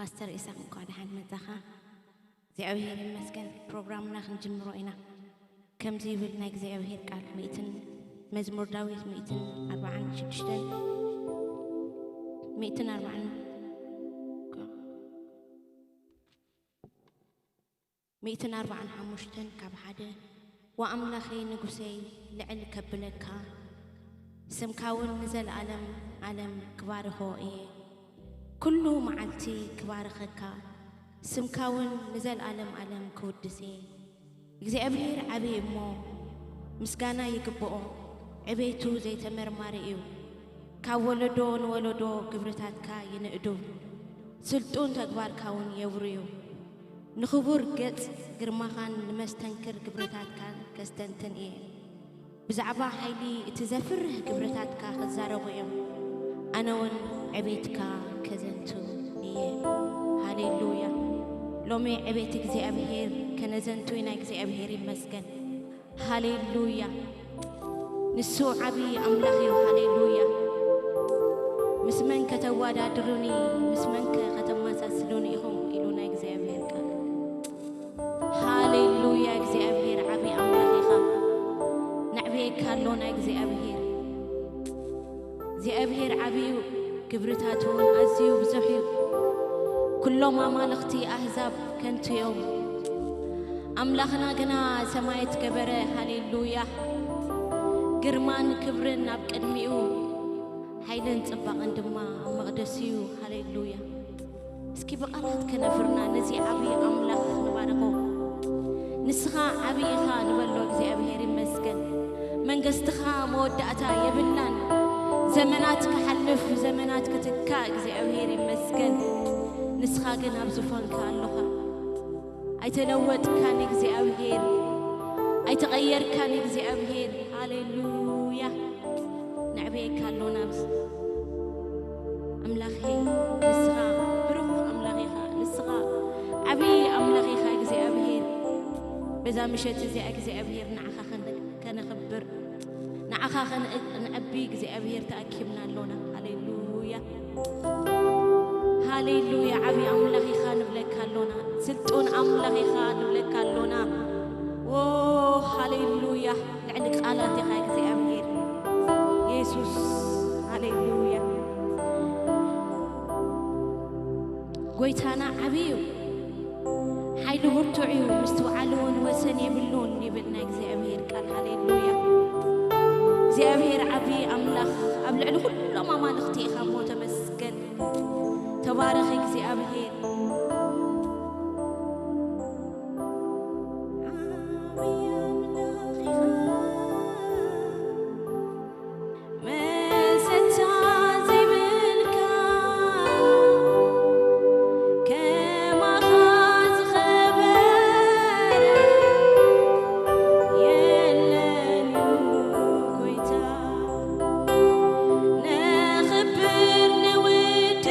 ፓስተር ኢሳቅ፣ እንኳዕ ደሓን መጻኻ። እግዚኣብሔር ይመስገን። ፕሮግራምና ክንጅምሮ ኢና። ከምዚ ይብል ናይ እግዚኣብሔር ቃል፣ ሚእትን፣ መዝሙር ዳዊት ሚእትን ኣርባዓን ሽዱሽተን፣ ሚእትን ኣርባዓን፣ ሚእትን ኣርባዓን ሓሙሽተን ካብ ሓደ። ወኣምላኸይ ንጉሰይ፣ ልዕል ከብለካ፣ ስምካ እውን ንዘለኣለም ኣለም ክባርኾ እየ። ኩሉ መዓልቲ ክባርኸካ፣ ስምካ እውን ንዘለኣለም ኣለም ክውድስ እየ። እግዚኣብሔር ዓብዪ እሞ ምስጋና ይግብኦ፣ ዕቤቱ ዘይተመርማሪ እዩ። ካብ ወለዶ ንወለዶ ግብርታትካ ይንእዱ፣ ስልጡን ተግባርካ እውን የውርዩ። ንኽቡር ገጽ ግርማኻን ንመስተንክር ግብርታትካን ከስተንትን እየ። ብዛዕባ ሓይሊ እቲ ዘፍርህ ግብርታትካ ክዛረቡ እዮም። ኣነ እውን ዕቤትካ ከዘንቱ እየ። ሃሌሉያ። ሎሚ ዕቤት እግዚኣብሔር ከነዘንቱ ኢና። እግዚኣብሔር ይመስገን። ሃሌሉያ። ንሱ ዓብዪ ኣምላኽ እዩ። ሃሌሉያ። ምስ መን ከተወዳድሩኒ፣ ምስ መንከ ከተመሳስሉኒ ኢኹም ኢሉ ናይ እግዚኣብሔር ቃል። ሃሌሉያ። እግዚኣብሔር ዓብዪ ኣምላኽ ኢኻ። ነዕብየካ ኣሎና እግዚኣብሔር። እግዚኣብሔር ዓብዪ እዩ፣ ግብርታቱ እውን ኣዝዩ ብዙሕ እዩ። ኩሎም ኣማልኽቲ ኣህዛብ ከንቱ እዮም፣ ኣምላኽና ግና ሰማያት ገበረ። ሃሌሉያ። ግርማን ክብርን ኣብ ቅድሚኡ፣ ሓይልን ጽባቕን ድማ ኣብ መቕደሱ እዩ። ሃሌሉያ። እስኪ ብቓላት ከነፍርና ነዚ ዓብዪ ኣምላኽ ንባርኾ። ንስኻ ዓብዪ ኢኻ ንበሎ። እግዚኣብሔር ይመስገን። መንግስትኻ መወዳእታ የብላን። ዘመናት ክሓልፍ፣ ዘመናት ክትካእ፣ እግዚኣብሔር ይመስገን። ንስኻ ግን ኣብ ዙፋንካ ኣሎኻ። ኣይተለወጥካን እግዚኣብሔር፣ ኣይተቐየርካን እግዚኣብሔር። ሃሌሉያ። ነዕብየካ ኣሎና። ኣምላኸይ፣ ንስኻ ብሩኽ ኣምላኽ ኢኻ። ንስኻ ዓብዪ ኣምላኽ ኢኻ እግዚኣብሔር። በዛ ምሸት እዚኣ እግዚኣብሔር ንዓኻ ከነ-፣ ከነኽብር፣ ንዓኻ ከነ-፣ ከነዕቢ እግዚኣብሔር ተኣኪብና ኣሎና። ሃሌሉያ። ሃሌሉያ። ዓብዪ ኣምላኽ ኢኻ ንብለካ ኣሎና። ስልጡን ኣምላኽ ኢኻ ንብለካ ኣሎና። ዎ፣ ሃሌሉያ። ልዕሊ ቃላት ኢኻ እግዚኣብሔር። የሱስ፣ ሃሌሉያ። ጎይታና ዓብዪ እዩ። ሓይሉ ብርቱዕ እዩ። ምስትውዓሉ እውን ወሰን የብሉን ይብል ናይ እግዚኣብሔር ቃል። ሃሌሉያ። እግዚኣብሔር ዓብዪ ኣምላኽ፣ ኣብ ልዕሊ ኩሎም ኣማልኽቲ ኢኻ እሞ ተመስገን። ተባረኽ እግዚኣብሔር። ዓብዪ ኣምላኽ ኢኻ። መሰታ ዘይብልካ፣ ከማኻ ዝኸበረ የለን እዩ ጎይታ። ነኽብር ንውድስ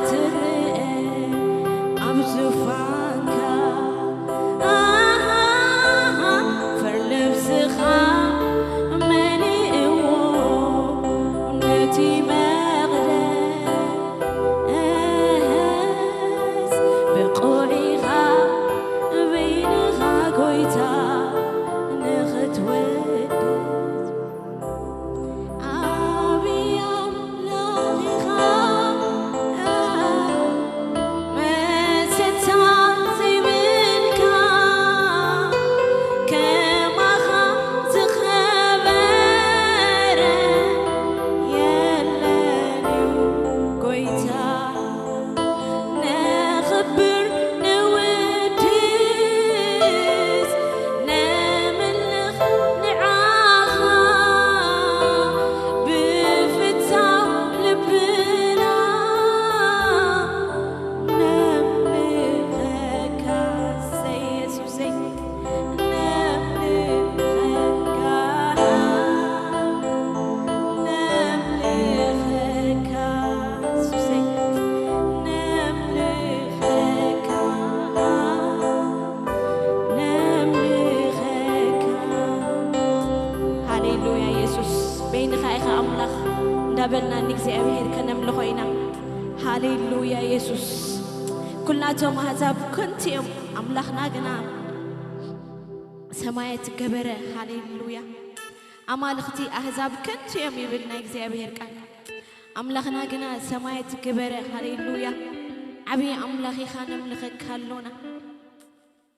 ትርአ ኣብ ዙፋንካ። ኣሃ፣ ፍርልብስኻ መሊእዎ ነቲ መቕደስ። ብቑዕ ኢኻ በይንኻ ጎይታ ንኽትወድስ። ዓብዪ ኣምላኽ ኢኻ፣ መሰታ ዘይብልካ፣ ከማኻ ዝኸበረ የለን እዩ ጎይታ። ነኽብር፣ ንውድስ፣ ነምልኽ ንዓኻ ብፍታው ልብና ነምልኸካ። እሰይ የሱሰይ፣ ነምልኸካ፣ ነምልኸካ፣ የሱሰይ፣ ነምልኸካ፣ ነምልኸካ። ሃሌሉያ የሱስ፣ በይንኻ ኢኻ ኣምላኽ እንዳበልና ንእግዚኣብሔር ከነምልኾ ኢና። ሃሌሉያ የሱስ። ኩላቶም ኣህዛብ ከንቱ እዮም፣ ኣምላኽና ግና ሰማያት ገበረ። ሃሌሉያ። ኣማልኽቲ ኣህዛብ ከንቱ እዮም ይብል ናይ እግዚኣብሔር ቃል። ኣምላኽና ግና ሰማያት ገበረ። ሃሌሉያ። ዓብዪ ኣምላኽ ኢኻ፣ ነምልኸካ ኣሎና።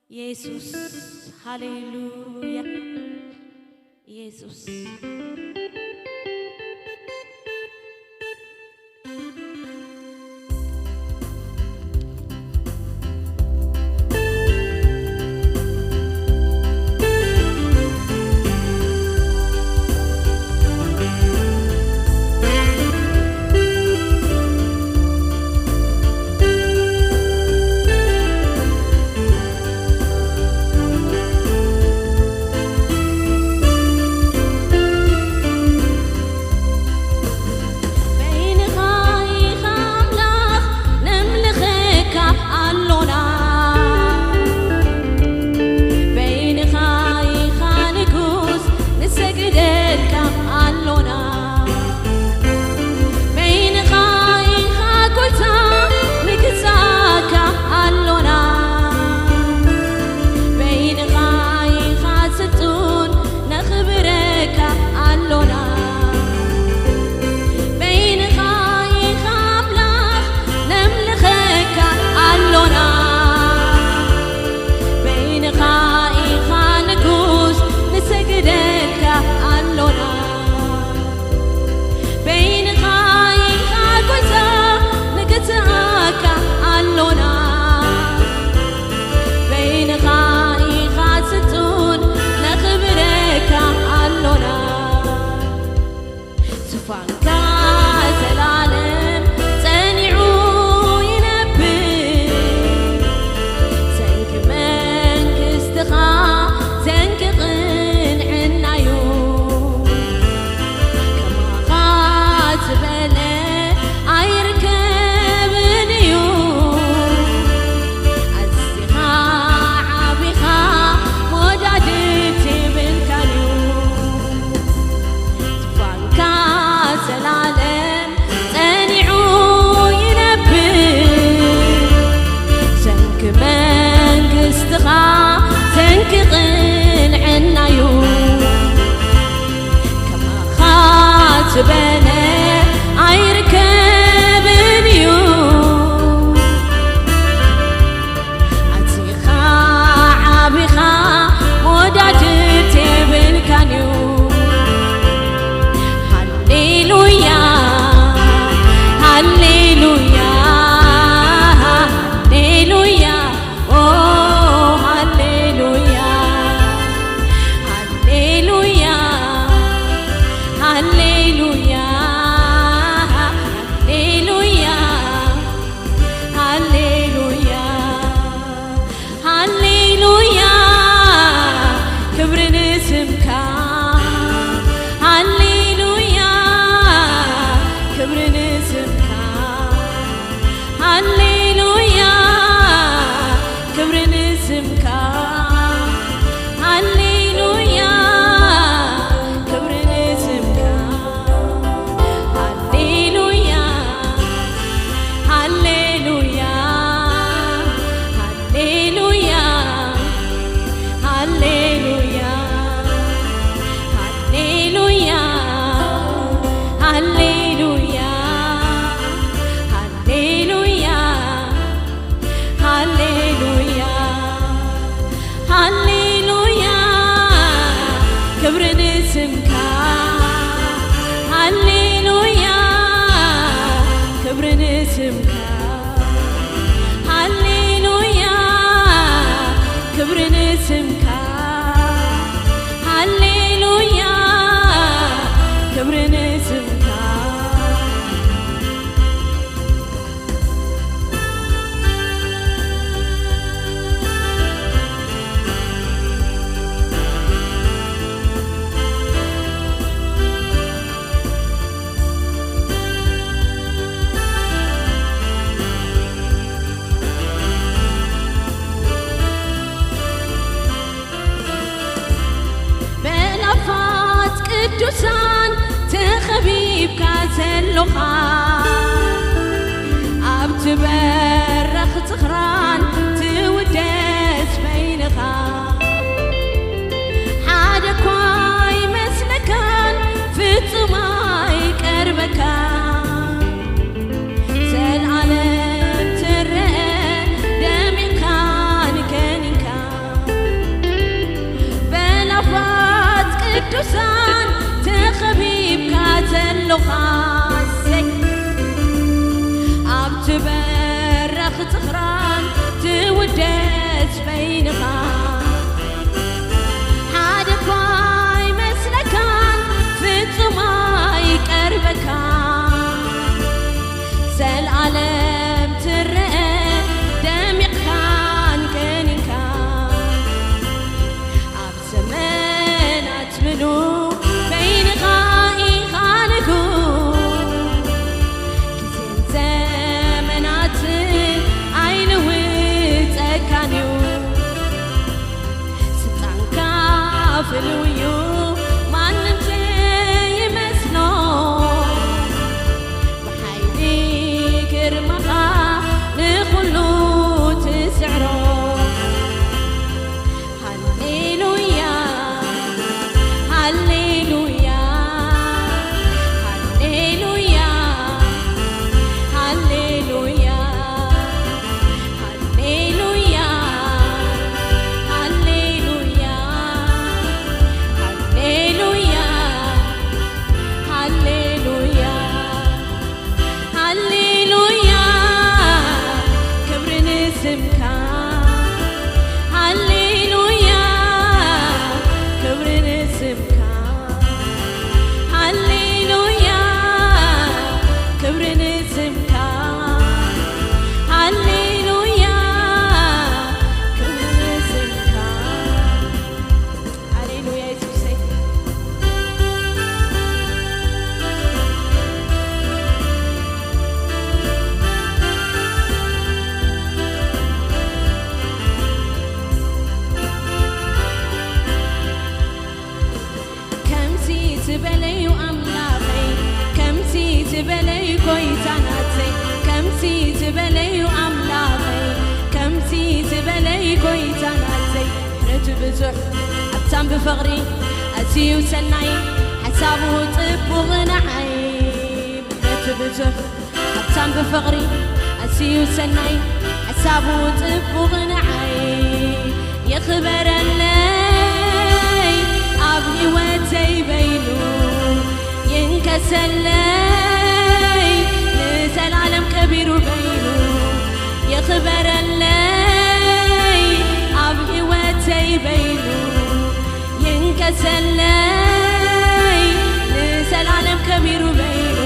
የሱስ፣ ሃሌሉያ። የሱስ። ሃሌሉያ ክብሪ ንስምካ፣ ሃሌሉያ ክብሪ ንስምካ፣ ሃሌሉያ፣ ሃሌሉያ፣ ሃሌሉያ፣ ሃሌሉያ፣ ሃሌሉያ፣ ሃሌሉያ፣ ሃሌሉያ፣ ሃሌሉያ፣ ሃሌሉያ፣ ክብሪ ንስምካ፣ ሃሌሉያ፣ ክብሪ ንስምካ፣ ሃሌሉያ፣ ክብሪ ንስምካ፣ ሃሌሉያ፣ ክብሪ ንስምካ። ብእላፋት ቅዱሳን ተኸቢብካ ዘሎኻ፣ ኣብቲ በረኽ ጽኽራን ትውደስ በይንኻ። ሓደ እኳ ኣይመስለካን፣ ፍጹም ኣይቀርበካን። ዘልኣለም ትረአ ደሚቕካን ከኒንካ፣ በላፋት ቅዱሳን ተኸቢብካ ዘሎኻ፣ እሰይ፣ ኣብቲ በረኽ ጽኽራን ትውደስ በይንኻ። ሓደ እኳ ኣይመስለካን፣ ፍጹም ኣይቀርበካን። ዘልኣለም ትረአ ደሚቕካን ከኒንካን። ኣብ ዘመናት ምሉእ በይንኻ ኢኻ ንጉስ። ግዜን ዘመናትን ኣይልውጠካን እዩ። ስልጣንካ ፍሉይ እዩ፣ ማንም ዘይመስሎ። ብሓይሊ ግርማኻ ንኹሉ ትስዕሮ። ሃሌሉያ፣ ሃሌሉያ፣ ሃሌሉያ፣ ሃሌሉያ። ሃሌሉያ፣ ሃሌሉያ፣ ሃሌሉያ፣ ሃሌሉያ፣ ሃሌሉያ፣ ክብሪ ንስምካ። ሃሌሉያ፣ ክብሪ ንስምካ። ሃሌሉያ፣ ክብሪ ንስምካ። ሃሌሉያ፣ ክብሪ ንስምካ። ሃሌሉያ የሱሰይ። ከምዚ ዝበለዩ ኣምላኸይ፣ ከምዚ ዝበለዩ ጎይታ ናተይ፣ ከምዚ ዝበለዩ ኣምላኸይ፣ ከምዚ ዝበለዩ ጎይታ ናተይ። ምሕረቱ ብዙሕ፣ ሃብታም ብፍቕሪ፣ ኣዝዩ ሰናይ፣ ሓሳቡ ጽቡቕ ንዓይ። ምሕረቱ ብዙሕ፣ ሃብታም ብፍቕሪ፣ ኣዝዩ ሰናይ፣ ሓሳቡ ጽቡቕ ንዓይ። ይኽበረለይ ኣብ ህይወተይ በይኑ፣ ይንገሰለይ ንዘላለም ከቢሩ በይኑ። ይኽበረለይ ኣብ ህይወተይ በይኑ፣ ይንገሰለይ ንዘላለም ከቢሩ በይኑ።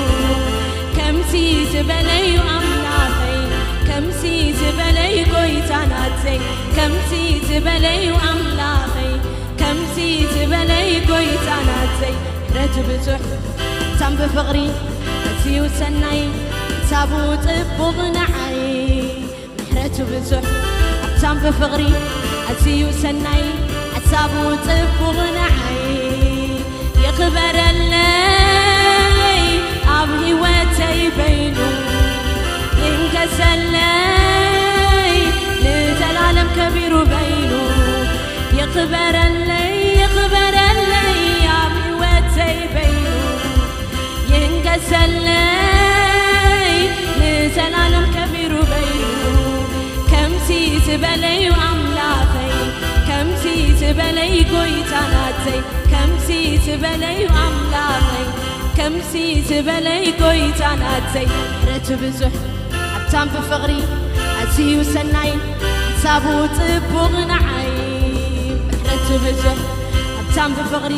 ከምዚ ዝበለዩ ኣምላኸይ፣ ከምዚ ዝበለዩ ጎይታ ናተይ፣ ከምዚ ዝበለዩ ኣምላኸይ፣ ከምዚ ዝበለዩ ጎይታ ናተይ። ምሕረቱ ብዙሕ፣ ሃብታም ብፍቕሪ፣ ኣዝዩ ሰናይ፣ ሓሳቡ ጽቡቕ ንዓይ። ብፍቕሪ ኣዝዩ ሰናይ፣ ሓሳቡ ጽቡቕ ንዓይ። ይኽበረለይ ኣብ ህይወተይ በይኑ፣ ይንገሰለይ ንዘላለም ከቢሩ በይኑ። ይኽበረለይ፣ ይኽበረለይ ኣብ ህይወተይ በይኑ፣ ይንገሰለይ ንዘላለም ከቢሩ በይኑ። ከምዚ ዝበለዩ ኣምላኸይ፣ ከምዚ ዝበለይ ጎይታ ናተይ፣ ከምዚ ዝበለዩ ኣምላኸይ፣ ከምዚ ዝበለይ ጎይታ ናተይ። ምሕረቱ ብዙሕ፣ ሃብታም ብፍቕሪ፣ ኣዝዩ ሰናይ፣ ሓሳቡ ጽቡቕ ንዓይ። ምሕረቱ ብዙሕ፣ ሃብታም ብፍቕሪ፣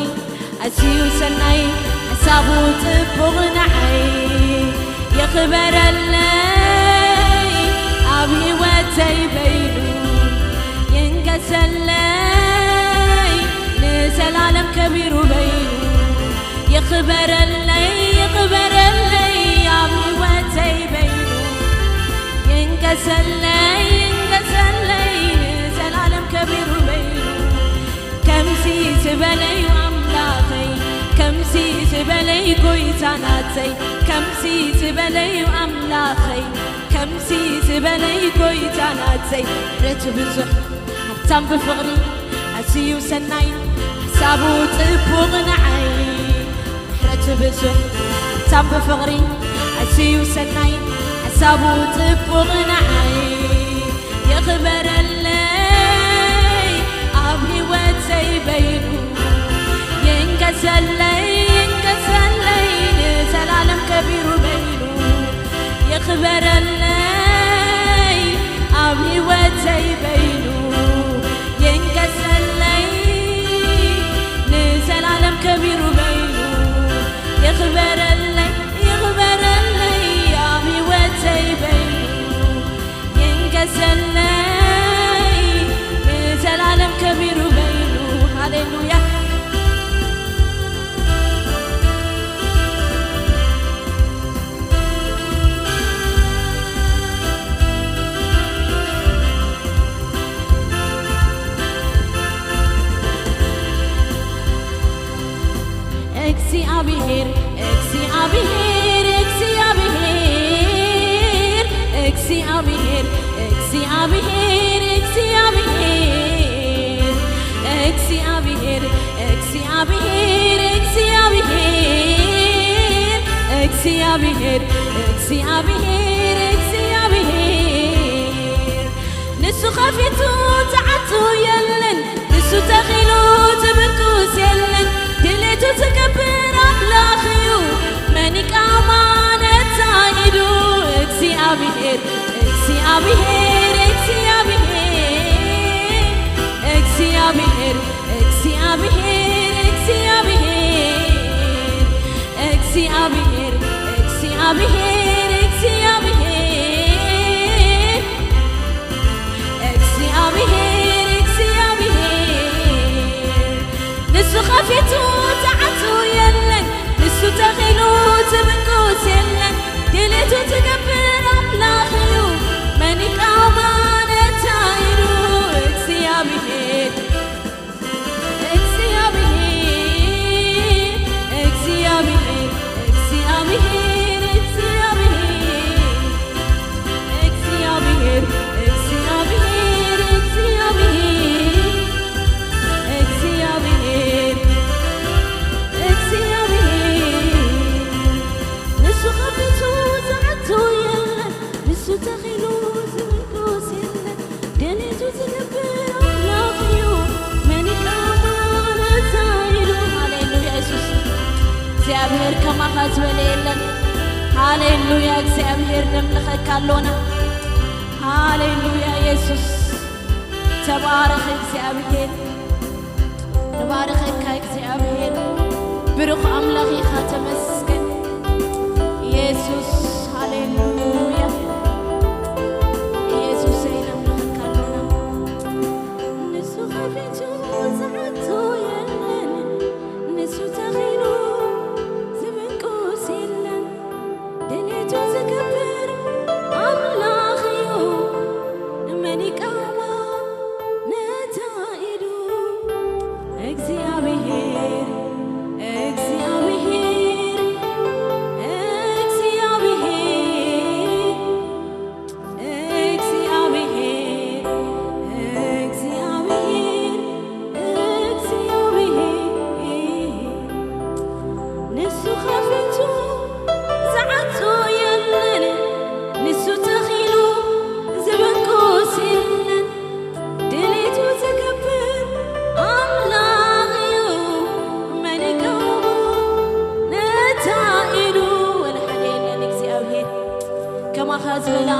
ኣዝዩ ሰናይ፣ ሓሳቡ ጽቡቕ ንዓይ። ይኽበረለይ ኣብ ህይወተይ በይኑ፣ ይንገሰለይ ንዘላለም ከቢሩ በይኑ። ይኽበረለይ፣ ይኽበረለይ ኣብ ህይወተይ በይኑ፣ ይንገሰለይ፣ ይንገሰለይ ንዘላለም ከቢሩ በይኑ። ከምዚ ዝበለዩ ኣምላኸይ፣ ከምዚ ዝበለይ ጎይታ ናተይ፣ ከምዚ ዝበለዩ ኣምላኸይ፣ ከምዚ ዝበለይ ጎይታ ናተይ። ምሕረቱ ብዙሕ፣ ሃብታም ብፍቕሪ፣ ኣዝዩ ሰናይ፣ ሓሳቡ ጽቡቕ ንዓይ። ምሕረቱ ብዙሕ፣ ሃብታም ብፍቕሪ፣ ኣዝዩ ሰናይ፣ ሓሳቡ ጽቡቕ ንዓይ። ይኽበረለይ ኣብ ህይወተይ በይኑ፣ ይንገሰለይ፣ ይንገሰለይ ንዘላለም ከቢሩ በይኑ። ይኽበረለይ ኣብ ህይወተይ በይኑ፣ ይንገሰለይ ንዘላለም ከቢሩ በይኑ። ይኽበረለይ፣ ይኽበረለይ ኣብ ህይወተይ በይኑ፣ ይንገሰለይ ንዘላለም ከቢሩ በይኑ። ሃሌሉያ። እግዚኣብሔር፣ እግዚኣብሔር፣ እግዚኣብሔር፣ እግዚኣብሔር፣ እግዚኣብሔር፣ እግዚኣብሔር፣ እግዚኣብሔር፣ እግዚኣብሔር፣ እግዚኣብሔር፣ እግዚኣብሔር፣ እግዚኣብሔር። ንሱ ኸፊቱ ዝዓቱ የለን፣ ንሱ ተኺሉ ዝብቁስ የለን። ድሌቱ ዝገብር ኣምላኽ እዩ፣ መን ይቃወማ ነታ ኢዱ? እግዚኣብሔር፣ እግዚኣብሔር፣ እግዚኣብሔር፣ እግዚኣብሔር፣ እግዚኣብሔር፣ እግዚኣብሔር፣ እግዚኣብሔር፣ እግዚኣብሔር፣ እግዚኣብሔር፣ እግዚኣብሔር፣ እግዚኣብሔር። ንሱ ኸፊቱ ዝዓቱ የለን፣ ንሱ ተኺሉ ዝብቁስ የለን። ድሌቱ ዝገብር ኣምላኽ እዩ፣ መን ይቃወማ ነታ ኢዱ? እግዚኣብሔር፣ እግዚኣብሔር፣ እግዚኣብሔር፣ እግዚኣብሔር፣ እግዚኣብሔር፣ እግዚኣብሔር፣ እግዚኣብሔር፣ እግዚኣብሔር። ንሱ ኸፊቱ ዝዓቱ የለን፣ ንሱ ተኺሉ ዝብቁስ የለን። ድሌቱ ዝገብር ኣምላኽ እዩ፣ መን ይቃወማ ነታ ኢዱ? ሃሌሉያ የሱስ፣ እግዚኣብሔር ከማኻ ዝበለ የለን። ሃሌሉያ እግዚኣብሔር፣ ነምልኸካ ኣሎና። ሃሌሉያ የሱስ፣ ተባረኽ እግዚኣብሔር። ንባርኸካ እግዚኣብሔር፣ ብሩኽ ኣምላኽ ኢኻ፣ ተመስገን የሱስ። ሃሌሉያ የሱሰይ፣ ነምልኸካ ኣሎና። ንሱ ኸፊቱ ዝዓቱ የለን፣ ንሱ ተኺሉ ዝብቁስ የለን። ድሌቱ ዝገብር ኣምላኽ እዩ፣ መን ይቃወሞ?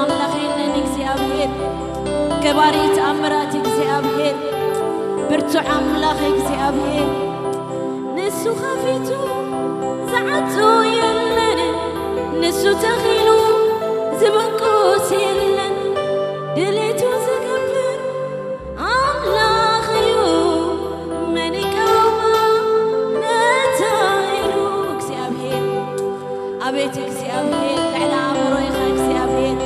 ኣምላኽ የለን እግዚኣብሔር፣ ገባሪ ተኣምራት እግዚኣብሔር፣ ብርቱዕ ኣምላኽ እግዚኣብሔር። ንሱ ኸፊቱ ዝዓቱ የለን፣ ንሱ ተኺሉ ዝብቁስ የለን። ድሌቱ ዝገብር ኣምላኽ እዩ፣ መን ይቃወማ ነታ ኢሉ እግዚኣብሔር። ኣቤት እግዚኣብሔር፣ ልዕሊ ኣእምሮ ኢኻ እግዚኣብሔር።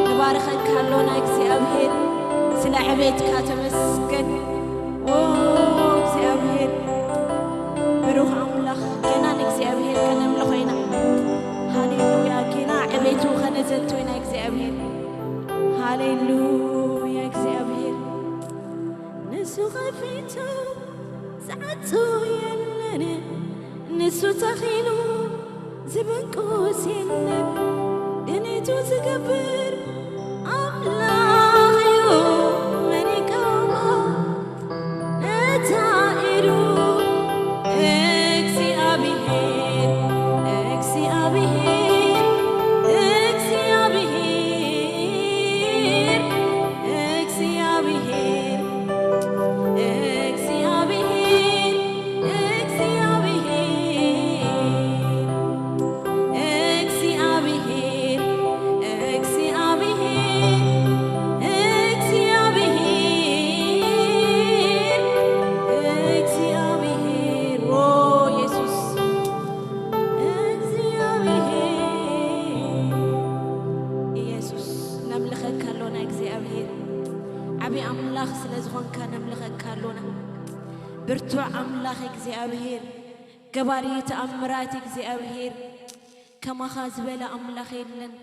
ንባርኸካ ኣሎና እግዚኣብሔር፣ ስለ ዕቤትካ ተመስገን። ኦ እግዚኣብሔር፣ ብሩኽ ኣምላኽ፣ ገና ንእግዚኣብሔር ከነምልኾ ኢና። ሃሌሉያ፣ ገና ዕቤቱ ኸነዘንቱ ኢና እግዚኣብሔር። ሃሌሉያ እግዚኣብሔር። ንሱ ኸፊቱ ዝዓቱ የለን፣ ንሱ ተኺሉ ዝብቁስ የለን። ድሌቱ ዝገብር ኣምላኽ እዩ፣ መን ይቃወሞ ነታ ኢዱ። እግዚኣብሔር፣ እግዚኣብሔር፣ እግዚኣብሔር፣ እግዚኣብሔር፣ እግዚኣብሔር፣ እግዚኣብሔር፣ እግዚኣብሔር፣ እግዚኣብሔር፣ ኦ ኢየሱስ፣ እግዚኣብሔር፣ ኢየሱስ፣ ነምልኸካ ኣሎና እግዚኣብሔር። ዓቢ ኣምላኽ ስለ ዝኾንካ ነምልኸካ ኣሎና። ብርቱዕ ኣምላኽ እግዚኣብሔር፣ ገባሪ ተኣምራት እግዚኣብሔር፣ ከማኻ ዝበለ ኣምላኽ የለን።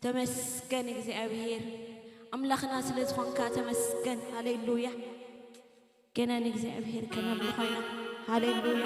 ተመስገን እግዚኣብሔር፣ ኣምላኽና ስለ ዝኾንካ ተመስገን። ሃሌሉያ። ገና ንእግዚኣብሔር ከነምልኾ ኢና። ሃሌሉያ።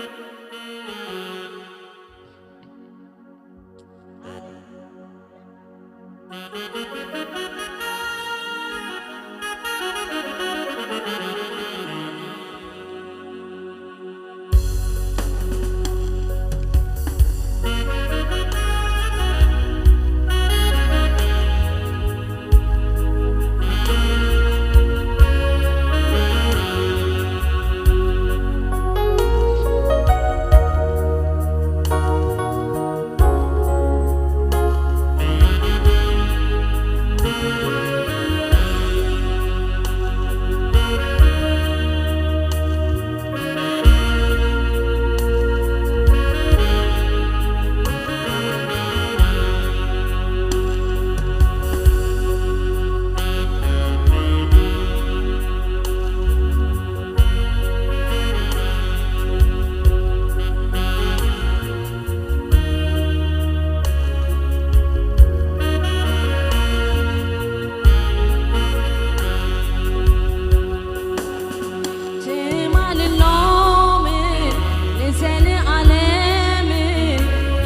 ትማልን ሎምን ንዘለኣለምን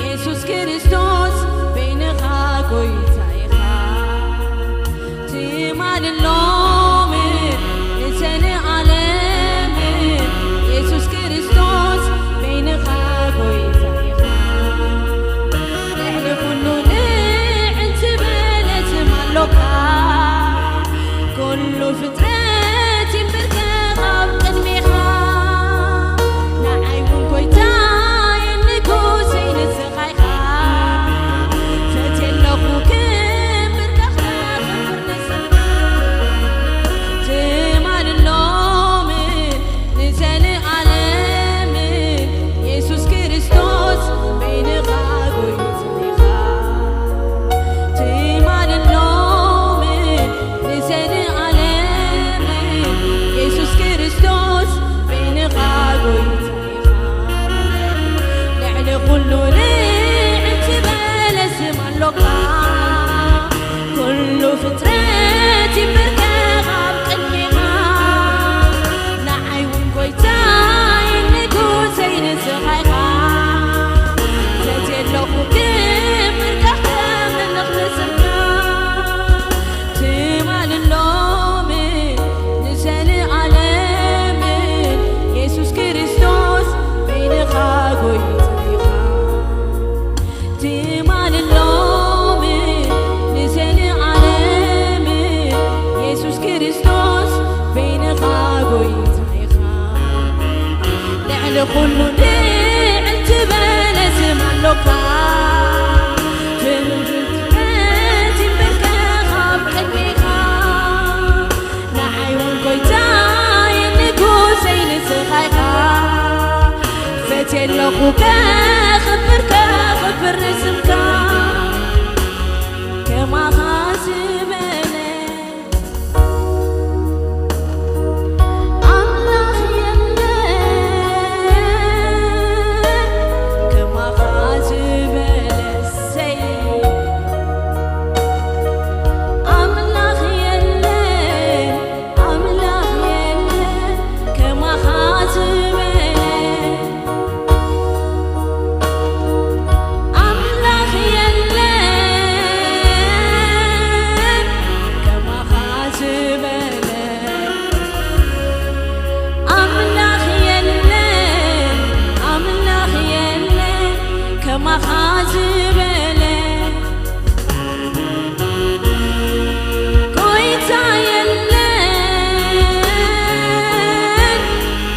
የሱስ ክርስቶስ በይንኻ ጎይታ ኢኻ። ትማልን ሎምን ንዘለኣለምን የሱስ ክርስቶስ በይንኻ ጎይታ ኢኻ። ልዕሊ ኩሉ ልዕል ዝበለ ስም ኣሎካ። ኩሉ ፍጥረት ይንበርከኽ ኣብ ቅድሜኻ። ንዓይ እውን ጎይታይን ንጉሰይ ንስኻ ኢኻ። ዘትየለኹ ክብር ከኽብር ንስኻ። ትማልን ሎምን ንዘለኣለምን የሱስ ክርስቶስ በይንኻ ጎይታ ኢኻ። ትማልን ሎምን ንዘለኣለምን የሱስ ክርስቶስ በይንኻ ጎይታ ኢኻ። ልዕሊ ኩሉ ልዕል ዝበለ ስም ኣሎካ። ኩሉ ፍጥረት ይንበርከኽ ኣብ ቅድሜኻ። ንዓይ እውን ጎይታይ ንጉሰይ ንስኻ ኢኻ። ዘትየለኹ ክብር ከኽብር ንስኻ። ትማልን ሎምን ንዘለኣለምን የሱስ ክርስቶስ በይንኻ ጎይታ ኢኻ። ትማልን ሎምን ንዘለ ኩሉ ንዕል ዝበለ ስም ኣሎካ። ፍርድነት ይንበርከኽ ኣብ ቅድሜኻ። ንዓይ እውን ጎይታይ ንጉሰይ ንስኻ ኢኻ። ፈትየ ኣለኹ ከኽብር ከኽብር ንስምካ። ከማኻ ዝበለ ኣምላኽ የለን፣ ከማኻ ዝበለ፣ እሰይ። ኣምላኽ የለን፣ ኣምላኽ የለን፣ ከማኻ ዝበለ። ኣምላኽ የለን ከማኻ ዝበለ፣ ኣምላኽ የለን፣ ኣምላኽ የለን ከማኻ ዝበለ፣ ጎይታ የለን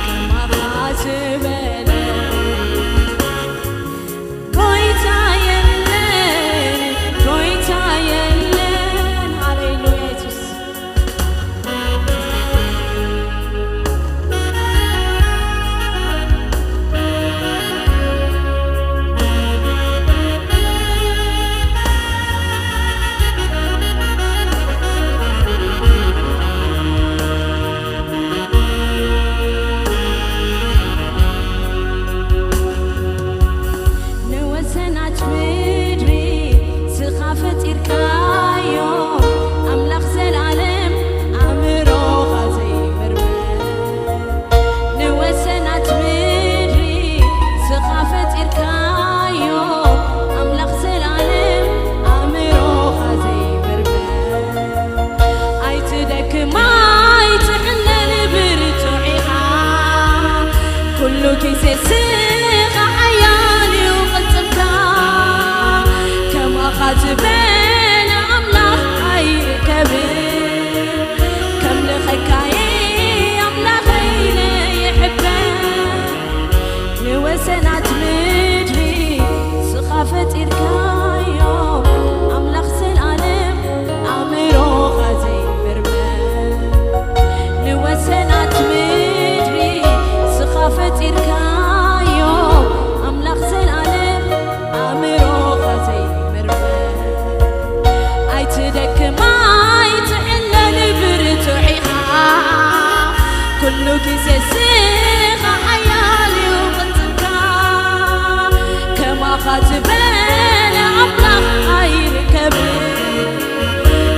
ከማኻ ዝበለ። ጎይታ የለን፣ ጎይታ የለን። ሃሌሉያ የሱስ። ንወሰናት ምድሪ ስኻ ፈጢርካዮ፣ ኣምላኽ ዘላለም ኣእምሮኻ ዘይምርመር። ንወሰናት ምድሪ ስኻ ፈጢርካዮ፣ ኣምላኽ ዘላለም ኣእምሮኻ ዘይምርመር። ኣይትደክም ኣይትሕለል ብርቱዕ ኢኻ፣ ኩሉ ግዜ ስኻ ሓያል እዩ ቅልጽምካ። ከማኻ ዝበለ ኣምላኽ ኣይርከብን፣ ከምልኸካ'የ ኣምላኸይ ንይሕበን። ንወሰናት ምድሪ ስኻ ፈጢርካዮ፣ ኣምላኽ ዘላለም ኣእምሮኻ ዘይምርመር። ንወሰናት ምድሪ ስኻ ፈጢርካዮ፣ ኣምላኽ ዘላለም ኣእምሮኻ ዘይምርመር። ኣይትደክም ኣይትሕለል ብርቱዕ ኢኻ፣ ኩሉ ግዜ ስኻ ሓያል እዩ ቅልጽምካ። ከማኻ ዝበለ ኣምላኽ ኣይርከብን፣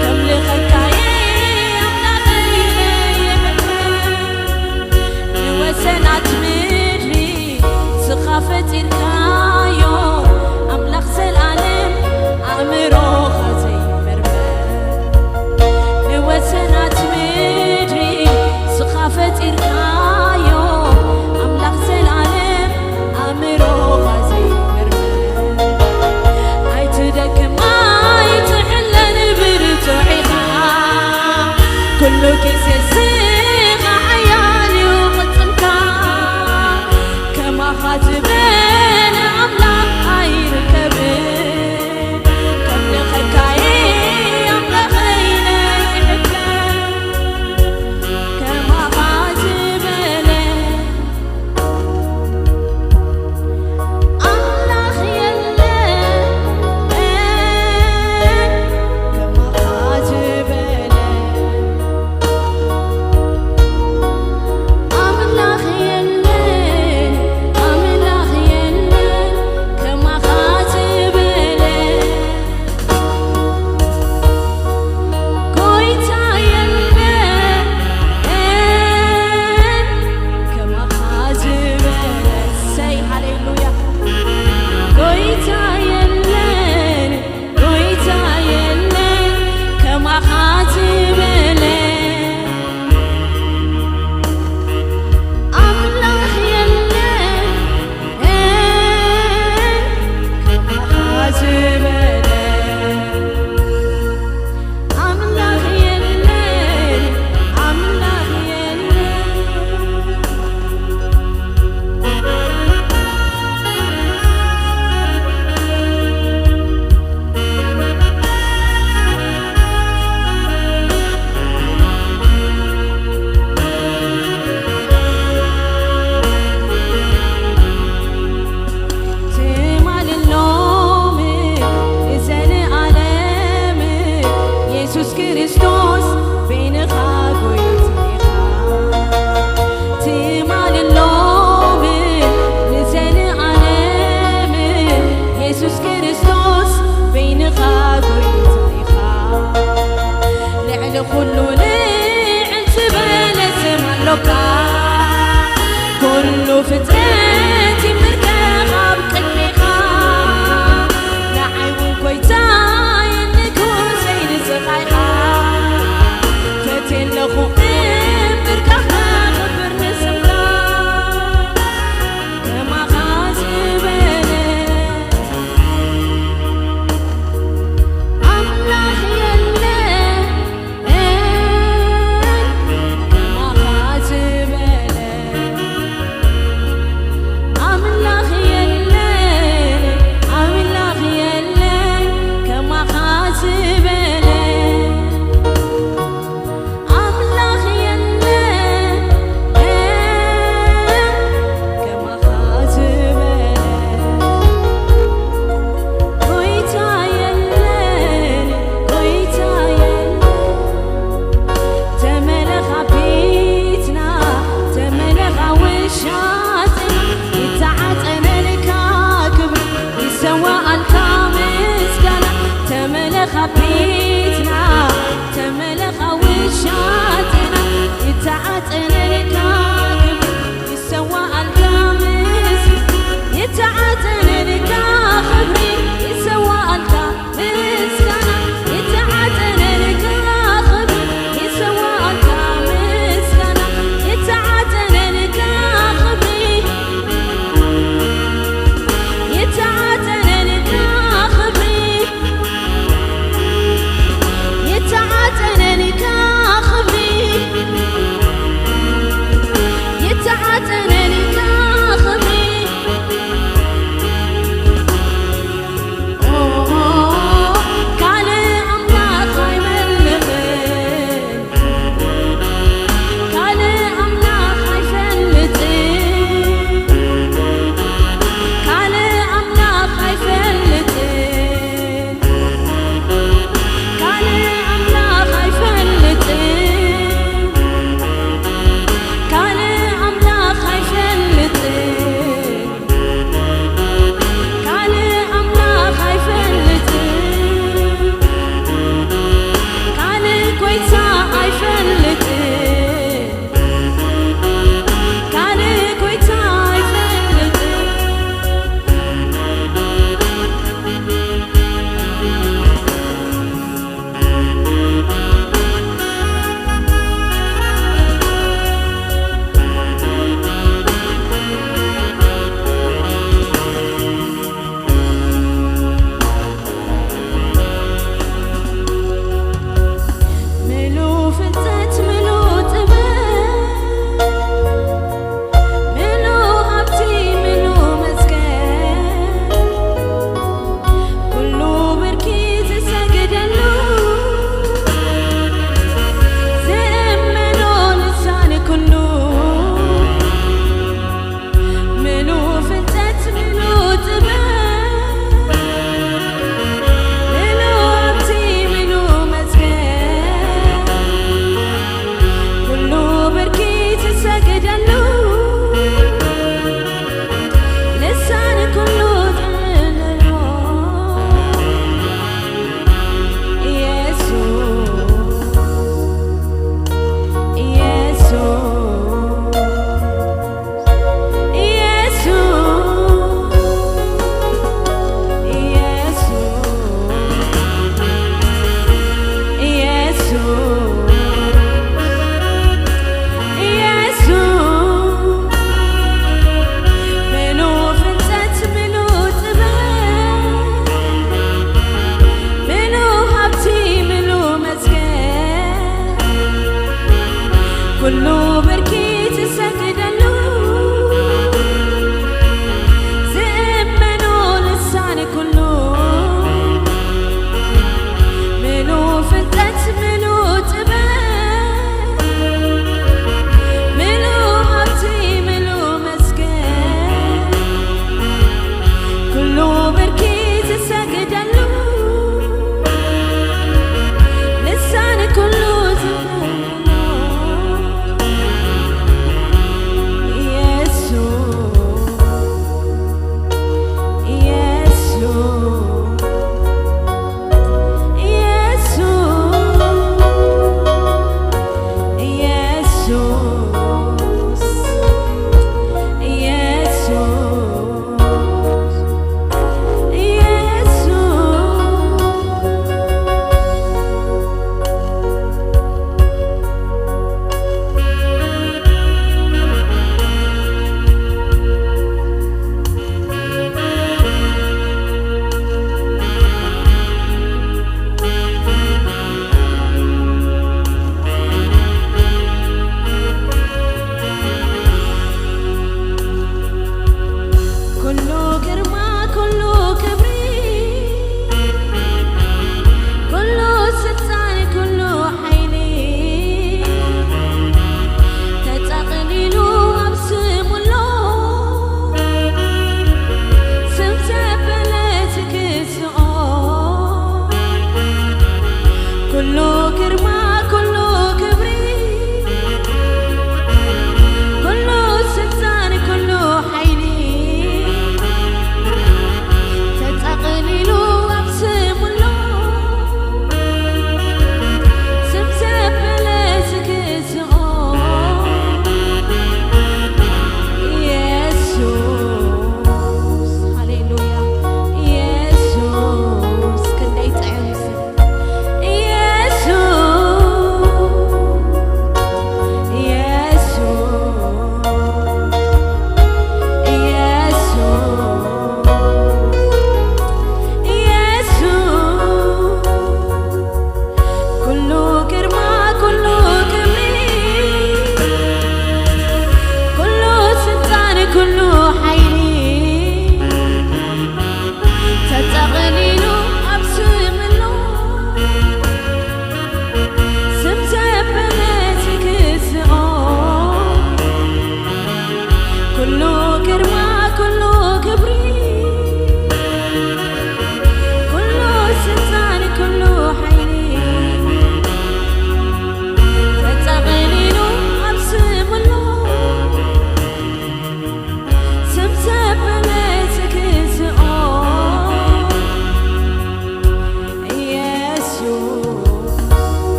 ከምልኸካ'የ ኣምላኸይ ይሕበን። ንወሰናት ምድሪ ስኻ ፈጢርካዮ፣ ኣምላኽ ዘላለም ኣእምሮኻ ዘይምርመር። ንወሰናት ምድሪ ስኻ ፈጢርካዮ፣ ኣምላኽ ዘላለም ኣእምሮኻ ዘይምርመር። ኣይትደክም ኣይትሕለል ብርቱዕ ኢኻ፣ ኩሉ ግዜ ስኻ ሓያል እዩ ቅልጽምካ። ከማኻ ዝበለ ኣምላኽ ኣይርከብን፣ ከምልኸካ'የ ኣምላኸይ ንይሕበን። ከማኻ ዝበለ ኣምላኽ የለን፣ ከማኻ ዝበለ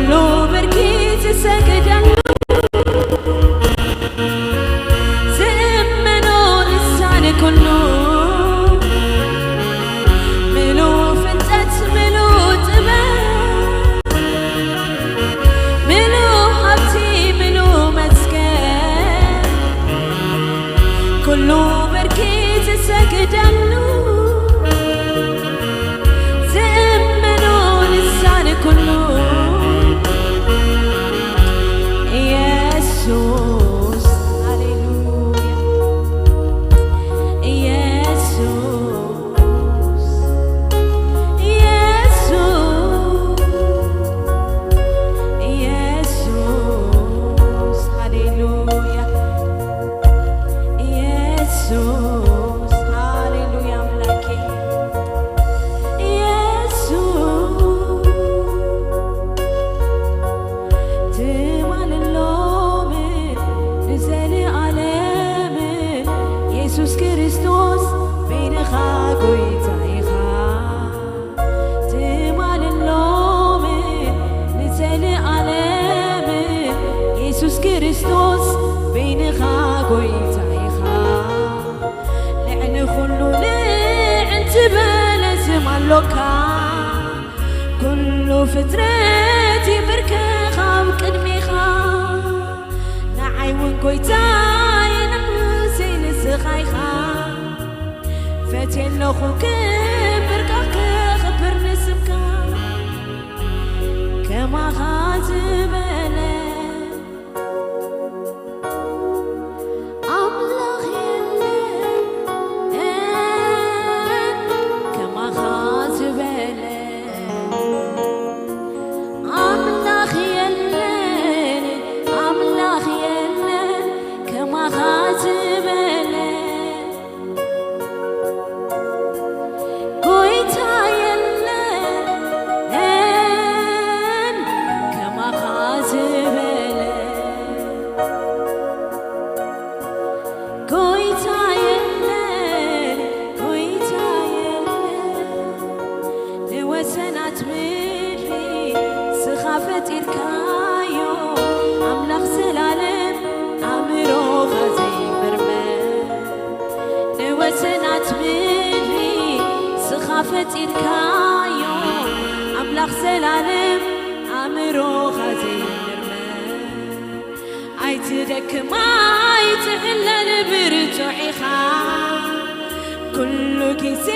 ኩሉ ብርኪ ዝሰግደሉ፣ ዝእመኖ ልሳን ኩሉ፣ ምሉ ፍልጠት፣ ምሉ ጥበብ፣ ምሉ ሃብቲ፣ ምሉ መዝገብ፣ ኩሉ ብርኪ ዝሰግደሉ፣ ዝእመኖ ልሳን ኩሉ፣ ኢየሱስ፣ ሃሌሉያ፣ ኢየሱስ፣ ኢየሱስ፣ ኢየሱስ፣ ሃሌሉያ። ኢየሱስ፣ ሃሌሉያ ኣምላኬ። ኢየሱስ፣ ትማልን ሎምን ንዘለኣለምን፣ ኢየሱስ ክርስቶስ በይንኻ ጎይታ ኢኻ። ትማልን ሎምን ንዘለኣለምን፣ ኢየሱስ ክርስቶስ በይንኻ ጎይታ ኢኻ። ልዕሊ ኩሉ ልዕል ዝበለ ስም ኣሎካ፣ ኩሉ ፍጥረት ይምርከኽ ኣብ ቅድሜኻ። ንዓይ እውን ጎይታየ ንጉሰይ ንስኻ ኢኻ። ፈትየ ኣለኹ ክብርካ ክኽብር ንስምካ። ከማኻ ዝበለ ኣምላኽ የለን፣ ከማኻ ዝበለ ኣምላኽ የለን፣ ኣምላኽ የለን፣ ከማኻ ዝበለ ጎይታ የለን፣ ከማኻ ዝበለ ጎይታ የለን፣ ጎይታ የለን። ንወሰናት ምድሪ ስኻ ፈጢርካዮ፣ ኣምላኽ ዘላለም ኣእምሮኻ ዘይምርመር። ንወሰናት ምድሪ ስኻ ፈጢርካዮ፣ ኣምላኽ ዘላለም ኣእምሮኻ ዘይምርመር። ኣይትደክም ኣይትዕለል ብርቱዕ ኢኻ፣ ኩሉ ግዜ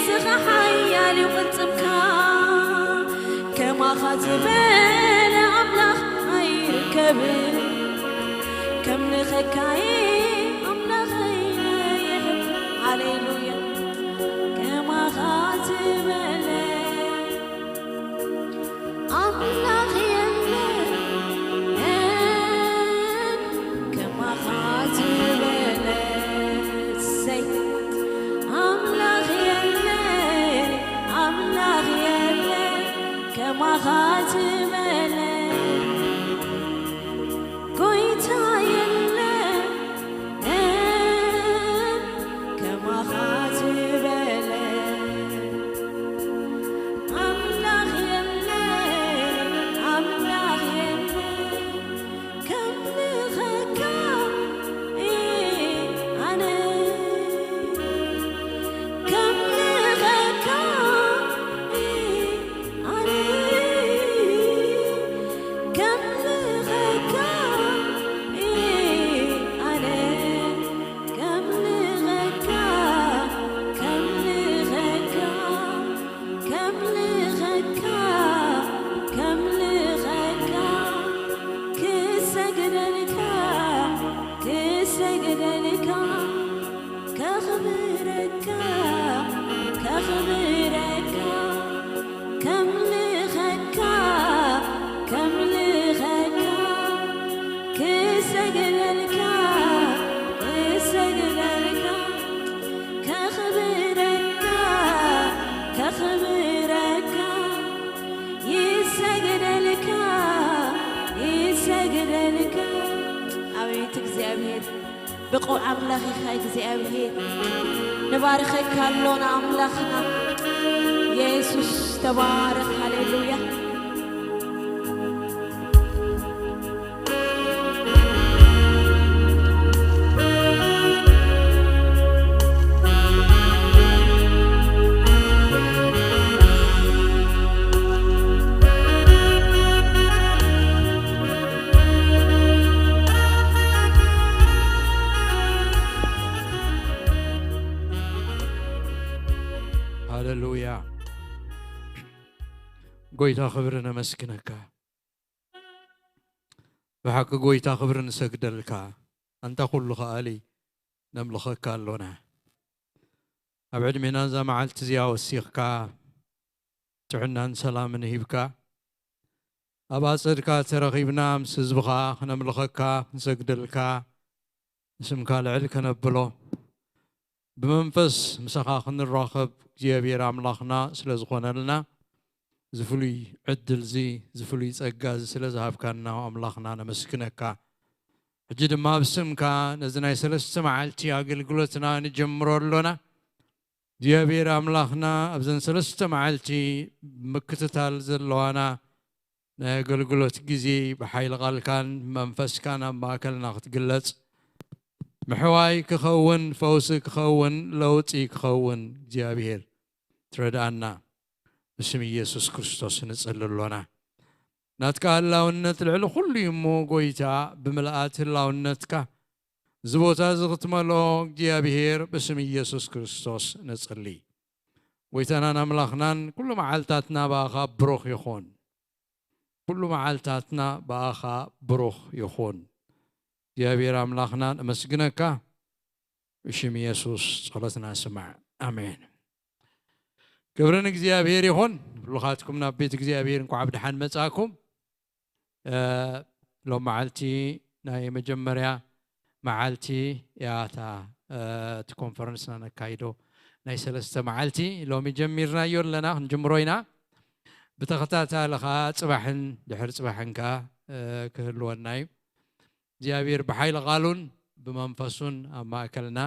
ስኻ ሓያል እዩ ቅልጽምካ። ከማኻ ዝበለ ኣምላኽ ኣይርከብን፣ ከምልኸካ'የ ኣምላኸይ ይሕብ። ሃሌሉያ። ከማኻ ዝበለ ኣምላኽ የለን፣ ከማኻ ዝበለ። እሰይ። ኣምላኽ የለን፣ ኣምላኽ የለን፣ ከማኻ ዝበለ። ጎይታ የለን፣ ከማኻ ዝበለ። ኣምላኽ የለን፣ ኣምላኽ የለን፣ ከምልኸካ ኣነ፣ ከምልኸካ ኣነ፣ ከምልኸካ ኣነ፣ ከምልኸካ፣ ከምልኸካ፣ ከምልኸካ፣ ከምልኸካ፣ ክሰግደልካ፣ ክሰግደልካ፣ ከኽብረካ፣ ከኽብረካ፣ ከምልኸካ፣ ከምልኸካ፣ ክሰግደልካ፣ ክሰግደልካ፣ ከኽብረካ፣ ከኽብረካ፣ ይሰግደልካ፣ ይሰግደልካ። ኣቤት እግዚኣብሔር፣ ብቑዕ ኣምላኽ ኢኻ እግዚኣብሔር። ንባርኸካ ኣሎና ኣምላኽና። የሱስ ተባረኽ። ሃሌሉያ። ጎይታ ክብሪ ነመስግነካ። ብሓቂ ጎይታ ክብሪ ንሰግደልካ። ኣንታ ኩሉ ከኣሊ ነምልኸካ ኣሎና። ኣብ ዕድሜና እዛ መዓልቲ እዚኣ ወሲኽካ ጥዕናን ሰላምን ሂብካ ኣብ ኣጸድካ ተረኺብና ምስ ህዝብኻ ክነምልኸካ ክንሰግደልካ ንስምካ ልዕል ከነብሎ ብመንፈስ ምሳኻ ክንራኸብ እግዚኣብሔር ኣምላኽና ስለ ዝኾነልና እዚ ፍሉይ ዕድል እዚ እዚ ፍሉይ ጸጋ እዚ ስለ ዝሃብካና ኣምላኽና ነመስግነካ። ሕጂ ድማ ብስምካ ነዚ ናይ ሰለስተ መዓልቲ ኣገልግሎትና ንጀምሮ ኣሎና። እግዚኣብሔር ኣምላኽና ኣብዘን ሰለስተ መዓልቲ ምክትታል ዘለዋና ናይ ኣገልግሎት ግዜ ብሓይሊ ቃልካን መንፈስካን ኣብ ማእከልና ክትግለጽ ምሕዋይ ክኸውን፣ ፈውሲ ክኸውን፣ ለውጢ ክኸውን እግዚኣብሔር ትረድኣና ብስም ኢየሱስ ክርስቶስ ንጽሊ ኣሎና። ናትካ ህላውነት ልዕሊ ኩሉ እዩ እሞ ጎይታ ብምልኣት ህላውነትካ እዚ ቦታ እዚ ክትመልኦ እግዚኣብሔር ብስም ኢየሱስ ክርስቶስ ንጽሊ። ጎይታናን ኣምላኽናን ኩሉ መዓልታትና ብኣኻ ብሩኽ ይኹን። ኩሉ መዓልታትና ብኣኻ ብሩኽ ይኹን። እግዚኣብሔር ኣምላኽና ነመስግነካ። ብሽም ኢየሱስ ጸሎትና ስማዕ። ኣሜን። ክብሪ ንእግዚኣብሔር ይኹን። ኩልኻትኩም ናብ ቤት እግዚኣብሔር እንኳዕ ብደሓን መጻእኩም። እ፣ ሎም መዓልቲ ናይ መጀመርያ መዓልቲ እያ እታ፣ እ፣ እቲ ኮንፈረንስና ነካይዶ ናይ ሰለስተ መዓልቲ ሎሚ ጀሚርናዮ ኣለና፣ ክንጅምሮ ኢና። ብተኸታታሊ ኸዓ ጽባሕን ድሕሪ ጽባሕን ከኣ፣ እ፣ ክህልወና እዩ። እግዚኣብሔር ብሓይሊ ቃሉን ብመንፈሱን ኣብ ማእከልና፣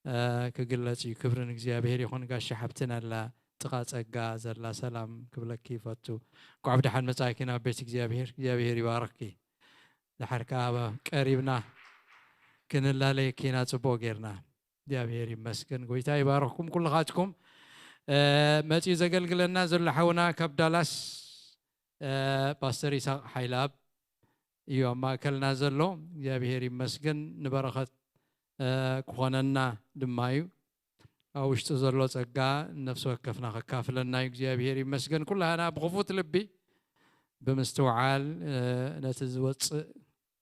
እ፣ ክግለጽ እዩ። ክብሪ ንእግዚኣብሔር ይኹን። ጋሻ ሓብትን ኣላ ጥቓ ጸጋ ዘላ ሰላም ክብለኪ ይፈቱ። እንኳዕ ብደሓን መጻእኪ ናብ ቤት እግዚኣብሔር። እግዚኣብሔር ይባርኽኪ። ደሓር ከኣ ቀሪብና ክንላለየኪ ኢና ጽቡቕ ጌርና። እግዚኣብሔር ይመስገን። ጎይታ ይባርኽኩም ኩልኻትኩም። እ፣ መጺኡ ዘገልግለና ዘሎ ሓውና ካብ ዳላስ፣ እ፣ ፓስተር ይስሐቅ ሓይለኣብ እዩ ኣብ ማእከልና ዘሎ። እግዚኣብሔር ይመስገን። ንበረኸት፣ እ፣ ክኾነና ድማ እዩ። ኣብ ውሽጡ ዘሎ ጸጋ ነፍሲ ወከፍና ከካፍለና እዩ። እግዚኣብሔር ይመስገን። ኩላህና ብኽፉት ልቢ ብምስትውዓል፣ እ፣ ነቲ ዝወጽእ፣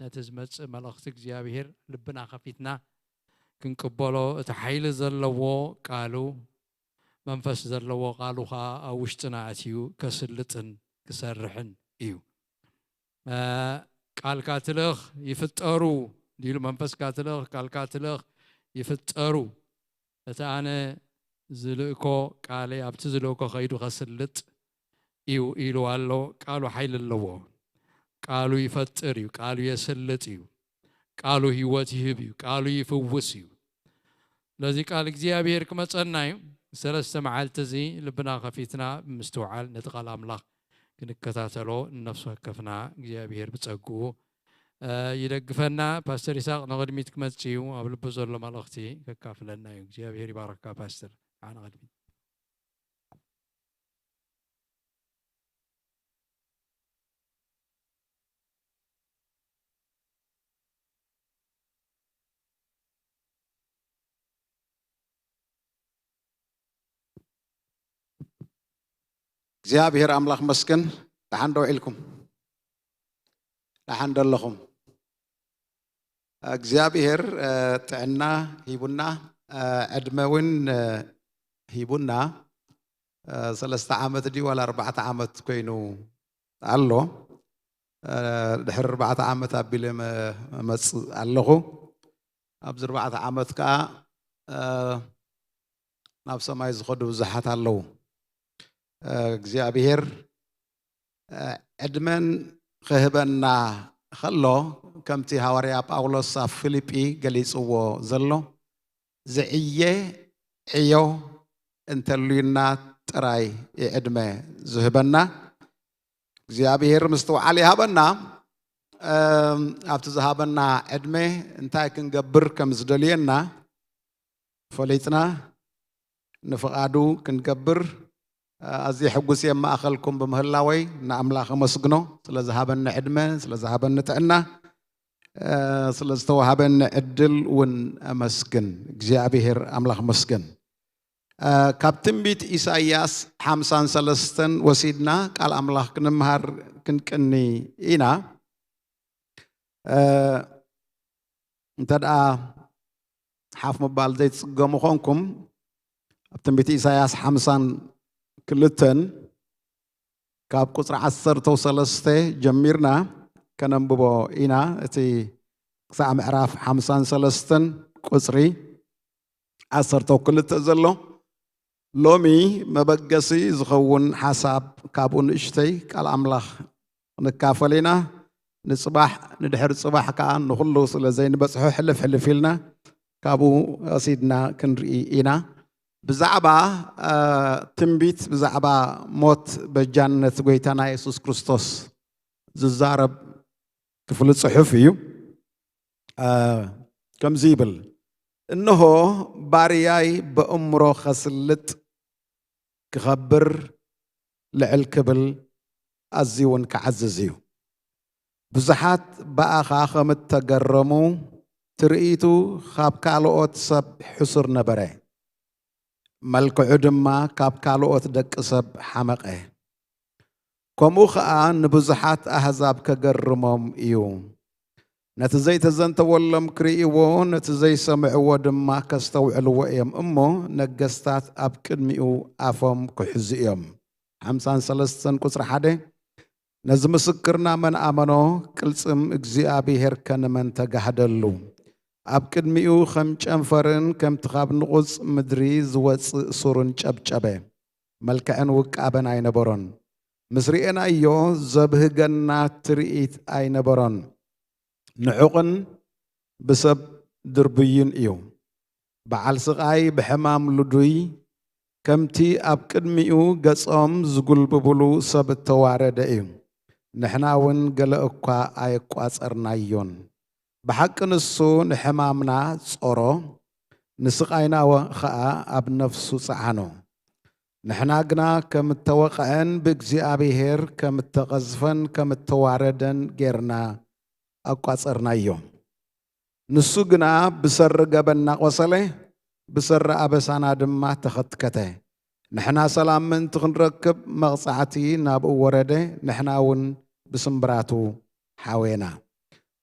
ነቲ ዝመጽእ መልእኽቲ እግዚኣብሔር ልብና ከፊትና ክንቅበሎ፣ እቲ ሓይሊ ዘለዎ ቃሉ፣ መንፈስ ዘለዎ ቃሉ ኸኣ ኣብ ውሽጥና ኣትዩ ከስልጥን ክሰርሕን እዩ። እ፣ ቃልካ ትልእኽ ይፍጠሩ እንዲሉ፣ መንፈስካ ትልእኽ፣ ቃልካ ትልእኽ ይፍጠሩ። እቲ ኣነ ዝልእኮ ቃለይ ኣብቲ ዝልእኮ ኸይዱ ኸስልጥ እዩ ኢሉ ኣሎ። ቃሉ ሓይሊ ኣለዎ። ቃሉ ይፈጥር እዩ። ቃሉ የስልጥ እዩ። ቃሉ ህይወት ይህብ እዩ። ቃሉ ይፍውስ እዩ። ስለዚ ቃል እግዚኣብሔር ክመጸና እዩ። ሰለስተ መዓልቲ እዚ ልብና ከፊትና ብምስትውዓል ነቲ ቃል ኣምላኽ ክንከታተሎ ንነፍሲ ወከፍና እግዚኣብሔር ብጸግኡ፣ እ፣ ይደግፈና። ፓስተር ይስሐቅ ንቕድሚት ክመጽእ እዩ። ኣብ ልቡ ዘሎ መልእኽቲ ከካፍለና እዩ። እግዚኣብሔር ይባርኽካ ፓስተር። ንዓ ንቕድሚት። እግዚኣብሔር ኣምላኽ መስገን። ደሓን ዶ ውዒልኩም? ደሓን ዶ ኣለኹም? እግዚኣብሔር፣ እ፣ ጥዕና ሂቡና፣ እ፣ ዕድመ እውን፣ እ፣ ሂቡና። እ፣ ሰለስተ ዓመት ድዩ ዋላ ኣርባዕተ ዓመት ኮይኑ ኣሎ። እ፣ ድሕሪ ኣርባዕተ ዓመት ኣቢለ መ-፣ መመጽእ ኣለኹ። ኣብዚ ኣርባዕተ ዓመት ከኣ፣ እ፣ ናብ ሰማይ ዝኸዱ ብዙሓት ኣለዉ። እ፣ እግዚኣብሔር፣ እ፣ ዕድመን ክህበና ከሎ፣ ከምቲ ሃዋርያ ጳውሎስ ኣብ ፊልጲ ገሊጽዎ ዘሎ፣ ዝዕየ ዕዮ እንተልዩና ጥራይ እዩ ዕድመ ዝህበና። እግዚኣብሔር ምስትውዓል ይሃበና። እም፣ ኣብቲ ዝሃበና ዕድመ እንታይ ክንገብር ከም ዝደልየና ፈሊጥና ንፍቓዱ ክንገብር፣ እ፣ ኣዝየ ሕጉስ እየ ኣብ ማእኸልኩም ብምህላወይ ንኣምላኽ ኣመስግኖ ስለ ዝሃበኒ ዕድመ፣ ስለ ዝሃበኒ ጥዕና፣ እ፣ ስለ ዝተዋሃበኒ ዕድል እውን ኣመስግን። እግዚኣብሔር ኣምላኽ ኣመስግን። እ፣ ካብ ትንቢት ኢሳይያስ ሓምሳን ሰለስተን ወሲድና ቃል ኣምላኽ ክንምሃር ክንቅኒ ኢና። እ፣ እንተ ደኣ ሓፍ ምባል ዘይትጽገሙ ኾንኩም፣ ኣብ ትንቢት ኢሳይያስ ሓምሳን ክልተን ካብ ቁጽሪ ዓሰርተ ሰለስተ ጀሚርና ከነንብቦ ኢና። እቲ ክሳዕ ምዕራፍ ሓምሳን ሰለስተን ቁጽሪ ዓሰርተ ክልተ ዘሎ። ሎሚ መበገሲ ዝኸውን ሓሳብ ካብኡ ንእሽተይ ቃል ኣምላኽ ንካፈል ኢና። ንጽባሕ፣ ንድሕሪ ጽባሕ ከኣ ንኹሉ ስለ ዘይንበጽሖ ሕልፍ ሕልፍ ኢልና ካብኡ ወሲድና ክንርኢ ኢና። ብዛዕባ፣ እ፣ ትንቢት፣ ብዛዕባ ሞት በጃነት ጐይታና የሱስ ክርስቶስ ዝዛረብ ክፍሊ ጽሑፍ እዩ። እ፣ ከምዚ ይብል፣ "እንሆ ባርያይ በእምሮ ኸስልጥ፣ ክኸብር፣ ልዕል ክብል፣ ኣዝዩ እውን ክዓዝዝ እዩ። ብዙሓት ብኣኻ ከም እተገረሙ፣ ትርኢቱ ኻብ ካልኦት ሰብ ሕሱር ነበረ፣ መልክዑ ድማ ካብ ካልኦት ደቂ ሰብ ሓመቐ። ከምኡ ኸኣ ንብዙሓት ኣህዛብ ከገርሞም እዩ። ነቲ ዘይተዘንተወሎም ክርእይዎ፣ ነቲ ዘይሰምዕዎ ድማ ከስተውዕልዎ እዮም እሞ፣ ነገስታት ኣብ ቅድሚኡ ኣፎም ክሕዙ እዮም።" ሓምሳን ሰለስተን ቁጽሪ ሓደ፣ "ነዚ ምስክርና መን ኣመኖ? ቅልጽም እግዚኣብሄርከ ንመን ተጋህደሉ?" ኣብ ቅድሚኡ ከም ጨንፈርን ከምቲ ካብ ንቑጽ ምድሪ ዝወጽእ ሱርን ጨብጨበ። መልክዕን ውቃበን ኣይነበሮን። ምስ ርኤናዮ ዘብህገና ትርኢት ኣይነበሮን። ንዑቕን ብሰብ ድርቡይን እዩ። በዓል ስቓይ፣ ብሕማም ልዱይ፣ ከምቲ ኣብ ቅድሚኡ ገጾም ዝጉልብብሉ ሰብ እተዋረደ እዩ። ንሕና እውን ገለ እኳ ኣየቋጸርናዮን። ብሓቂ ንሱ ንሕማምና ጾሮ፣ ንስቓይና ወ-፣ ኸኣ ኣብ ነፍሱ ጸዓኖ። ንሕና ግና ከም እተወቕዐን ብእግዚኣብሄር ከም እተቐዝፈን ከም እተዋረደን ጌርና ኣቋጸርናዮ። ንሱ ግና ብሰሪ ገበንና ቆሰለ፣ ብሰሪ ኣበሳና ድማ ተኸትከተ። ንሕና ሰላም ምእንቲ ክንረክብ መቕጻዕቲ ናብኡ ወረደ፣ ንሕና እውን ብስምብራቱ ሓዌና።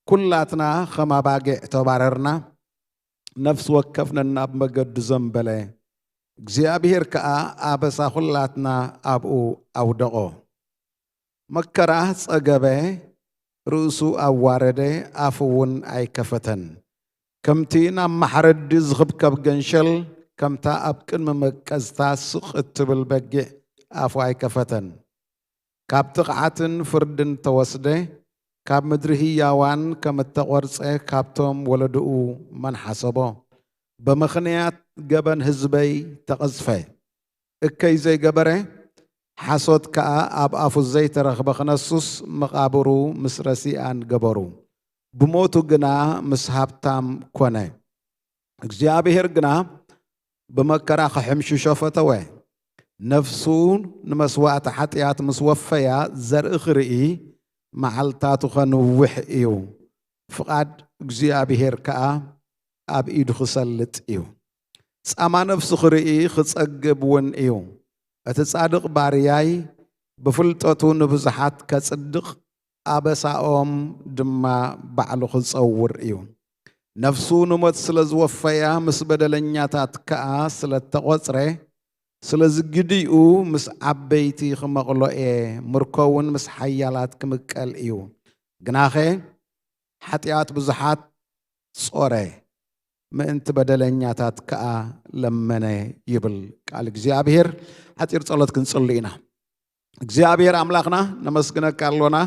ኩላትና ከም ኣባጊዕ ተባረርና፣ ነፍሲ ወከፍ ነናብ መገዱ ዘንበለ፣ እግዚኣብሄር ከኣ ኣበሳ ኩላትና ኣብኡ ኣውደቖ። መከራ ጸገበ፣ ርእሱ ኣዋረደ፣ ኣፉ እውን ኣይከፈተን። ከምቲ ናብ ማሕረዲ ዝኽብከብ ገንሸል፣ ከምታ ኣብ ቅድሚ መቀዝታ ስቕ እትብል በጊዕ ኣፉ ኣይከፈተን። ካብ ጥቕዓትን ፍርድን ተወስደ፣ ካብ ምድሪ ህያዋን ከም እተቖርጸ ካብቶም ወለድኡ መን ሓሰቦ? ብምኽንያት ገበን ህዝበይ ተቐዝፈ። እከይ ዘይገበረ፣ ሓሶት ከኣ ኣብ ኣፉ ዘይተረኽበ ክነሱስ፣ መቓብሩ ምስ ረሲኣን ገበሩ። ብሞቱ ግና ምስ ሃብታም ኮነ። እግዚኣብሄር ግና ብመከራ ክሕምሽሾ ፈተወ። ነፍሱ ንመስዋእቲ ሓጢኣት ምስ ወፈያ ዘርኢ ክርኢ፣ መዓልታቱ ኸንውሕ እዩ። ፍቓድ እግዚኣብሄር ከኣ ኣብ ኢዱ ክሰልጥ እዩ። ጻማ ነፍሱ ክርኢ ክጸግብ እውን እዩ። እቲ ጻድቕ ባርያይ ብፍልጠቱ ንብዙሓት ከጽድቕ፣ ኣበሳኦም ድማ ባዕሉ ክጸውር እዩ። ነፍሱ ንሞት ስለ ዝወፈያ፣ ምስ በደለኛታት ከኣ ስለ እተቖጽረ፣ ስለዚ ግዲኡ ምስ ዓበይቲ ክመቕሎ እየ፣ ምርኮ እውን ምስ ሓያላት ክምቀል እዩ። ግናኸ ሓጢኣት ብዙሓት ጾረ፣ ምእንቲ በደለኛታት ከኣ ለመነ ይብል ቃል እግዚኣብሄር። ሓጺር ጸሎት ክንጽሊ ኢና። እግዚኣብሄር ኣምላኽና፣ ነመስግነካ ኣሎና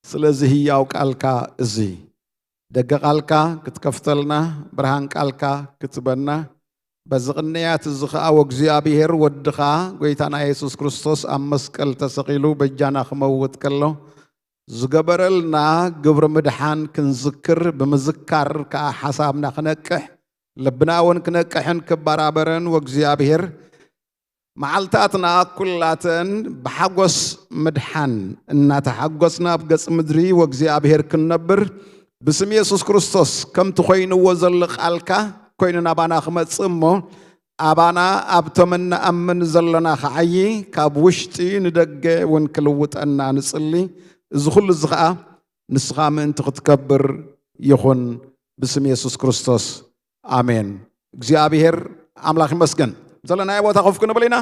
ስለዚ ህያው ቃልካ እዚ። ደገ ቃልካ ክትከፍተልና፣ ብርሃን ቃልካ ክትበና፣ በዚ ቅንያት እዚ ኸኣ ወእግዚኣብሄር ወድኻ ጐይታና የሱስ ክርስቶስ ኣብ መስቀል ተሰቒሉ በጃና ክመውት ከሎ ዝገበረልና ግብሪ ምድሓን ክንዝክር፣ ብምዝካር ከኣ ሓሳብና ክነቅሕ፣ ልብና እውን ክነቅሕን ክበራበርን ወእግዚኣብሄር መዓልታትና ኩላተን ብሓጎስ ምድሓን እናተሓጎስና ኣብ ገጽ ምድሪ ወእግዚኣብሄር ክንነብር ብስም የሱስ ክርስቶስ ከምቲ ኮይንዎ ዘሎ ቃልካ ኮይኑ ናባና ክመጽእ እሞ ኣባና ኣብቶም እንኣምን ዘለና ክዓዪ፣ ካብ ውሽጢ ንደገ እውን ክልውጠና ንጽሊ። እዚ ኩሉ እዚ ኸኣ ንስኻ ምእንቲ ክትከብር ይኹን፣ ብስም የሱስ ክርስቶስ፣ ኣሜን። እግዚኣብሔር ኣምላኽ ይመስገን። ዘለናዮ ቦታ ኮፍ ክንብል ኢና።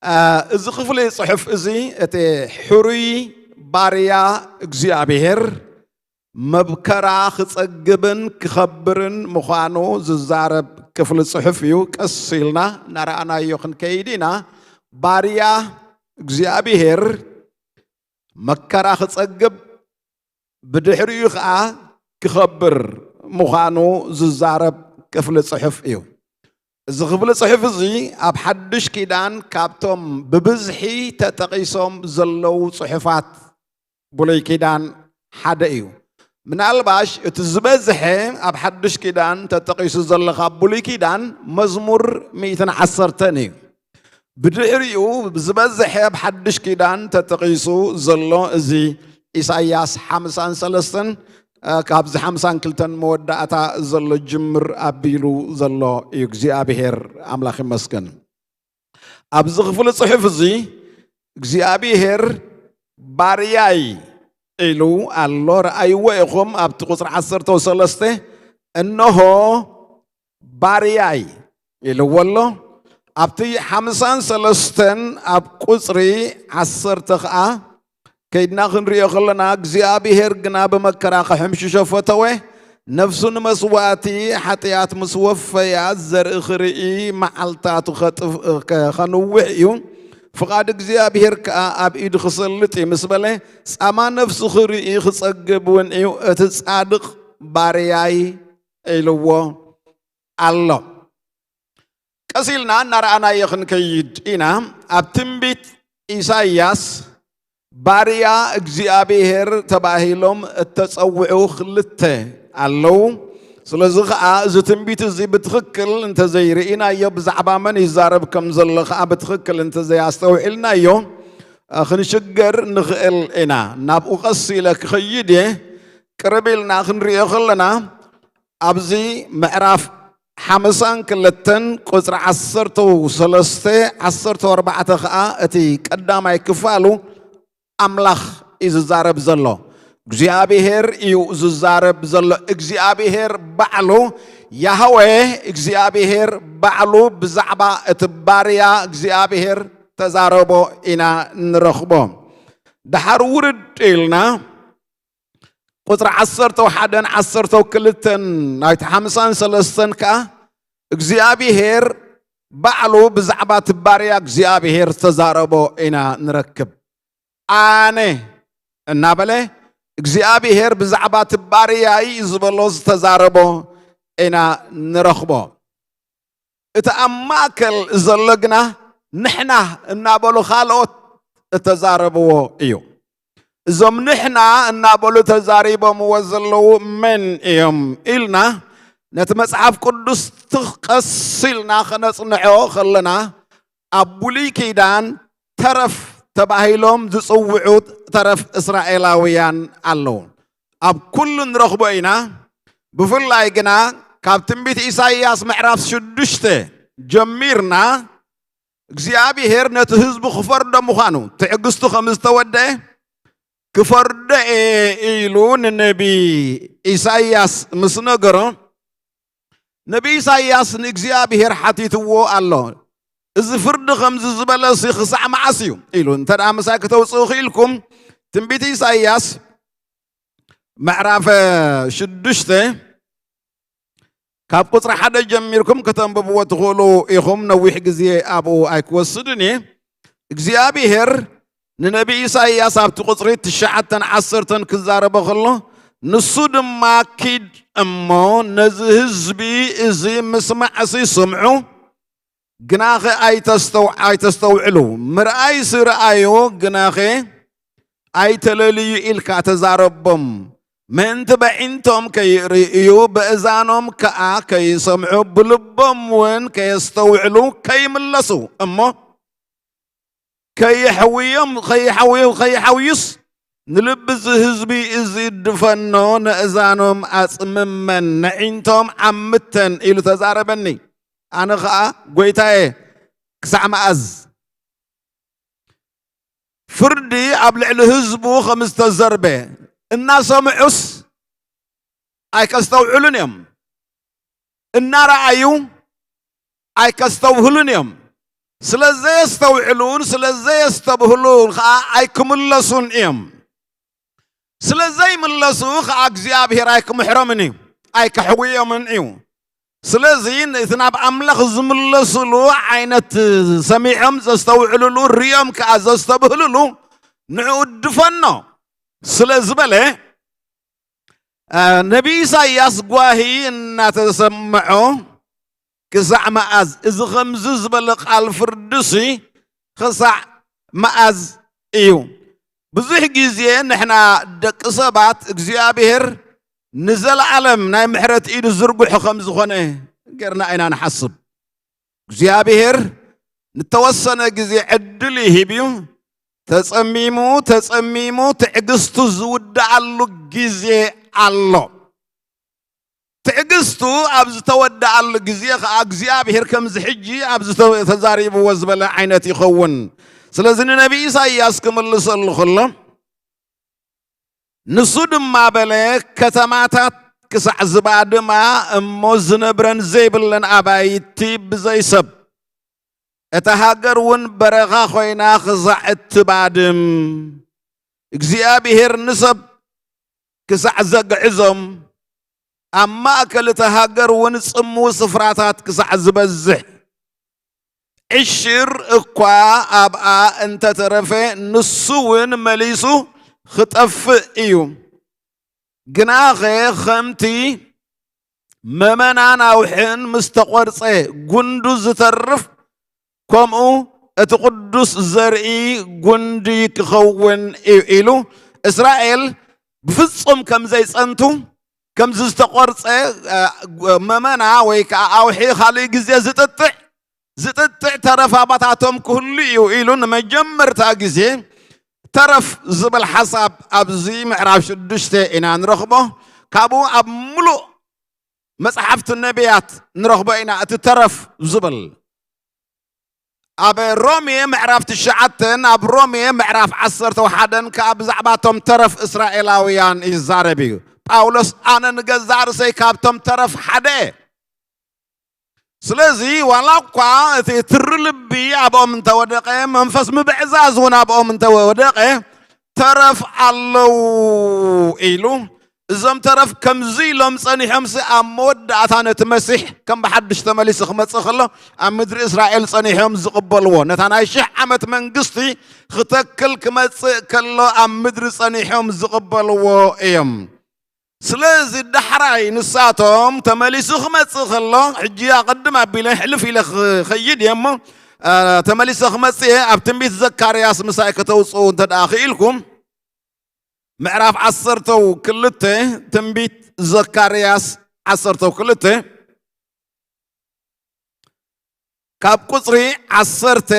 አ፣ እዚ ክፍሊ ጽሑፍ እዚ፣ እቲ ሕሩይ ባርያ እግዚኣብሔር መብከራ ክጸግብን ክኸብርን ምዃኑ ዝዛረብ ክፍሊ ጽሑፍ እዩ። ቀስ ኢልና እናረኣናዮ ክንከይድ ኢና። ባርያ እግዚኣብሔር መከራ ክጸግብ፣ ብድሕሪኡ ኸኣ ክኸብር ምዃኑ ዝዛረብ ክፍሊ ጽሑፍ እዩ። እዚ ክፍሊ ጽሑፍ እዚ ኣብ ሓድሽ ኪዳን ካብቶም ብብዝሒ ተጠቒሶም ዘለዉ ጽሑፋት ብሉይ ኪዳን ሓደ እዩ። ምናልባሽ እቲ ዝበዝሐ ኣብ ሓድሽ ኪዳን ተጠቒሱ ዘሎ ካብ ብሉይ ኪዳን መዝሙር ሚእትን ዓሰርተን እዩ። ብድሕሪኡ ዝበዝሐ ኣብ ሓድሽ ኪዳን ተጠቒሱ ዘሎ እዚ ኢሳይያስ ሓምሳን ሰለስተን፣ እ፣ ካብዚ ሓምሳን ክልተን መወዳእታ ዘሎ ጅምር ኣቢሉ ዘሎ እዩ። እግዚኣብሔር ኣምላኽ ይመስገን። ኣብዚ ክፍሊ ጽሑፍ እዚ እግዚኣብሔር ባርያይ ኢሉ ኣሎ። ረኣይዎ ኢኹም ኣብቲ ቁጽሪ ዓሰርተ ሰለስተ፣ "እንሆ ባርያይ" ኢልዎ ኣሎ። ኣብቲ ሓምሳን ሰለስተን ኣብ ቁጽሪ ዓሰርተ ኸኣ ከይድና ክንሪኦ ከለና፣ እግዚኣብሔር ግና ብመከራ ክሕምሽሾ ፈተወ። ነፍሱ ንመስዋእቲ ሓጢኣት ምስ ወፈያ፣ ዘርኢ ክርኢ፣ መዓልታቱ ኸጥፍ-፣ ከ-፣ ኸንውሕ እዩ። ፍቓድ እግዚኣብሔር ከኣ ኣብ ኢዱ ክሰልጥ እዩ ምስ በለ፣ ጻማ ነፍሱ ክርኢ ክጸግብ እውን እዩ። እቲ ጻድቕ ባርያይ ኢልዎ ኣሎ። ቀስ ኢልና እናረኣናዮ ክንከይድ ኢና። ኣብ ትንቢት ኢሳይያስ ባርያ እግዚኣብሔር ተባሂሎም እተጸውዑ ክልተ ኣለዉ። ስለዚ ኸኣ እዚ ትንቢት እዚ ብትኽክል እንተዘይርኢናዮ፣ ብዛዕባ መን ይዛረብ ከም ዘሎ ኸኣ ብትኽክል እንተዘይኣስተውዒልናዮ፣ እ፣ ክንሽገር ንኽእል ኢና። ናብኡ ቀስ ኢለ ክኸይድ እየ። ቅርብ ኢልና ክንሪኦ ከለና፣ ኣብዚ ምዕራፍ ሓምሳን ክልተን ቁጽሪ ዓሰርተ ሰለስተ፣ ዓሰርተ ኣርባዕተ ኸኣ እቲ ቀዳማይ ክፋሉ ኣምላኽ እዩ ዝዛረብ ዘሎ። እግዚኣብሔር እዩ ዝዛረብ ዘሎ። እግዚኣብሔር ባዕሉ፣ ያህዌ እግዚኣብሔር ባዕሉ ብዛዕባ እቲ ባርያ እግዚኣብሔር ተዛረቦ ኢና ንረኽቦ። ደሓር ውርድ ኢልና ቁጽሪ ዓሰርተ ሓደን ዓሰርተ ክልተን ናይቲ ሓምሳን ሰለስተን ከኣ፣ እግዚኣብሔር ባዕሉ ብዛዕባ እቲ ባርያ እግዚኣብሔር ዝተዛረቦ ኢና ንረክብ። ኣነ እናበለ እግዚኣብሔር ብዛዕባ እቲ ባርያይ ዝበሎ ዝተዛረቦ ኢና ንረኽቦ። እቲ ኣብ ማእከል ዘሎ ግና ንሕና እናበሉ ካልኦት እተዛረብዎ እዩ። እዞም ንሕና እናበሉ ተዛሪቦምዎ ዘለዉ መን እዮም ኢልና ነቲ መጽሓፍ ቅዱስ ትኽ-፣ ቀስ ኢልና ኸነጽንዖ ኸለና፣ ኣብ ብሉይ ኪዳን ተረፍ ተባሂሎም ዝጽውዑ ተረፍ እስራኤላውያን ኣለዉ። ኣብ ኩሉ ንረኽቦ ኢና። ብፍላይ ግና ካብ ትንቢት ኢሳይያስ ምዕራፍ ሽዱሽተ ጀሚርና እግዚኣብሔር ነቲ ህዝቡ ክፈርዶ ምዃኑ፣ ትዕግስቱ ከም ዝተወደአ ክፈርዶ እየ ኢሉ ንነቢ ኢሳይያስ ምስ ነገሮ፣ ነቢ ኢሳይያስ ንእግዚኣብሔር ሓቲትዎ ኣሎ። "እዚ ፍርዲ ከምዚ ዝበለሲ ክሳዕ መዓስ እዩ?" ኢሉ። እንተ ደኣ ምሳይ ከተውጽኡ ክኢልኩም፣ ትንቢት ኢሳይያስ ምዕራፍ ሽዱሽተ ካብ ቁጽሪ ሓደ ጀሚርኩም ከተንብብዎ ትኽእሉ ኢኹም። ነዊሕ ግዜ ኣብኡ ኣይክወስድን እየ። እግዚኣብሔር ንነቢ ኢሳይያስ ኣብቲ ቁጽሪ ትሽዓተን ዓሰርተን ክዛረቦ ከሎ፣ ንሱ ድማ፣ "ኪድ እሞ ነዚ ህዝቢ እዚ ምስማዕሲ ስምዑ፣ ግናኸ ኣይተስተው-፣ ኣይተስተውዕሉ፣ ምርኣይሲ ረኣዩ፣ ግናኸ ኣይተለልዩ ኢልካ ተዛረቦም። ምእንቲ በዒንቶም ከይርእዩ፣ በእዛኖም ከኣ ከይሰምዑ፣ ብልቦም እውን ከየስተውዕሉ፣ ከይምለሱ እሞ ከይሐውዮም፣ ከይሐውዮ-፣ ከይሐውዩስ፣ ንልቢ እዚ ህዝቢ እዚ ድፈኖ፣ ነእዛኖም ኣጽምመን፣ ነዒንቶም ዓምተን" ኢሉ ተዛረበኒ። ኣነ ኸዓ ጎይታየ ክሳዕ መኣዝ ፍርዲ ኣብ ልዕሊ ህዝቡ ከም ዝተዘርበ እናሰምዑስ ኣይከስተውዕሉን እዮም፣ እናረኣዩ ኣይከስተውህሉን እዮም። ስለ ዘየስተውዕሉን ስለ ዘየስተብህሉን ከዓ ኣይክምለሱን እዮም። ስለ ዘይምለሱ ከዓ እግዚኣብሔር ኣይክምሕሮምን እዩ፣ ኣይክሕውዮምን እዩ። ስለዚ እቲ ናብ ኣምላኽ ዝምለስሉ ዓይነት ሰሚዖም ዘስተውዕልሉ፣ ሪኦም ከዓ ዘስተብህልሉ ንዕኡ ድፈኖ ስለ ዝበለ፣ አ፣ ነቢ ኢሳይያስ ጓሂ እናተሰምዖ ክሳዕ መኣዝ? እዚ ከምዚ ዝበለ ቃል ፍርድሲ ክሳዕ መኣዝ እዩ? ብዙሕ ግዜ ንሕና ደቂ ሰባት እግዚኣብሔር ንዘለዓለም ናይ ምሕረት ኢዱ ዝርጉሑ ከም ዝኾነ ጌርና ኢና ንሓስብ። እግዚኣብሔር ንተወሰነ ግዜ ዕድል ይህብ እዩ። ተጸሚሙ፣ ተጸሚሙ ትዕግስቱ ዝውድኣሉ ግዜ ኣሎ። ትዕግስቱ ኣብ ዝተወድኣሉ ግዜ ኸዓ እግዚኣብሔር ከምዚ ሕጂ ኣብዚ ተ-፣ ተዛሪብዎ ዝበለ ዓይነት ይኸውን። ስለዚ ንነቢ ኢሳይያስ ክምልሰሉ ከሎ፣ ንሱ ድማ በለ፣ ከተማታት ክሳዕ ዝባድማ፣ እሞ ዝነብረን ዘይብለን ኣባይቲ ብዘይ ሰብ፣ እታ ሃገር እውን በረኻ ኮይና ክሳዕ እትባድም፣ እግዚኣብሔር ንሰብ ክሳዕ ዘግዕዞም፣ ኣብ ማእከል እታ ሃገር እውን ጽምው ስፍራታት ክሳዕ ዝበዝሕ፣ ዕሽር እኳ ኣብኣ እንተተረፈ፣ ንሱ እውን መሊሱ ክጠፍእ እዩ። ግናኸ ከምቲ መመናን ኣውሕን ምስ ተቖርጸ ጉንዱ ዝተርፍ፣ ከምኡ እቲ ቅዱስ ዘርኢ ጉንዲ ክኸውን እዩ ኢሉ፣ እስራኤል ብፍጹም ከም ዘይጸንቱ፣ ከምዚ ዝተቖርጸ፣ እ፣ መመና ወይ ከዓ ኣውሒ ካልእ ግዜ ዝጥጥዕ፣ ዝጥጥዕ ተረፍ ኣባታቶም ክህሉ እዩ ኢሉ ንመጀመርታ ግዜ ተረፍ ዝብል ሓሳብ ኣብዚ ምዕራፍ ሽዱሽተ ኢና ንረኽቦ። ካብኡ ኣብ ምሉእ መጽሓፍቲ ነቢያት ንረኽቦ ኢና እቲ ተረፍ ዝብል። ኣብ ሮሜ ምዕራፍ ትሽዓተን ኣብ ሮሜ ምዕራፍ ዓሰርተ ሓደን ከኣ ብዛዕባ እቶም ተረፍ እስራኤላውያን ይዛረብ እዩ። ጳውሎስ፣ "ኣነ ንገዛእ ርእሰይ ካብቶም ተረፍ ሓደ እየ። ስለዚ ዋላ እኳ እቲ ትሪ ልቢ ኣብኦም እንተወደቐ፣ መንፈስ ምብዕዛዝ እውን ኣብኦም እንተወደቐ፣ ተረፍ ኣለዉ" ኢሉ። እዞም ተረፍ ከምዚ ኢሎም ጸኒሖምሲ፣ ኣብ መወዳእታ ነቲ መሲሕ ከም ብሓድሽ ተመሊሱ ክመጽእ ከሎ፣ ኣብ ምድሪ እስራኤል ጸኒሖም ዝቕበልዎ፣ ነታ ናይ ሽሕ ዓመት መንግስቲ ክተክል ክመጽእ ከሎ፣ ኣብ ምድሪ ጸኒሖም ዝቕበልዎ እዮም። ስለዚ ዳሕራይ ንሳቶም ተመሊሱ ክመጽእ ከሎ፣ ሕጂ ኣቐድም ኣቢለ ሕልፍ ኢለ ክኸይድ እየ እሞ፣ አ፣ ተመሊሰ ክመጽእ እየ። ኣብ ትንቢት ዘካርያስ ምሳይ ከተውጽኡ እንተ ደኣ ክኢልኩም፣ ምዕራፍ ዓሰርተው ክልተ፣ ትንቢት ዘካርያስ ዓሰርተው ክልተ፣ ካብ ቁጽሪ ዓሰርተ፣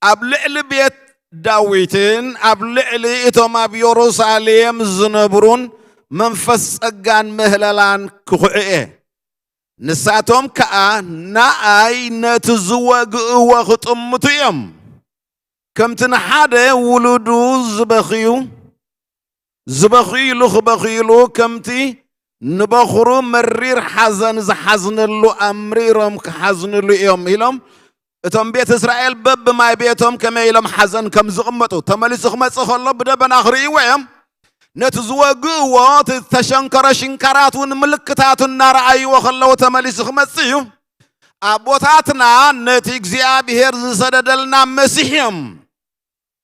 ኣብ ልዕሊ ቤት ዳዊትን ኣብ ልዕሊ እቶም ኣብ የሩሳሌም ዝነብሩን መንፈስ ጸጋን ምህለላን ክኹዕ እየ። ንሳቶም ከኣ ንኣይ ነቲ ዝወግእዎ ክጥምቱ እዮም። ከምቲ ንሓደ ውሉዱ ዝበኽዩ፣ ዝበኽይሉ ክበኽይሉ፣ ከምቲ ንበኹሩ መሪር ሓዘን ዝሓዝነሉ ኣምሪሮም ክሓዝንሉ እዮም ኢሎም። እቶም ቤት እስራኤል በብማይ ቤቶም ከመይ ኢሎም ሓዘን ከም ዝቕመጡ፣ ተመሊሱ ክመጽእ ከሎ ብደበና ክርእይዎ እዮም። ነቲ ዝወግእዎ፣ እቲ ዝተሸንከረ ሽንካራቱ ንምልክታቱ እናረኣይዎ ከለዉ ተመሊሱ ክመጽእ እዩ። ኣቦታትና ነቲ እግዚኣብሔር ዝሰደደልና መሲሕ እዮም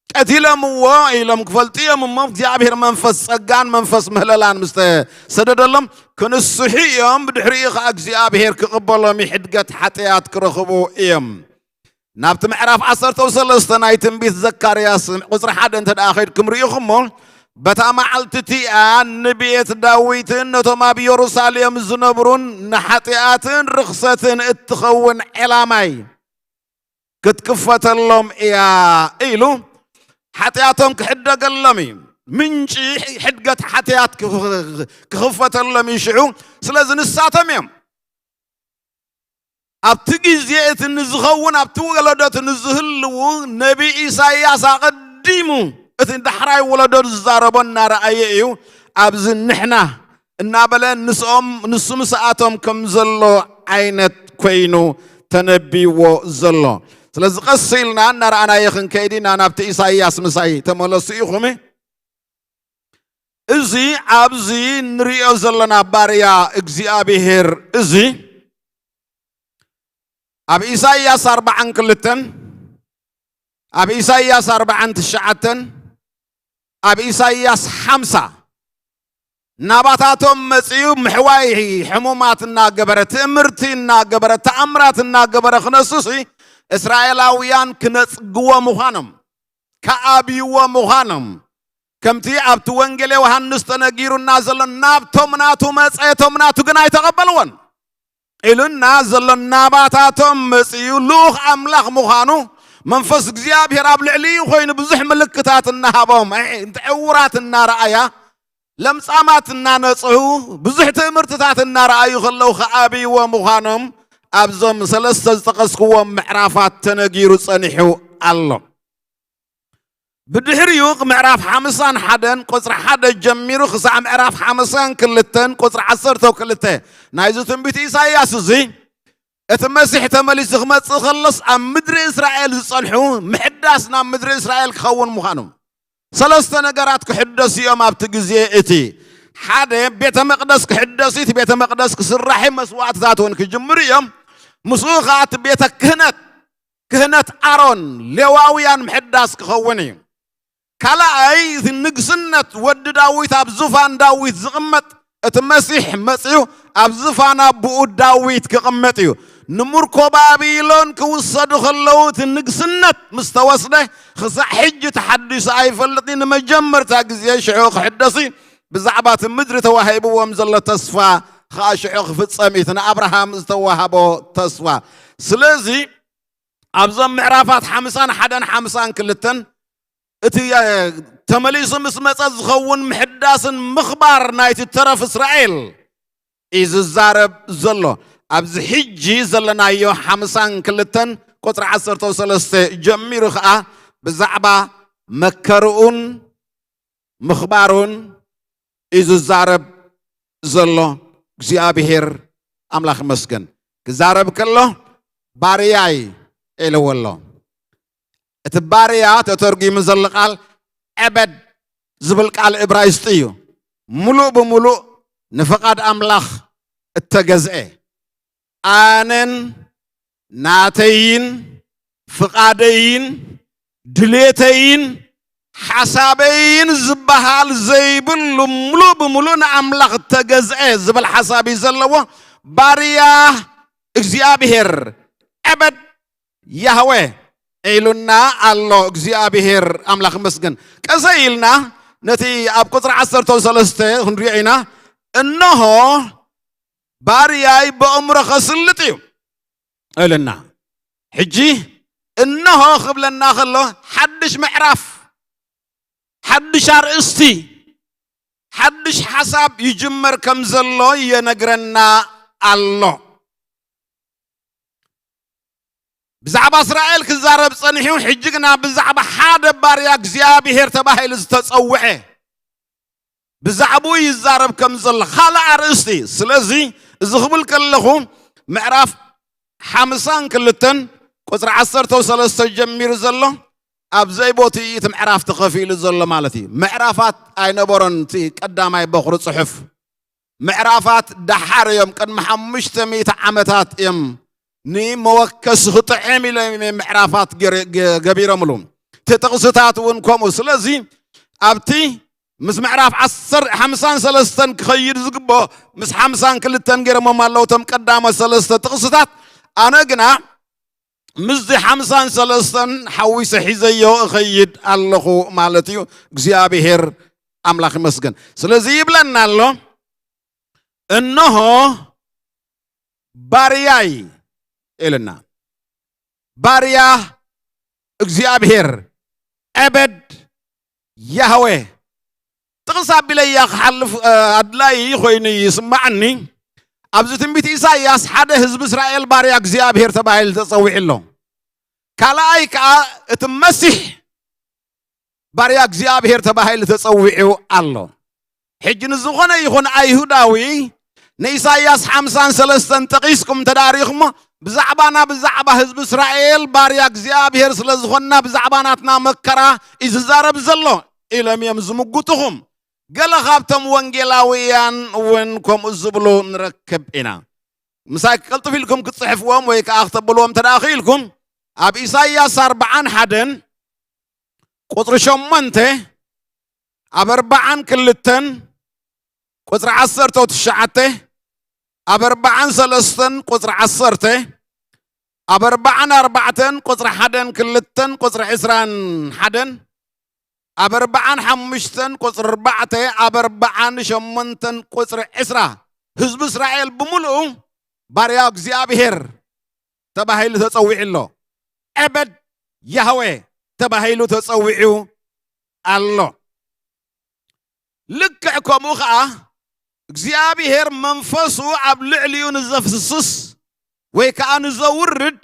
ቀቲሎምዎ ኢሎም ክፈልጡ እዮም እሞ፣ እግዚኣብሔር መንፈስ ጸጋን መንፈስ ምህለላን ምስ ተሰደደሎም፣ ክንስሑ እዮም። ብድሕሪኡ ኸዓ እግዚኣብሔር ክቕበሎም እዩ፣ ሕድገት ሓጢኣት ክረኽቡ እዮም። ናብቲ ምዕራፍ ዓሰርተ ሰለስተ ናይ ትንቢት ዘካርያስ ቁጽሪ ሓደ እንተ ደኣ ኸይድኩም ርኢኹሞ፣ በታ መዓልቲ እቲኣ ንቤት ዳዊትን ነቶም ኣብ የሩሳሌም ዝነብሩን ንሓጢኣትን ርኽሰትን እትኸውን ዔላማይ ክትክፈተሎም እያ ኢሉ፣ ሓጢኣቶም ክሕደገሎም እዩ። ምንጪ ሕድገት ሓጢኣት ክኽ-፣ ክኽፈተሎም እዩ ሽዑ። ስለዚ ንሳቶም እዮም ኣብቲ ግዜ እቲ ንዝኸውን ኣብቲ ወለዶ እቲ ንዝህልዉ ነቢ ኢሳይያስ ኣቐዲሙ እቲ ዳሕራይ ወለዶ ዝዛረቦ እናረኣየ እዩ። ኣብዚ ንሕና እናበለ ንስኦም ንሱ ምስኣቶም ከም ዘሎ ዓይነት ኮይኑ ተነቢዎ ዘሎ። ስለዚ ቀስ ኢልና እናረኣናዮ ክንከይድ ኢና ናብቲ ኢሳይያስ ምሳይ ተመለሱ ኢኹም። እዚ ኣብዚ ንሪኦ ዘለና ባርያ እግዚኣብሔር እዚ ኣብ ኢሳይያስ ኣርባዓን ክልተን ኣብ ኢሳይያስ ኣርባዓን ትሽዓተን ኣብ ኢሳይያስ ሓምሳ ናባታቶም መጺኡ ምሕዋይ ሕሙማት እናገበረ ትእምርቲ እናገበረ ተኣምራት እናገበረ ክነሱሲ እስራኤላውያን ክነጽግዎ ምዃኖም ከኣብይዎ ምዃኖም ከምቲ ኣብቲ ወንጌል ዮሃንስ ተነጊሩና ዘሎ ናብቶም ናቱ መጸ እቶም ናቱ ግን ኣይተቐበልዎን ኢሉና ዘሎ ናባታቶም መጺኡ ልኡኽ ኣምላኽ ምዃኑ መንፈስ እግዚኣብሔር ኣብ ልዕሊኡ ኮይኑ ብዙሕ ምልክታት እናሃቦም ዕውራት እናረኣያ ለምጻማት እናነጽሁ ብዙሕ ትእምርትታት እናረኣዩ ከለዉ ከኣብይዎ ምዃኖም ኣብዞም ሰለስተ ዝጠቐስክዎም ምዕራፋት ተነጊሩ ጸኒሑ ኣሎ። ብድሕሪኡ ምዕራፍ ሓምሳን ሓደን ቁፅሪ ሓደ ጀሚሩ ክሳዕ ምዕራፍ ሓምሳን ክልተን ቁፅሪ ዓሰርተ ክልተ ናይዚ ትንቢት ኢሳይያስ እዚ እቲ መሲሕ ተመሊሱ ክመፅእ ከሎስ ኣብ ምድሪ እስራኤል ዝፀንሑ ምሕዳስ ናብ ምድሪ እስራኤል ክኸውን ምዃኑ ሰለስተ ነገራት ክሕደሱ እዮም ኣብቲ ግዜ እቲ ሓደ ቤተ መቅደስ ክሕደስ እቲ ቤተ መቅደስ ክስራሕ መስዋዕትታት እውን ክጅምሩ እዮም ምስኡ ከዓ እቲ ቤተ ክህነት ክህነት ኣሮን ሌዋውያን ምሕዳስ ክኸውን እዩ ካልኣይ እቲ ንግስነት ወዲ ዳዊት ኣብ ዙፋን ዳዊት ዝቕመጥ እቲ መሲሕ መፅኡ ኣብ ዝፋን ኣቦኡ ዳዊት ክቕመጥ እዩ ንምርኮ ባቢሎን ክውሰዱ ከለዉ እቲ ንግስነት ምስ ተወስደ ክሳዕ ሕጂ ተሓዲሱ ኣይፈልጥ ንመጀመርታ ግዜ ሽዑ ክሕደሱ ብዛዕባ እቲ ምድሪ ተዋሂብዎም ዘሎ ተስፋ ከዓ ሽዑ ክፍፀም እዩ እቲ ንኣብርሃም ዝተዋሃቦ ተስፋ ስለዚ ኣብዞም ምዕራፋት ሓምሳን ሓደን ሓምሳን ክልተን እቲ ተመሊሱ ምስ መፀ ዝኸውን ምሕዳስን ምኽባር ናይቲ ተረፍ እስራኤል እዩ ዝዛረብ ዘሎ ኣብዚ ሕጂ ዘለናዮ ሓምሳን ክልተን ቁፅሪ ዓሰርተ ሰለስተ ጀሚሩ ከዓ ብዛዕባ መከርኡን ምኽባሩን እዩ ዝዛረብ ዘሎ እግዚኣብሔር ኣምላኽ ይመስገን ክዛረብ ከሎ ባርያይ ኢልዎ ኣሎ እቲ ባርያ ተተርጒሙ ዘሎ ቃል ዕበድ ዝብል ቃል እብራይስጢ እዩ ሙሉእ ብምሉእ ንፍቓድ ኣምላኽ እተገዝአ ኣነን ናተይን ፍቓደይን ድሌተይን ሓሳበይን ዝበሃል ዘይብሉ ምሉእ ብምሉእ ንኣምላኽ እተገዝአ ዝብል ሓሳብ እዩ ዘለዎ ባርያ እግዚኣብሔር ዕበድ ያህወ ኢሉና ኣሎ እግዚኣብሔር ኣምላኽ መስገን ቀሰ ኢልና ነቲ ኣብ ቁፅሪ ዓሰርተ ሰለስተ ክንሪኦ ኢና እነሆ ባርያይ በእምሮ ከስልጥ እዩ እልና ሕጂ እነሆ ክብለና ከሎ ሓድሽ ምዕራፍ ሓድሽ ኣርእስቲ ሓድሽ ሓሳብ ይጅመር ከም ዘሎ የነግረና ኣሎ ብዛዕባ እስራኤል ክዛረብ ጸኒሑ ሕጂ ግና ብዛዕባ ሓደ ባርያ እግዚኣብሔር ተባሂሉ ዝተጸውዐ ብዛዕባኡ ይዛረብ ከም ዘሎ ካልእ ኣርእስቲ ስለዚ እዚ ክብል ከለኹ ምዕራፍ ሓምሳን ክልተን ቁፅሪ ዓሰርተ ሰለስተ ጀሚሩ ዘሎ ኣብ ዘይቦትኡ እቲ ምዕራፍ ተኸፊሉ ዘሎ ማለት እዩ ምዕራፋት ኣይነበሮን እቲ ቀዳማይ በኹሪ ፅሑፍ ምዕራፋት ደሓር እዮም ቅድሚ ሓሙሽተ ሚእቲ ዓመታት እዮም ንመወከሲ ክጥዕም ኢሎም ምዕራፋት ገቢሮምሉ እቲ ጥቕስታት እውን ከምኡ ስለዚ ኣብቲ ምስ ምዕራፍ ሓምሳን ሰለስተን ክኸይድ ዝግብኦ ምስ ሓምሳን ክልተን ገይሮሞም ኣለዉ እቶም ቀዳሞት ሰለስተ ጥቕስታት ኣነ ግና ምስዚ ሓምሳን ሰለስተን ሓዊሰ ሒዘዮ እኸይድ ኣለኹ ማለት እዩ እግዚኣብሄር ኣምላኽ ይመስገን ስለዚ ይብለና ኣሎ እንሆ ባርያይ ኢልና ባርያ እግዚኣብሄር ዕበድ ያህዌ ጥቕስ ኣቢለያ ክሓልፍ ኣድላይ ኮይኑ ይስማዓኒ ኣብዚ ትንቢት ኢሳይያስ ሓደ ህዝቢ እስራኤል ባርያ እግዚኣብሔር ተባሂሉ ተጸዊዑ ኣሎ። ካልኣይ ከኣ እቲ መሲሕ ባርያ እግዚኣብሔር ተባሂሉ ተጸዊዑ ኣሎ። ሕጂ ንዝኾነ ይኹን ኣይሁዳዊ ንኢሳይያስ ሓምሳን ሰለስተን ጠቒስኩም እንተ ደኣ ርኢኹሞ፣ ብዛዕባና፣ ብዛዕባ ህዝቢ እስራኤል ባርያ እግዚኣብሔር ስለ ዝኾንና፣ ብዛዕባ ናትና መከራ እዩ ዝዛረብ ዘሎ ኢሎም እዮም ዝምጉትኹም። ገለ ካብቶም ወንጌላውያን እውን ከምኡ ዝብሉ ንረክብ ኢና። ምሳይ ክቀልጥፍ ኢልኩም ክትጽሕፍዎም ወይ ከኣ ክተብልዎም እንተ ደኣ ክኢልኩም፣ ኣብ ኢሳይያስ ኣርብዓን ሓደን ቁጽሪ ሸሞንተ፣ ኣብ ኣርብዓን ክልተን ቁጽሪ ዓሰርተ ትሽዓተ፣ ኣብ ኣርብዓን ሰለስተን ቁጽሪ ዓሰርተ፣ ኣብ ኣርብዓን ኣርባዕተን ቁጽሪ ሓደን ክልተን ቁጽሪ ዕስራን ሓደን፣ ኣብ ኣርብዓን ሓሙሽተን ቁጽሪ ኣርባዕተ፣ ኣብ ኣርብዓን ሸሞንተን ቁጽሪ ዕስራ፣ ህዝቢ እስራኤል ብምሉኡ ባርያ እግዚኣብሔር ተባሂሉ ተጸዊዑ ኣሎ። ዕበድ ያህዌ ተባሂሉ ተጸዊዑ ኣሎ። ልክዕ ከምኡ ኸኣ እግዚኣብሔር መንፈሱ ኣብ ልዕሊኡ ንዘፍስስ ወይ ከኣ ንዘውርድ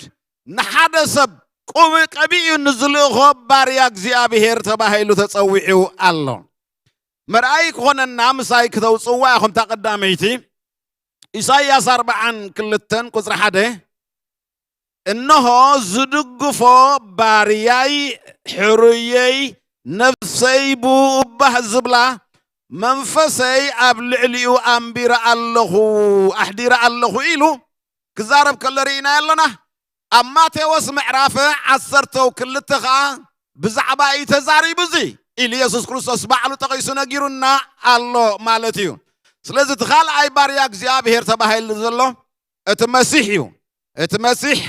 ንሓደ ሰብ ቁብ-፣ ቀቢኡ ንዝልእኾ ባርያ እግዚኣብሔር ተባሂሉ ተጸዊዑ ኣሎ። መርኣይ ክኾነና ምሳይ ክተውጽዋ ኢኹም። እታ ቀዳመይቲ ኢሳይያስ ኣርብዓን ክልተን ቁጽሪ ሓደ፣ "እንሆ ዝድግፎ ባርያይ ሕሩየይ ነፍሰይ ብኡ እባህ ዝብላ መንፈሰይ ኣብ ልዕሊኡ ኣንቢረ ኣለኹ፣ ኣሕዲረ ኣለኹ" ኢሉ ክዛረብ ከሎ ርኢና ኣለና። ኣብ ማቴዎስ ምዕራፍ ዓሰርተ ክልተ ኸኣ ብዛዕባ እዩ ተዛሪቡ። እዚ ኢሉ የሱስ ክርስቶስ ባዕሉ ጠቒሱ ነጊሩና ኣሎ ማለት እዩ። ስለዚ እቲ ካልኣይ ባርያ እግዚኣብሔር ተባሂሉ ዘሎ እቲ መሲሕ እዩ። እቲ መሲሕ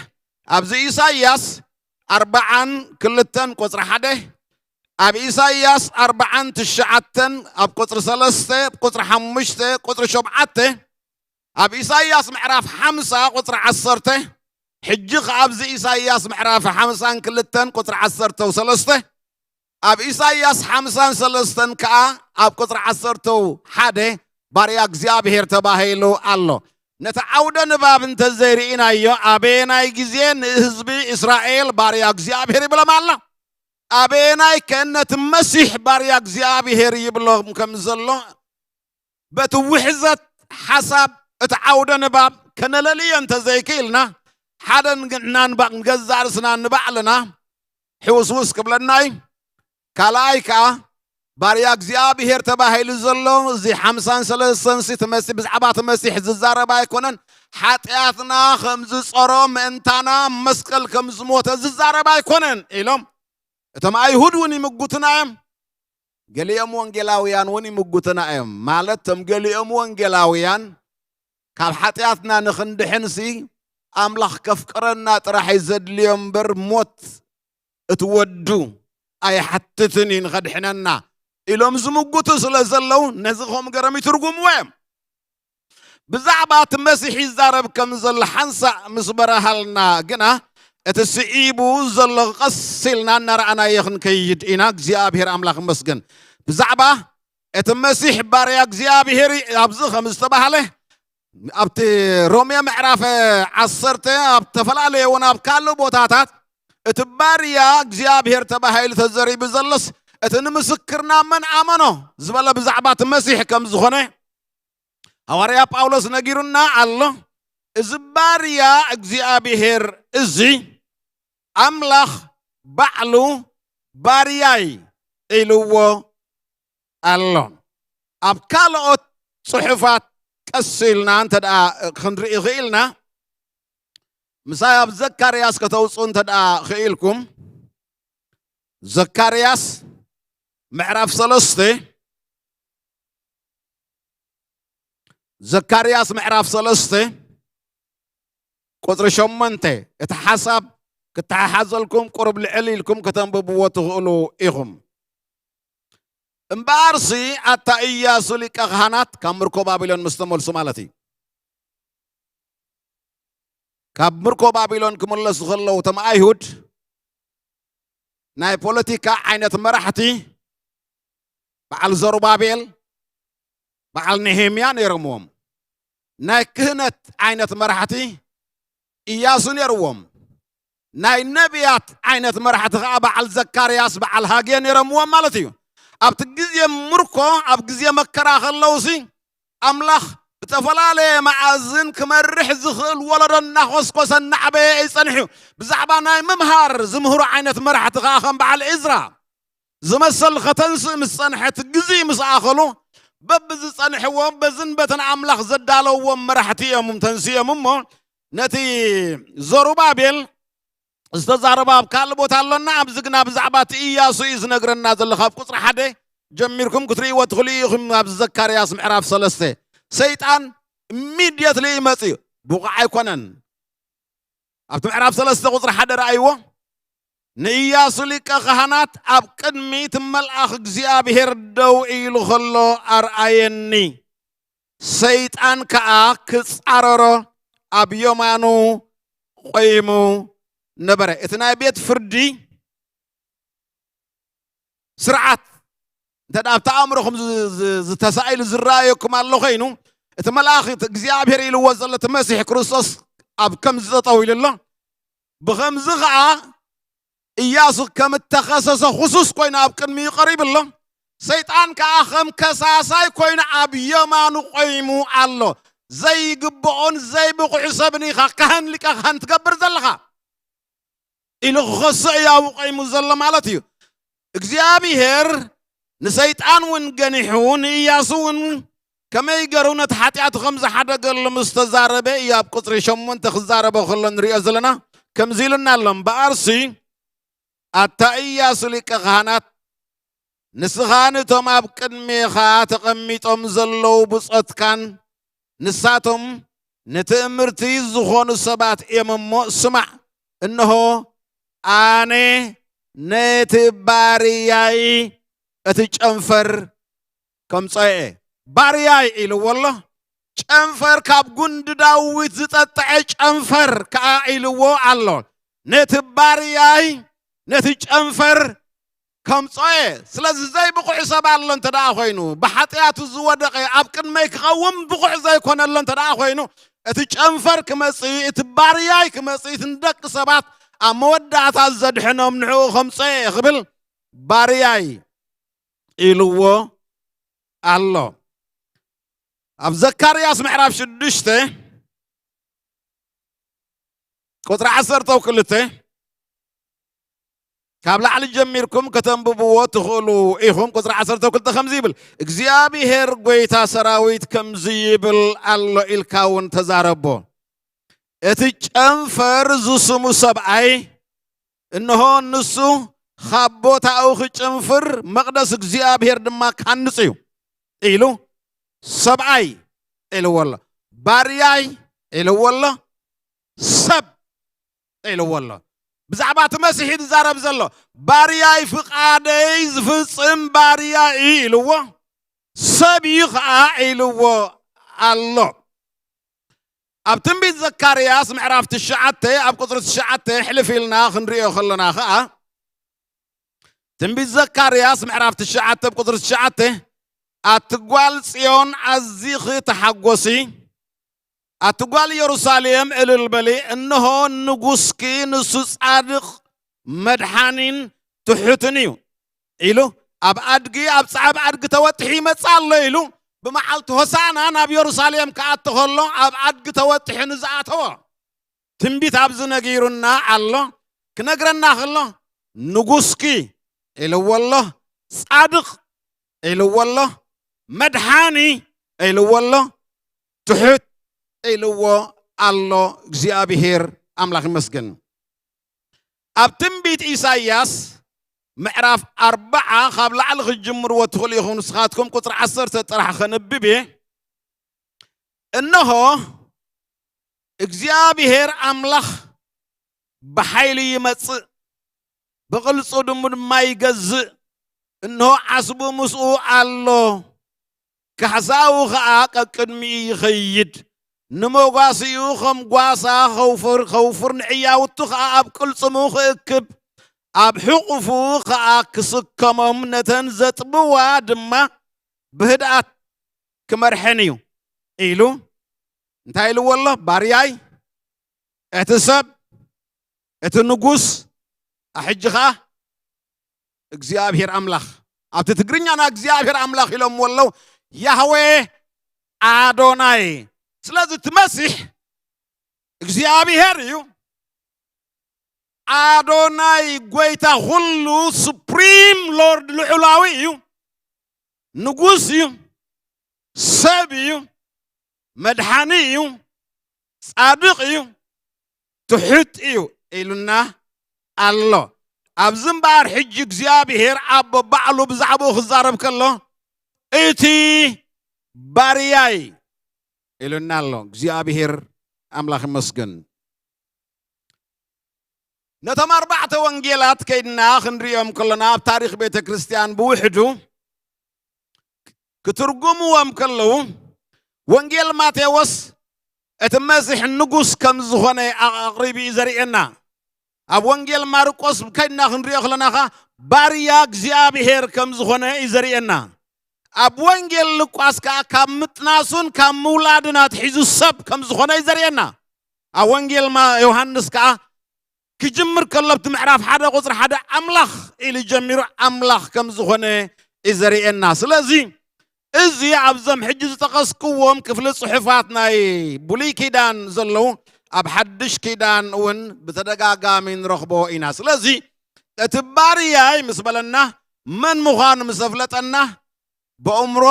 ኣብዚ ኢሳይያስ ኣርብዓን ክልተን ቁጽሪ ሓደ፣ ኣብ ኢሳይያስ ኣርብዓን ትሽዓተን ኣብ ቁጽሪ ሰለስተ፣ ቁጽሪ ሓሙሽተ፣ ቁጽሪ ሸውዓተ፣ ኣብ ኢሳይያስ ምዕራፍ ሓምሳ ቁጽሪ ዓሰርተ፣ ሕጂ ኸኣ ኣብዚ ኢሳይያስ ምዕራፍ ሓምሳን ክልተን ቁጽሪ ዓሰርተ ሰለስተ፣ ኣብ ኢሳይያስ ሓምሳን ሰለስተን ከኣ ኣብ ቁጽሪ ዓሰርተ ሓደ ባርያ እግዚኣብሔር ተባሂሉ ኣሎ። ነቲ ዓውደ ንባብ እንተ ዘይርኢናዮ፣ ኣበየናይ ግዜ ንህዝቢ እስራኤል ባርያ እግዚኣብሔር ይብሎም ኣሎ? ኣበየናይ ከ ነቲ መሲሕ ባርያ እግዚኣብሔር ይብሎም ከም ዘሎ በቲ ውሕዘት ሓሳብ እቲ ዓውደ ንባብ ከነለልዮ እንተ ዘይክኢልና፣ ሓደ ንግ-፣ ንናንባ-፣ ንገዛእ ርእስና ንባዕልና ሕውስውስ ክብለና እዩ። ካልኣይ ከኣ ባርያ እግዚኣብሔር ተባሂሉ ዘሎ እዚ ሓምሳን ሰለስተን ሲ ትመሲ-፣ ብዛዕባ እቲ መሲሕ ዝዛረብ ኣይኮነን። ሓጢኣትና ከም ዝጸሮ ምእንታና መስቀል ከም ዝሞተ ዝዛረብ ኣይኮነን ኢሎም እቶም ኣይሁድ እውን ይምጉቱና እዮም። ገሊኦም ወንጌላውያን እውን ይምጉቱና እዮም። ማለት እቶም ገሊኦም ወንጌላውያን ካብ ሓጢኣትና ንኽንድሕንሲ ኣምላኽ ከፍቅረና ጥራሕ እዩ ዘድልዮ እምበር ሞት እቲ ወዱ ኣይሓትትን እዩ ንኸድሕነና ኢሎም ዝምጉቱ ስለ ዘለዉ ነዚ ከም ገረም ይትርጉምዎ እዮም። ብዛዕባ እቲ መሲሕ ይዛረብ ከም ዘሎ ሓንሳእ ምስ በረሃልና ግና እቲ ስዒቡ ዘሎ ቀስ ኢልና እናረኣናዮ ክንከይድ ኢና። እግዚኣብሔር ኣምላኽ ይመስገን። ብዛዕባ እቲ መሲሕ ባርያ እግዚኣብሔር ኣብዚ ከም ዝተባህለ ኣብቲ ሮሜ ምዕራፍ ዓሰርተ ኣብ ዝተፈላለየ እውን ኣብ ካልእ ቦታታት እቲ ባርያ እግዚኣብሔር ተባሂሉ ተዘሪቡ ዘሎስ እቲ ንምስክርና መን ኣመኖ ዝበለ ብዛዕባ እቲ መሲሕ ከም ዝኾነ ሃዋርያ ጳውሎስ ነጊሩና ኣሎ። እዚ ባርያ እግዚኣብሔር እዚ ኣምላኽ ባዕሉ ባርያይ ኢልዎ ኣሎ። ኣብ ካልኦት ጽሑፋት ቀስ ኢልና እንተ ደኣ ክንርኢ ኽኢልና፣ ምሳይ ኣብ ዘካርያስ ከተውጽኡ እንተ ደኣ ኽኢልኩም፣ ዘካርያስ ምዕራፍ ሰለስተ፣ ዘካርያስ ምዕራፍ ሰለስተ ቁጽሪ ሸሞንተ፣ እቲ ሓሳብ ክተሓሓዘልኩም ቁሩብ ልዕል ኢልኩም ከተንብብዎ ትኽእሉ ኢኹም። እምበኣርሲ ኣታ ኢያሱ ሊቀ ካህናት ካብ ምርኮ ባቢሎን ምስ ተመልሱ ማለት እዩ። ካብ ምርኮ ባቢሎን ክምለሱ ከለዉ እቶም ኣይሁድ ናይ ፖለቲካ ዓይነት መራሕቲ በዓል ዘሩባቤል፣ በዓል ነሄምያ ነይሮምዎም። ናይ ክህነት ዓይነት መራሕቲ ኢያሱ ነይርዎም። ናይ ነቢያት ዓይነት መራሕቲ ከዓ በዓል ዘካርያስ፣ በዓል ሃጌ ነይረምዎም ማለት እዩ። ኣብቲ ግዜ ምርኮ፣ ኣብ ግዜ መከራ ከለውሲ፣ ኣምላኽ ብተፈላለየ መኣዝን ክመርሕ ዝኽእል ወለዶ እናኾስኮሰ እናዕበየ እዩ ጸኒሑ። ብዛዕባ ናይ ምምሃር ዝምህሩ ዓይነት መራሕቲ ከዓ ከም በዓል እዝራ ዝመሰል ከተንስእ ምስ ጸንሐት፣ ግዜ ምስ ኣኸሉ፣ በብዝጸንሕዎ በዝን በተን ኣምላኽ ዘዳለውዎም መራሕቲ እዮም ተንስዮም እሞ፣ ነቲ ዘሩባቤል ዝተዛረበ ኣብ ካልእ ቦታ ኣሎና። ኣብዚ ግና ብዛዕባ እቲ ኢያሱ እዩ ዝነግረና ዘሎ። ካብ ቁጽሪ ሓደ ጀሚርኩም ክትርእይዎ ትኽእሉ ኢኹም። ኣብዚ ዘካርያስ ምዕራፍ ሰለስተ፣ ሰይጣን ኢሚድየትሊ ይመጽእ እዩ። ብቑዕ ኣይኮነን። ኣብቲ ምዕራፍ ሰለስተ ቁጽሪ ሓደ ረኣይዎ። ንኢያሱ ሊቀ ካህናት ኣብ ቅድሚ እቲ መልኣኽ እግዚኣብሔር ደው ኢሉ ኸሎ ኣርኣየኒ። ሰይጣን ከኣ ክጻረሮ ኣብ የማኑ ቆይሙ ነበረ። እቲ ናይ ቤት ፍርዲ ስርዓት እንተ ደኣ ኣብቲ ኣእምሮኹም ዝ-፣ ዝ-፣ ዝተሳኢሉ ዝረኣየኩም ኣሎ ኾይኑ፣ እቲ መልኣኽ እቲ እግዚኣብሔር ኢልዎ ዘሎ እቲ መሲሕ ክርስቶስ ኣብ ከምዚ ጠጠው ኢሉ ኣሎ። ብኸምዚ ኸኣ ኢያሱ ከም እተኸሰሰ ክሱስ ኮይኑ ኣብ ቅድሚኡ ቀሪቡ ኣሎ። ሰይጣን ከኣ ከም ከሳሳይ ኮይኑ ኣብ የማኑ ቆይሙ ኣሎ። ዘይግብኦን ዘይብቑዕ ሰብን ኢኻ ካህን ሊቀ ካህን ትገብር ዘለኻ ኢሉ ክኸሶ እዩ ኣብኡ ቆይሙ ዘሎ ማለት እዩ። እግዚኣብሔር ንሰይጣን እውን ገኒሑ፣ ንኢያሱ እውን ከመይ ገሩ ነቲ ሓጢኣቱ ከም ዝሓደገሉ ምስ ተዛረበ እዩ ኣብ ቁጽሪ ሸሞንተ ክዛረቦ ከሎ ንሪኦ ዘለና። ከምዚ ኢሉና ኣሎ፣ እምበኣርሲ ኣታ ኢያሱ ሊቀ ካህናት፣ ንስኻ ነቶም ኣብ ቅድሜኻ ተቐሚጦም ዘለዉ ብጾትካን ንሳቶም ንትእምርቲ ዝኾኑ ሰባት እዮም እሞ ስማዕ። እንሆ ኣነ ነቲ ባርያይ እቲ ጨንፈር ከምጾ እየ። ባርያይ ኢልዎ ኣሎ። ጨንፈር ካብ ጉንዲ ዳዊት ዝጠጥዐ ጨንፈር ከኣ ኢልዎ ኣሎ። ነቲ ባርያይ ነቲ ጨንፈር ከምጾ እየ። ስለዚ ዘይብቑዕ ሰብ ኣሎ እንተ ደኣ ኾይኑ፣ ብሓጢኣቱ ዝወደቐ ኣብ ቅድመይ ክቐውም ብቑዕ ዘይኮነ ኣሎ እንተ ደኣ ኾይኑ፣ እቲ ጨንፈር ክመጽእ፣ እቲ ባርያይ ክመጽእ፣ እቲ ንደቂ ሰባት ኣብ መወዳእታ ዘድሕኖም ንዕኡ ከምጾ እየ ክብል ባርያይ ኢልዎ ኣሎ። ኣብ ዘካርያስ ምዕራፍ ሽዱሽተ ቁጽሪ ዓሰርተ ክልተ ካብ ላዕሊ ጀሚርኩም ከተንብብዎ ትኽእሉ ኢኹም። ቁጽሪ ዓሰርተ ክልተ ከምዚ ይብል፣ እግዚኣብሔር ጐይታ ሰራዊት ከምዚ ይብል ኣሎ ኢልካ እውን ተዛረቦ። እቲ ጨንፈር ዝስሙ ሰብኣይ፣ እንሆ ንሱ ኻብ ቦታኡ ኽጭንፍር መቕደስ እግዚኣብሔር ድማ ክሃንጽ እዩ ኢሉ፣ ሰብኣይ ኢልዎ ኣሎ፣ ባርያይ ኢልዎ ኣሎ፣ ሰብ ኢልዎ ኣሎ። ብዛዕባ እቲ መሲሕ እዩ ዝዛረብ ዘሎ። ባርያይ ፍቓደይ ዝፍጽም ባርያ እዩ ኢልዎ፣ ሰብ እዩ ኸዓ ኢልዎ ኣሎ። ኣብ ትንቢት ዘካርያስ ምዕራፍ ትሽዓተ ኣብ ቁጽሪ ትሽዓተ ሕልፍ ኢልና ክንሪኦ ከለና ኸዓ፣ ትንቢት ዘካርያስ ምዕራፍ ትሽዓተ ኣብ ቁጽሪ ትሽዓተ፣ ኣቲ ጓል ጽዮን ኣዚኺ ተሓጎሲ፣ ኣቲ ጓል የሩሳሌም እልል በሊ፣ እንሆ ንጉስኪ ንሱ ጻድቕ መድሓኒን ትሑትን እዩ ኢሉ፣ ኣብ ኣድጊ ኣብ ጻዕብ ኣድጊ ተወጢሑ ይመጽእ ኣሎ ኢሉ፣ ብመዓልቲ ሆሳና ናብ የሩሳሌም ክኣቲ ከሎ ኣብ ኣድጊ ተወጢሑ ንዝኣተወ ትንቢት ኣብዚ ነጊሩና ኣሎ። ክነግረና ከሎ ንጉስኪ ኢልዎ ኣሎ፣ ጻድቕ ኢልዎ ኣሎ፣ መድሓኒ ኢልዎ ኣሎ፣ ትሑት ኢልዎ ኣሎ። እግዚኣብሔር ኣምላኽ ይመስገን። ኣብ ትንቢት ኢሳይያስ ምዕራፍ ኣርብዓ ካብ ላዕሊ ክትጅምርዎ ትኽእሉ ኢኹም። ንስኻትኩም ቁጽሪ ዓሰርተ ጥራሕ ከንብብ እየ። እንሆ እግዚኣብሔር ኣምላኽ ብሓይሊ ይመጽእ፣ ብቕልጹ ድሙ ድማ ይገዝእ። እንሆ ዓስቡ ምስኡ ኣሎ፣ ካሕሳኡ ኸኣ ቀቅድሚኡ ይኸይድ። ንመጓሲኡ ኸም ጓሳ ኸውፍር፣ ኸውፍር ንዕያውቱ ኸኣ ኣብ ቅልጽሙ ኽእክብ፣ ኣብ ሕቑፉ ኸኣ ክስከሞም፣ ነተን ዘጥብዋ ድማ ብህድኣት ክመርሐን እዩ ኢሉ እንታይ ኢልዎ ኣሎ? ባርያይ፣ እቲ ሰብ፣ እቲ ንጉስ፣ ኣሕጂ ኸዓ እግዚኣብሔር ኣምላኽ። ኣብቲ ትግርኛና እግዚኣብሔር ኣምላኽ ኢሎምዎ ኣለዉ። ያህዌ ኣዶናይ። ስለዚ እቲ መሲሕ እግዚኣብሔር እዩ። ኣዶናይ፣ ጎይታ ኩሉ፣ ሱፕሪም ሎርድ፣ ልዑላዊ እዩ። ንጉስ እዩ። ሰብ እዩ። መድሓኒ እዩ። ጻድቕ እዩ። ትሑት እዩ ኢሉና ኣሎ። ኣብዚ እምበኣር ሕጂ እግዚኣብሔር ኣብ ባዕሉ ብዛዕባኡ ክዛረብ ከሎ፣ እቲ ባርያይ ኢሉና ኣሎ። እግዚኣብሔር ኣምላኽ ይመስገን። ነቶም ኣርባዕተ ወንጌላት ከይድና ክንሪኦም ከሎና፣ ኣብ ታሪኽ ቤተ ክርስቲያን ብውሕዱ ክትርጉምዎም ከለዉ፣ ወንጌል ማቴዎስ እቲ መሲሕ ንጉስ ከም ዝኾነ ኣቕሪቡ እዩ ዘርእየና። ኣብ ወንጌል ማርቆስ ከይድና ክንሪኦ ከለና ኸዓ፣ ባርያ እግዚኣብሔር ከም ዝኾነ እዩ ዘርእየና። ኣብ ወንጌል ሉቃስ ከኣ ካብ ምጥናሱን ካብ ምውላድን ኣትሒዙ ሰብ ከም ዝኾነ እዩ ዘርእየና። ኣብ ወንጌል ማ-፣ ዮሃንስ ከኣ ክጅምር ከሎ ኣብቲ ምዕራፍ ሓደ ቁጽሪ ሓደ ኣምላኽ ኢሉ ጀሚሩ ኣምላኽ ከም ዝኾነ እዩ ዘርእየና። ስለዚ እዚ ኣብዞም ሕጂ ዝጠቐስክዎም ክፍሊ ጽሑፋት ናይ ብሉይ ኪዳን ዘለዉ ኣብ ሓድሽ ኪዳን እውን ብተደጋጋሚ ንረኽቦ ኢና። ስለዚ እቲ ባርያይ ምስ በለና መን ምዃኑ ምስ ኣፍለጠና ብእምሮ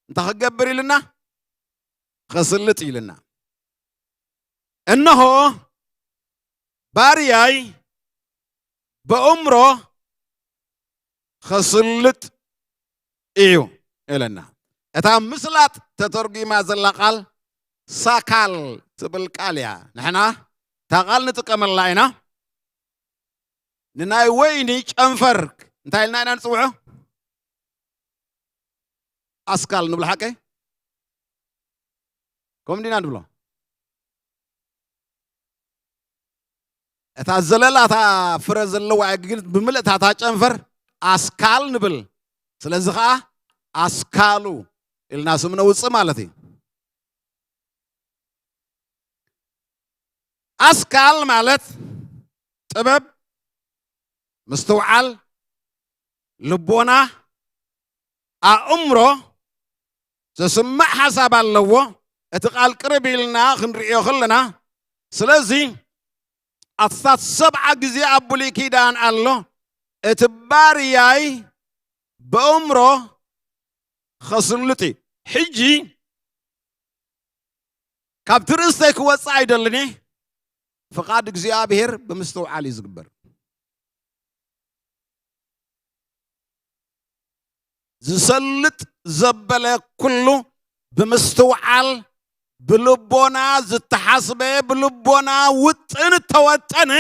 እንታይ ክገብር ኢልና? ከስልጥ ኢልና። እነሆ ባርያይ በእምሮ ከስልጥ እዩ ኢለና። እታ ምስላጥ ተተርጒማ ዘላ ቃል ሳካል ትብል ቃል እያ። ንሕና እታ ቃል ንጥቀመላ ኢና። ንናይ ወይኒ ጨንፈር እንታይ ኢልና ኢና ንጽውዖ? ኣስካል ንብሎ ሓቀይ? ከምኡ ዲና ንብሎ? እታ ዘለላ፣ እታ ፍረ ዘለዋ፣ ግን ብምልእታ እታ ጨንፈር ኣስካል ንብል። ስለዚ ኸዓ ኣስካሉ ኢልና ስም ነውጽእ ማለት እዩ። ኣስካል ማለት ጥበብ፣ ምስትውዓል፣ ልቦና፣ ኣእምሮ ዘስምዕ ሓሳብ ኣለዎ። እቲ ቃል ቅርብ ኢልና ክንርእዮ ከለና፣ ስለዚ ኣስታት ሰብዓ ግዜ ኣብ ብሉይ ኪዳን ኣሎ። እቲ ባርያይ በእምሮ ኸስልጥ እዩ። ሕጂ ካብቲ ርእስተይ ክወጽእ ኣይደልን እየ። ፍቓድ እግዚኣብሔር ብምስትውዓል እዩ ዝግበር። ዝሰልጥ ዘበለ ኩሉ ብምስትውዓል፣ ብልቦና ዝተሓስበ፣ ብልቦና ውጥን እተወጠነ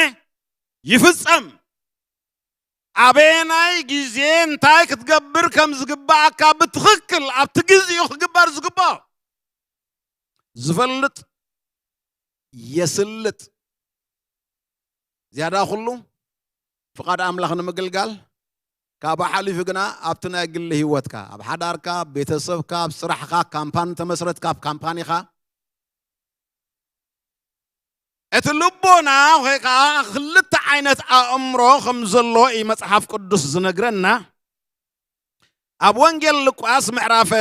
ይፍጸም። ኣበየናይ ግዜ እንታይ ክትገብር ከም ዝግባኣካ ብትኽክል ኣብቲ ግዜኡ ክግበር ዝግባኦ ዝፈልጥ የስልጥ። ዝያዳ ኩሉ ፍቓድ ኣምላኽ ንምግልጋል፣ ካብኡ ሓሊፉ ግና ኣብቲ ናይ ግሊ ህይወትካ፣ ኣብ ሓዳርካ፣ ኣብ ቤተሰብካ፣ ኣብ ስራሕካ፣ ካምፓኒ ተመስረትካ፣ ኣብ ካምፓኒኻ፣ እቲ ልቦና ወይ ከዓ ክልተ ዓይነት ኣእምሮ ከም ዘሎ እዩ መጽሓፍ ቅዱስ ዝነግረና። ኣብ ወንጌል ሉቃስ ምዕራፍ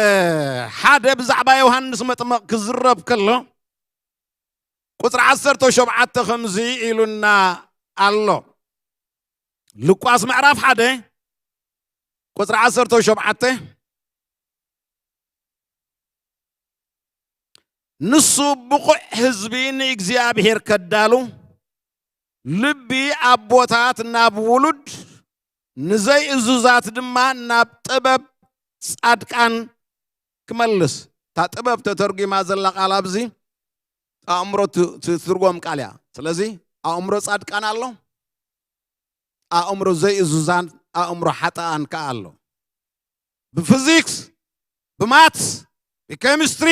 ሓደ ብዛዕባ ዮሃንስ መጥመቕ ክዝረብ ከሎ፣ ቁጽሪ ዓሰርተ ሸውዓተ ከምዚ ኢሉና ኣሎ። ሉቃስ ምዕራፍ ሓደ ቁጽሪ ዓሰርተ ሸውዓተ፣ ንሱ ብቑዕ ህዝቢ ንእግዚኣብሔር ከዳሉ፣ ልቢ ኣቦታት ናብ ውሉድ፣ ንዘይእዙዛት ድማ ናብ ጥበብ ጻድቃን ክመልስ። እታ ጥበብ ተተርጒማ ዘላ ቃል ኣብዚ ኣእምሮ ት-፣ ት-፣ ትርጎም ቃል እያ። ስለዚ ኣእምሮ ጻድቃን ኣሎ፣ ኣእምሮ ዘይእዙዛን ኣእምሮ ሓጥኣን ከኣ ኣሎ። ብፊዚክስ፣ ብማትስ፣ ብኬሚስትሪ፣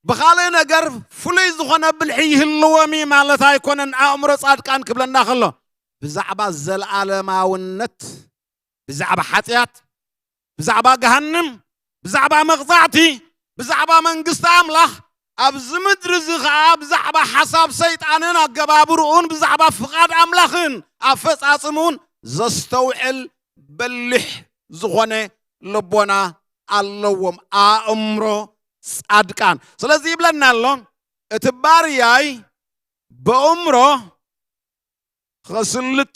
ብኻልእ ነገር ፍሉይ ዝኾነ ብልሒ ይህልዎም እዩ ማለት ኣይኮነን። ኣእምሮ ጻድቃን ክብለና ከሎ ብዛዕባ ዘለኣለማውነት፣ ብዛዕባ ሓጢኣት፣ ብዛዕባ ገሃንም፣ ብዛዕባ መቕጻዕቲ፣ ብዛዕባ መንግስቲ ኣምላኽ ኣብዚ ምድሪ እዚ ኸዓ ብዛዕባ ሓሳብ ሰይጣንን ኣገባብርኡን፣ ብዛዕባ ፍቓድ ኣምላኽን ኣፈጻጽምኡን ዘስተውዕል በሊሕ ዝኾነ ልቦና ኣለዎም፣ ኣእምሮ ጻድቃን። ስለዚ ይብለና ኣሎ፣ እቲ ባርያይ በእምሮ ኸስልጥ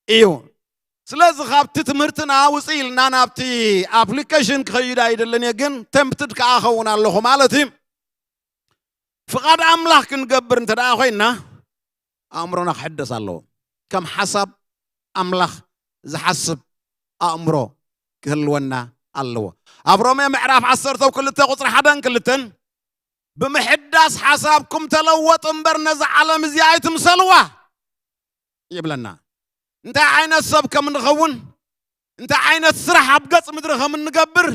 እዩ። ስለዚ ካብቲ ትምህርትና ውፅእ ኢልና ናብቲ ኣፕሊኬሽን ክኸይድ ኣይደልን እየ፣ ግን ተምፕትድ ከኣ ኸውን ኣለኹ ማለት እዩ። ፍቓድ ኣምላኽ ክንገብር እንተ ደኣ ኮይንና ኣእምሮና ክሕደስ ኣለዎ። ከም ሓሳብ ኣምላኽ ዝሓስብ ኣእምሮ ክህልወና ኣለዎ። ኣብ ሮሜ ምዕራፍ ዓሰርተ ክልተ ቁፅሪ ሓደን ክልተን፣ ብምሕዳስ ሓሳብኩም ተለወጡ እምበር ነዛ ዓለም እዚኣ ኣይትምሰልዋ ይብለና። እንታይ ዓይነት ሰብ ከም ንኸውን፣ እንታይ ዓይነት ስራሕ ኣብ ገጽ ምድሪ ከም እንገብር፣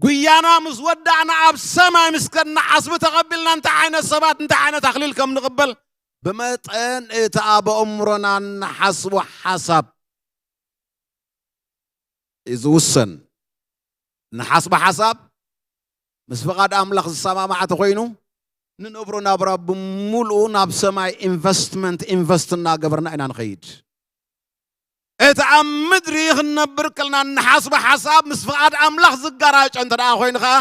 ጉያና ምስ ወዳእና ኣብ ሰማይ ምስ ከድና ዓስቢ ተቐቢልና እንታይ ዓይነት ሰባት እንታይ ዓይነት ኣኽሊል ከም ንቕበል ብመጠን እቲ ኣብ ኣእምሮና እንሓስቦ ሓሳብ እዩ ዝውሰን። ንሓስቦ ሓሳብ ምስ ፍቓድ ኣምላኽ ዝሰማማዕ ተኾይኑ፣ ንነብሮ ናብራ ብምሉኡ ናብ ሰማይ ኢንቨስትመንት ኢንቨስት እናገበርና ኢና ንኸይድ። እቲ ኣብ ምድሪ ክንነብር ከልና እንሓስቦ ሓሳብ ምስ ፍቓድ ኣምላኽ ዝጋራጨ እንተ ደኣ ኮይኑ ኸዓ፣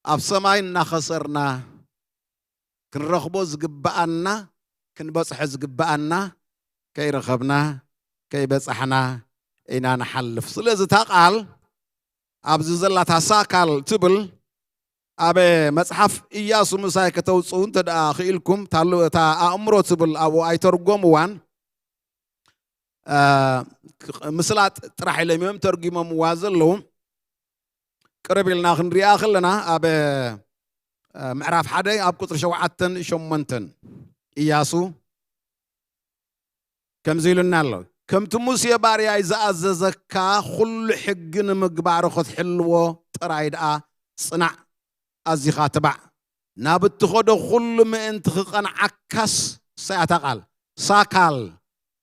ኣብ ሰማይ እናኸሰርና ክንረኽቦ ዝግብኣና፣ ክንበጽሖ ዝግብኣና ከይረኸብና፣ ከይበጻሕና ኢና ንሓልፍ። ስለዚ እታ ቃል ኣብዚ ዘላ እታ ሳካል ትብል ኣብ መጽሓፍ ኢያሱ ምሳይ ከተውጽኡ እንተ ደኣ ክኢልኩም፣ እታ ል-፣ እታ ኣእምሮ ትብል ኣብኡ ኣይተርጎምዋን። እ፣ ምስላጥ ጥራሕ ኢሎም እዮም ተርጉሞምዋ ዘለዉ። ቅርብ ኢልና ክንሪኣ ከለና ኣብ፣ እ፣ ምዕራፍ ሓደ ኣብ ቁጽሪ ሸውዓተን ሸሞንተን ኢያሱ ከምዚ ኢሉና ኣሎ። ከምቲ ሙሴ ባርያይ ዝኣዘዘካ ኩሉ ሕጊ ንምግባሩ ክትሕልዎ ጥራይ ደኣ ጽናዕ፣ ኣዚኻ ትባዕ። ናብ እትኸዶ ኩሉ ምእንቲ ክቐንዓካስ፣ ሳያታ ቃል፣ ሳካል፣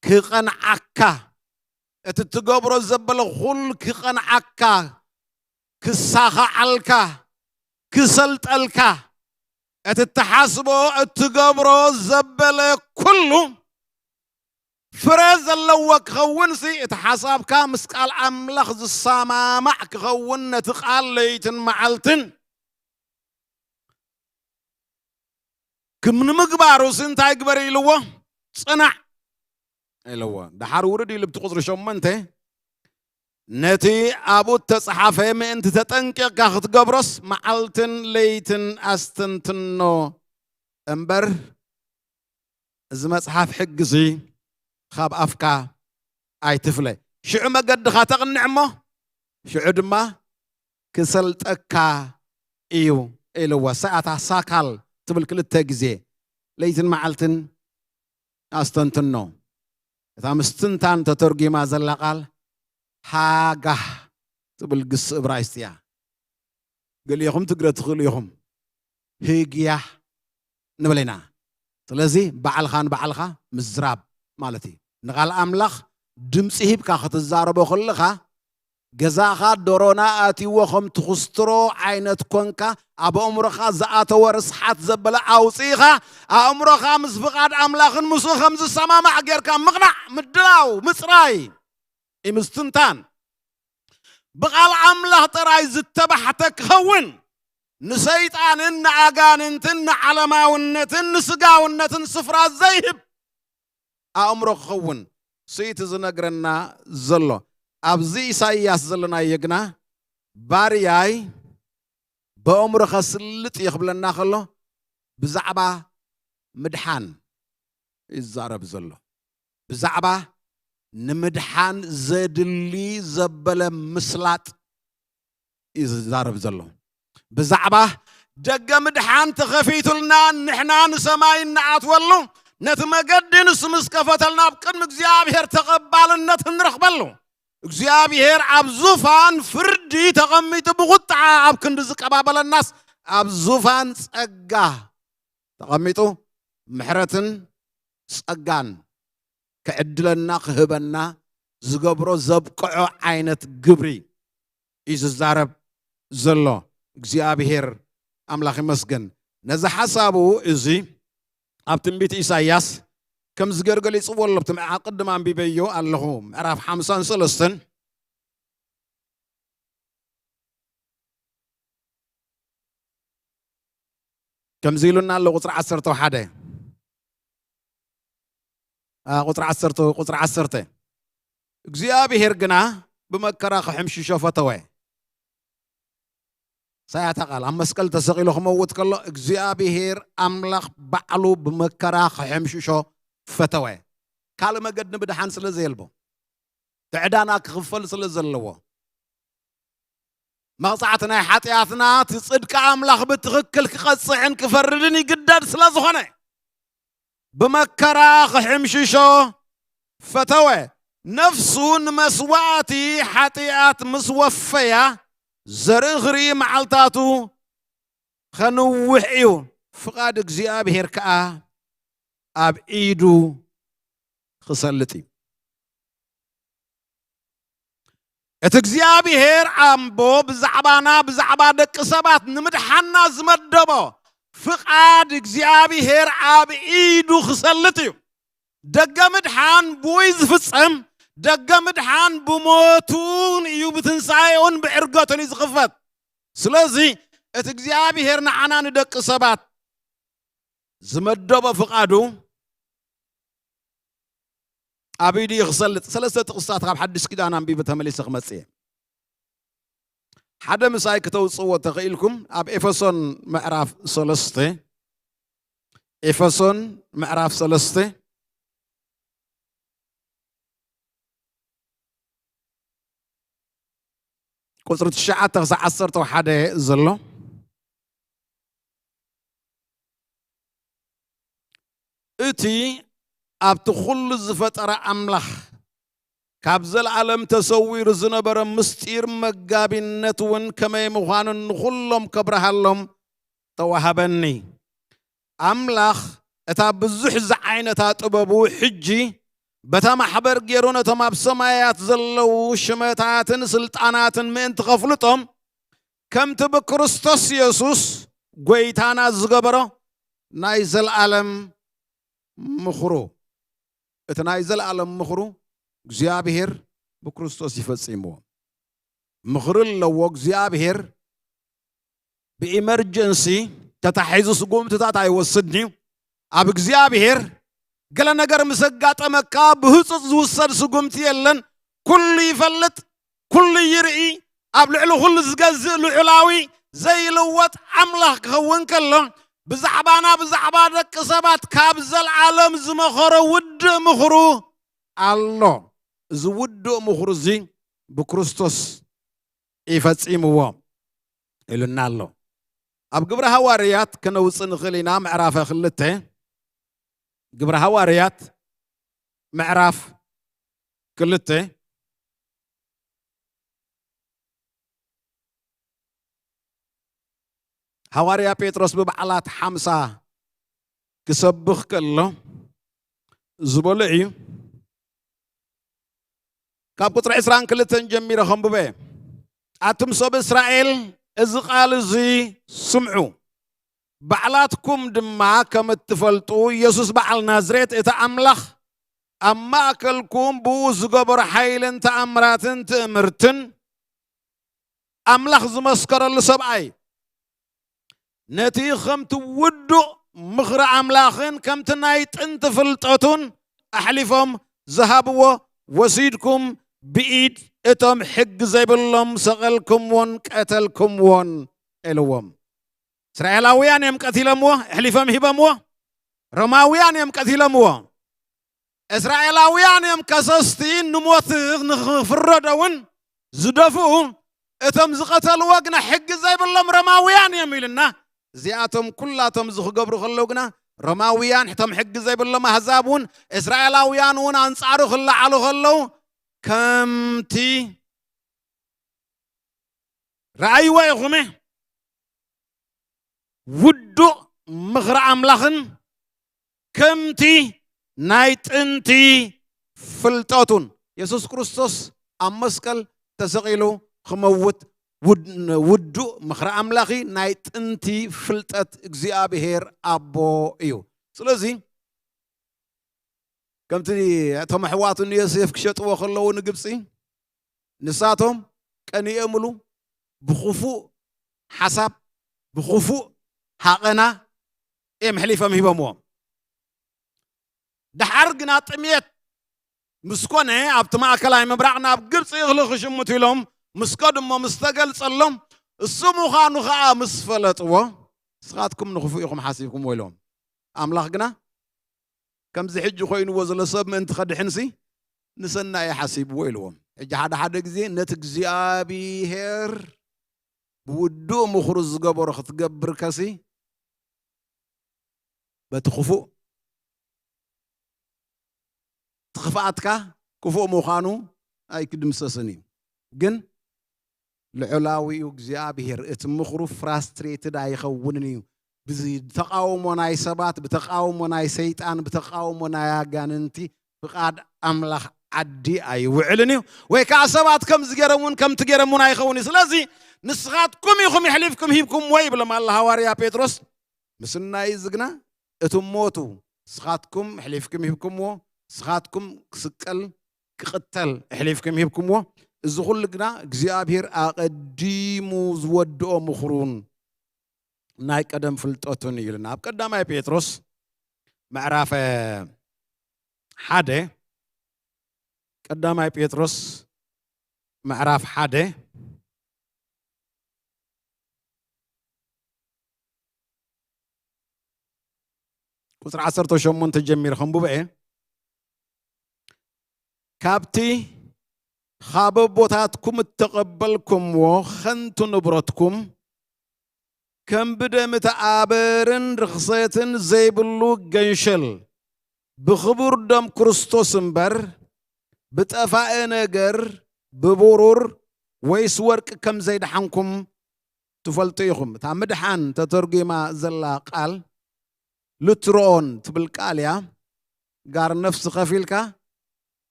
ክቐንዓካ፣ እቲ እትገብሮ ዘበለ ኩሉ ክቐንዓካ፣ ክሳኻዓልካ፣ ክሰልጠልካ፣ እቲ እትሓስቦ እትገብሮ ዘበለ ኩሉ ፍረ ዘለዎ ክኸውንሲ፣ እቲ ሓሳብካ ምስ ቃል ኣምላኽ ዝሰማማዕ ክኸውን፣ ነቲ ቃል ለይትን መዓልትን ክም ንምግባሩሲ እንታይ ግበር ኢልዎ? ጽናዕ ኢልዎ። ደሓር ውርድ ኢሉ ብቲ ቁጽሪ ሸሞንተ፣ ነቲ ኣብኡ እተጸሓፈ ምእንቲ ተጠንቂቕካ ክትገብሮስ መዓልትን ለይትን ኣስተንትኖ እምበር፣ እዚ መጽሓፍ ሕጊ እዚ ካብ ኣፍካ ኣይትፍለ። ሽዑ መገድኻ ተቕንዕ እሞ፣ ሽዑ ድማ ክሰልጠካ እዩ ኢልዎ። ሰኣታ ሳካል ትብል ክልተ ግዜ፣ ለይትን መዓልትን ኣስተንትኖ። እታ ምስትንታን ተተርጒማ ዘላ ቃል ሃጋህ ትብል ግስ እብራይስጥ እያ። ገሊኹም ትግረ ትኽእሉ ኢኹም። ህግያ ንብል ኢና። ስለዚ ባዕልኻ ንባዕልኻ ምዝራብ ማለት እዩ። ንቓል ኣምላኽ ድምፂ ሂብካ ክትዛረቦ ከለኻ፣ ገዛኻ ዶሮና ኣትይዎ ከም ትኹስትሮ ዓይነት ኮንካ፣ ኣብ ኣእምሮኻ ዝኣተወ ርስሓት ዘበለ ኣውፂእኻ፣ ኣእምሮኻ ምስ ፍቓድ ኣምላኽን ምስኡ ከም ዝሰማማዕ ጌርካ ምቕናዕ፣ ምድላው፣ ምፅራይ እዩ ምስትንታን። ብቓል ኣምላኽ ጥራይ ዝተባሕተ ክኸውን፣ ንሰይጣንን ንኣጋንንትን ንዓለማውነትን ንስጋውነትን ስፍራ ዘይህብ ኣእምሮ ክኸውን ስኢቲ ዝነግረና ዘሎ። ኣብዚ ኢሳይያስ ዘለናዮ ግና፣ ባርያይ በእምሮ ከስልጥ እየ ክብለና ከሎ፣ ብዛዕባ ምድሓን ይዛረብ ዘሎ። ብዛዕባ ንምድሓን ዘድሊ ዘበለ ምስላጥ እዩ ዝዛረብ ዘሎ። ብዛዕባ ደገ ምድሓን ተኸፊቱልና፣ ንሕና ንሰማይ እንኣትወሉ፣ ነቲ መገዲ ንሱ ምስ ከፈተልና፣ ኣብ ቅድሚ እግዚኣብሔር ተቐባልነት እንረኽበሉ። እግዚኣብሔር ኣብ ዙፋን ፍርዲ ተቐሚጡ ብቑጥዓ ኣብ ክንዲ ዝቀባበለናስ፣ ኣብ ዙፋን ጸጋ ተቐሚጡ ምሕረትን ጸጋን ክዕድለና ክህበና ዝገብሮ ዘብቅዖ ዓይነት ግብሪ እዩ ዝዛረብ ዘሎ። እግዚኣብሔር ኣምላኽ ይመስገን። ነዚ ሓሳቡ እዚ ኣብ ትንቢት ኢሳይያስ ከምዚ ገይሩ ገሊጽዎ ኣሎ። ኣብቲ ምዕራፍ ቅድም ኣንቢበዮ ኣለኹ፣ ምዕራፍ ሓምሳን ሰለስተን። ከምዚ ኢሉና ኣሎ፣ ቁጽሪ ዓሰርተ ሓደ፣ አ፣ ቁጽሪ ዓሰርተ፣ ቁጽሪ ዓሰርተ፣ እግዚኣብሔር ግና ብመከራ ክሕምሽሾ ፈተወ። ሳያታ ቃል ኣብ መስቀል ተሰቒሉ ክመውት ከሎ እግዚኣብሔር ኣምላኽ ባዕሉ ብመከራ ክሕምሽሾ ፈተወ። ካልእ መገዲ ምድሓን ስለ ዘየልቦ፣ እቲ ዕዳና ክኽፈል ስለ ዘለዎ፣ መቕጻዕቲ ናይ ሓጢኣትና እቲ ጽድቂ ኣምላኽ ብትኽክል ክቐጽዕን ክፈርድን ይግደድ ስለ ዝኾነ፣ ብመከራ ክሕምሽሾ ፈተወ። ነፍሱ ንመስዋእቲ ሓጢኣት ምስ ወፈያ፣ ዘርኢ ክርኢ መዓልታቱ ኸንውሕ እዩ፣ ፍቓድ እግዚኣብሔር ከኣ ኣብ ኢዱ ክሰልጥ እዩ። እቲ እግዚኣብሔር ኣምቦ ብዛዕባና፣ ብዛዕባ ደቂ ሰባት ንምድሓና ዝመደቦ ፍቓድ እግዚኣብሔር ኣብ ኢዱ ክሰልጥ እዩ። ደገ ምድሓን ብኡ እዩ ዝፍጸም። ደገ ምድሓን ብሞቱን እዩ፣ ብትንሳኤኡን ብዕርገቱን እዩ ዝኽፈት። ስለዚ እቲ እግዚኣብሔር ንዓና ንደቂ ሰባት ዝመደቦ ፍቓዱ ኣብ ኢዱ እዩ ክሰልጥ። ሰለስተ ጥቕስታት ካብ ሓድሽ ኪዳን ኣንቢበ ተመሊሰ ክመጽእ እየ። ሓደ ምሳይ ክተውጽዎ ተኽኢልኩም ኣብ ኤፌሶን ምዕራፍ ሰለስተ፣ ኤፌሶን ምዕራፍ ሰለስተ ቁጽሪ ትሽዓተ ክሳዕ ዓሰርተ ሓደ ዘሎ። እቲ ኣብቲ ኩሉ ዝፈጠረ ኣምላኽ ካብ ዘለኣለም ተሰዊሩ ዝነበረ ምስጢር መጋቢነት እውን ከመይ ምዃኑ ንኹሎም ከብርሃሎም ተዋሃበኒ። ኣምላኽ እታ ብዙሕ ዝዓይነታ ጥበቡ ሕጂ በታ ማሕበር ገይሩ ነቶም ኣብ ሰማያት ዘለዉ ሽመታትን ስልጣናትን ምእንቲ ከፍልጦም ከምቲ ብክርስቶስ የሱስ ጐይታና ዝገበሮ ናይ ዘለኣለም ምኽሩ፣ እቲ ናይ ዘለኣለም ምኽሩ እግዚኣብሔር ብክርስቶስ እዩ ፈጺምዎ። ምኽሪ ኣለዎ እግዚኣብሔር። ብኢመርጀንሲ ተታሒዙ ስጉምትታት ኣይወስድን እዩ። ኣብ እግዚኣብሔር ገለ ነገር ምስ ኣጋጠመካ ብህጹጽ ዝውሰድ ስጉምቲ የለን። ኩሉ ይፈልጥ፣ ኩሉ ይርኢ፣ ኣብ ልዕሊ ኩሉ ዝገዝእ ልዑላዊ ዘይልወጥ ኣምላኽ ክኸውን ከሎ፣ ብዛዕባና፣ ብዛዕባ ደቂ ሰባት ካብ ዘለዓለም ዝመኸሮ ውድእ ምኽሩ ኣሎ። እዚ ውድእ ምኽሩ እዚ ብክርስቶስ ይፈጺምዎ ኢሉና ኣሎ። ኣብ ግብረ ሃዋርያት ከነውጽእ ንኽእል ኢና፣ ምዕራፈ ክልተ። ግብረ ሃዋርያት ምዕራፍ ክልተ። ሃዋርያ ጴጥሮስ ብበዓላት ሓምሳ ክሰብኽ ከሎ ዝበሎ እዩ። ካብ ቁጽሪ ዕስራን ክልተን ጀሚረ ከንብበ። ኣቱም ሰብ እስራኤል፣ እዚ ቃል እዚ ስምዑ። ባዕላትኩም ድማ ከም እትፈልጡ፣ ኢየሱስ በዓል ናዝሬት፣ እቲ ኣምላኽ ኣብ ማእከልኩም ብኡ ዝገበሮ ሓይልን ተኣምራትን ትእምርትን፣ ኣምላኽ ዝመስከረሉ ሰብኣይ፣ ነቲ ከምቲ ውዱእ ምኽሪ ኣምላኽን ከምቲ ናይ ጥንቲ ፍልጠቱን ኣሕሊፎም ዝሃብዎ ወሲድኩም፣ ብኢድ እቶም ሕጊ ዘይብሎም ሰቐልኩምዎን ቀተልኩምዎን፣ ኢልዎም። እስራኤላውያን እዮም ቀቲሎምዎ፣ ኣሕሊፎም ሂቦምዎ። ሮማውያን እዮም ቀቲሎምዎ። እስራኤላውያን እዮም ከሰስቲ፣ ንሞት ንኽፍረዶ እውን ዝደፍኡ። እቶም ዝቐተልዎ ግና ሕጊ ዘይብሎም ሮማውያን እዮም ኢሉና። እዚኣቶም ኩላቶም እዚ ክገብሩ ከለዉ ግና፣ ሮማውያን፣ እቶም ሕጊ ዘይብሎም ኣህዛብ እውን፣ እስራኤላውያን እውን ኣንጻሩ ክለዓሉ ከለዉ፣ ከምቲ ረኣይዎ ኢኹም፣ ውዱእ ምኽሪ ኣምላኽን ከምቲ ናይ ጥንቲ ፍልጠቱን፣ የሱስ ክርስቶስ ኣብ መስቀል ተሰቒሉ ክመውት ውድ-፣ ውዱእ ምኽሪ ኣምላኺ ናይ ጥንቲ ፍልጠት እግዚኣብሔር ኣቦ እዩ። ስለዚ ከምቲ እቶም ኣሕዋቱ ንዮሴፍ ክሸጥዎ ከለዉ ንግብፂ፣ ንሳቶም ቀኒኦምሉ ብኽፉእ ሓሳብ፣ ብኽፉእ ሃቐና እዮም ኣሕሊፎም ሂቦምዎም። ደሓር ግና ጥሜት ምስ ኮነ፣ ኣብቲ ማእከላይ ምብራቕ ናብ ግብፂ እኽሊ ክሽምቱ ኢሎም ምስ ከዱ እሞ ምስ ተገልጸሎም፣ እሱ ምዃኑ ኸዓ ምስ ፈለጥዎ፣ ንስኻትኩም ንኽፉእ ኢኹም ሓሲብኩምዎ ኢሎም። ኣምላኽ ግና ከምዚ ሕጂ ኮይንዎ ዘሎ ሰብ ምእንቲ ከድሕንሲ ንሰናይ ሓሲብዎ ኢልዎም። ሕጂ ሓደ ሓደ ግዜ ነቲ እግዚኣብሔር ብውዱእ ምኽሩ ዝገበሮ ክትገብርከሲ በቲ ክፉእ፣ እቲ ክፍኣትካ ክፉእ ምዃኑ ኣይክድምሰስን እዩ። ግን ልዑላዊኡ እግዚኣብሔር እቲ ምኽሩ ፍራስትሬትድ ኣይኸውንን እዩ። ብዚ ተቃውሞ ናይ ሰባት፣ ብተቃውሞ ናይ ሰይጣን፣ ብተቃውሞ ናይ ኣጋንንቲ ፍቓድ ኣምላኽ ዓዲ ኣይውዕልን እዩ። ወይ ከዓ ሰባት ከምዚ ገይሮም እውን ከምቲ ገይሮም እውን ኣይኸውን እዩ። ስለዚ ንስኻትኩም ኢኹም የሕሊፍኩም ሂብኩምዎ ይብሎም ኣሎ ሃዋርያ ጴጥሮስ። ምስናይ እዚ ግና እቲ ሞቱ ንስኻትኩም ኣሕሊፍኩም ሂብኩምዎ፣ ንስኻትኩም ክስቀል ክቕተል ኣሕሊፍኩም ሂብኩምዎ። እዚ ኩሉ ግና እግዚኣብሔር ኣቐዲሙ ዝወድኦ ምኽሩን ናይ ቀደም ፍልጠቱን እዩ ኢልና። ኣብ ቀዳማይ ጴጥሮስ ምዕራፍ ሓደ፣ ቀዳማይ ጴጥሮስ ምዕራፍ ሓደ ቁጽሪ ዓሰርተ ሸሞንተ ጀሚረ ከንብቦ እየ። ካብቲ ካብ ኣቦታትኩም እተቐበልኩምዎ ኸንቱ ንብረትኩም፣ ከም ብደም እተኣበርን ርኽሰትን ዘይብሉ ገንሸል፣ ብኽቡር ደም ክርስቶስ እምበር፣ ብጠፋኢ ነገር፣ ብብሩር ወይስ ወርቂ ከም ዘይደሓንኩም ትፈልጡ ኢኹም። እታ ምድሓን ተተርጒማ ዘላ ቃል ሉትሮኦን ትብል ቃል እያ። ጋር ነፍሲ ከፊልካ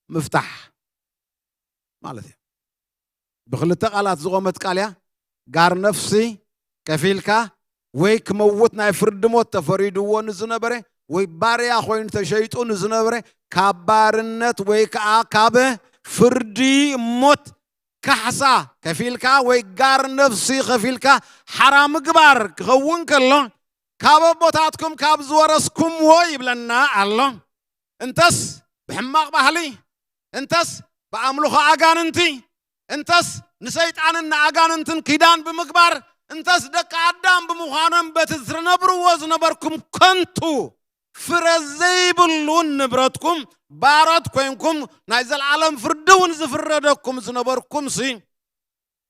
ምፍታሕ ማለት እዩ። ብኽልተ ቃላት ዝቖመት ቃል እያ። ጋር ነፍሲ ከፊልካ ወይ ክመውት ናይ ፍርዲ ሞት ተፈሪድዎ ንዝነበረ ወይ ባርያ ኮይኑ ተሸይጡ ንዝነበረ ካብ ባርነት ወይ ከዓ ካብ ፍርዲ ሞት ካሕሳ ከፊልካ ወይ ጋር ነፍሲ ከፊልካ ሓራ ምግባር ክኸውን ከሎ ካብ ኣቦታትኩም ካብ ዝወረስኩምዎ ይብለና ኣሎ። እንተስ ብሕማቕ ባህሊ፣ እንተስ ብኣምልኾ ኣጋንንቲ፣ እንተስ ንሰይጣንን ንኣጋንንትን ኪዳን ብምግባር፣ እንተስ ደቂ ኣዳም ብምዃኖም በቲ ዝነብርዎ ዝነበርኩም ከንቱ ፍረ ዘይብሉ ንብረትኩም ባሮት ኮይንኩም ናይ ዘለዓለም ፍርዲ እውን ዝፍረደኩም ዝነበርኩምሲ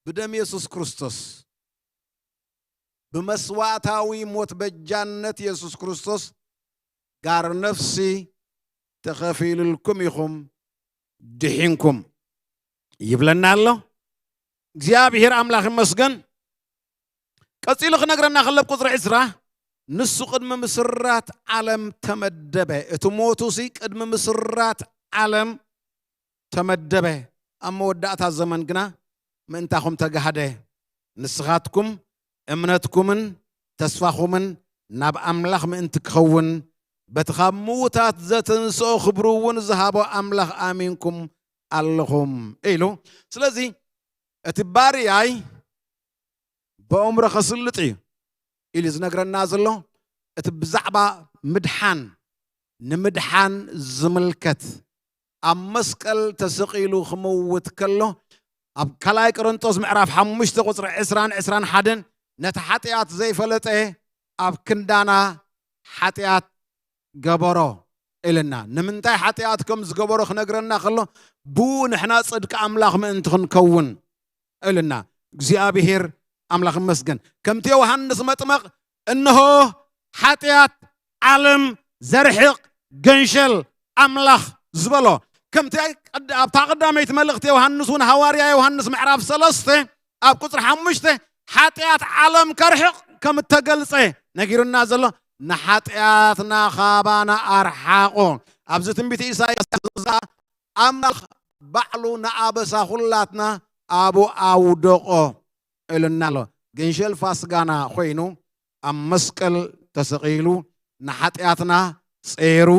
ብደም የሱስ ክርስቶስ ብመስዋእታዊ ሞት በጃነት የሱስ ክርስቶስ ጋር ነፍሲ ተኸፊሉልኩም ኢኹም ድሒንኩም ይብለና ኣሎ። እግዚኣብሔር ኣምላኽ ይመስገን። ቀጺሉ ክነግረና ከሎ ኣብ ቁጽሪ ዕስራ ንሱ ቅድሚ ምስራት ዓለም ተመደበ። እቲ ሞቱሲ ቅድሚ ምስራት ዓለም ተመደበ። ኣብ መወዳእታ ዘመን ግና ምእንታኹም ተጋህደ። ንስኻትኩም እምነትኩምን ተስፋኹምን ናብ ኣምላኽ ምእንቲ ክኸውን በቲ ካብ ምዉታት ዘተንስኦ ክብሪ እውን ዝሃቦ ኣምላኽ ኣሚንኩም ኣለኹም ኢሉ። ስለዚ እቲ ባርያይ ብኣእምሮ ከስልጥ እዩ ኢሉ ዝነግረና ዘሎ እቲ ብዛዕባ ምድሓን፣ ንምድሓን ዝምልከት ኣብ መስቀል ተሰቒሉ ክመውት ከሎ ኣብ ካልኣይ ቆሮንጦስ ምዕራፍ ሓሙሽተ ቁጽሪ ዕስራን ዕስራን ሓደን ነቲ ሓጢኣት ዘይፈለጠ ኣብ ክንዳና ሓጢኣት ገበሮ ኢልና። ንምንታይ ሓጢኣት ከም ዝገበሮ ክነግረና ከሎ ብኡ ንሕና ጽድቂ ኣምላኽ ምእንቲ ክንከውን ኢልና። እግዚኣብሔር ኣምላኽ ይመስገን። ከምቲ ዮሃንስ መጥመቕ እንሆ ሓጢኣት ዓለም ዘርሕቕ ገንሸል ኣምላኽ ዝበሎ፣ ከምቲ ቀድ-፣ ኣብታ ቀዳመይቲ መልእኽቲ ዮሃንስ እውን ሃዋርያ ዮሃንስ ምዕራፍ ሰለስተ ኣብ ቁጽሪ ሓሙሽተ ሓጢኣት ዓለም ከርሕቕ ከም እተገልጸ ነጊሩና ዘሎ ንሓጢኣትና ካባና ኣርሓቖ። ኣብዚ ትንቢት ኢሳያስ ዝኣ ኣምላኽ ባዕሉ ንኣበሳ ኩላትና ኣብኡ ኣውደቖ። ኢሉና ኣሎ። ግንሸል ፋስጋና ኮይኑ ኣብ መስቀል ተሰቒሉ ንሓጢኣትና ጸይሩ፣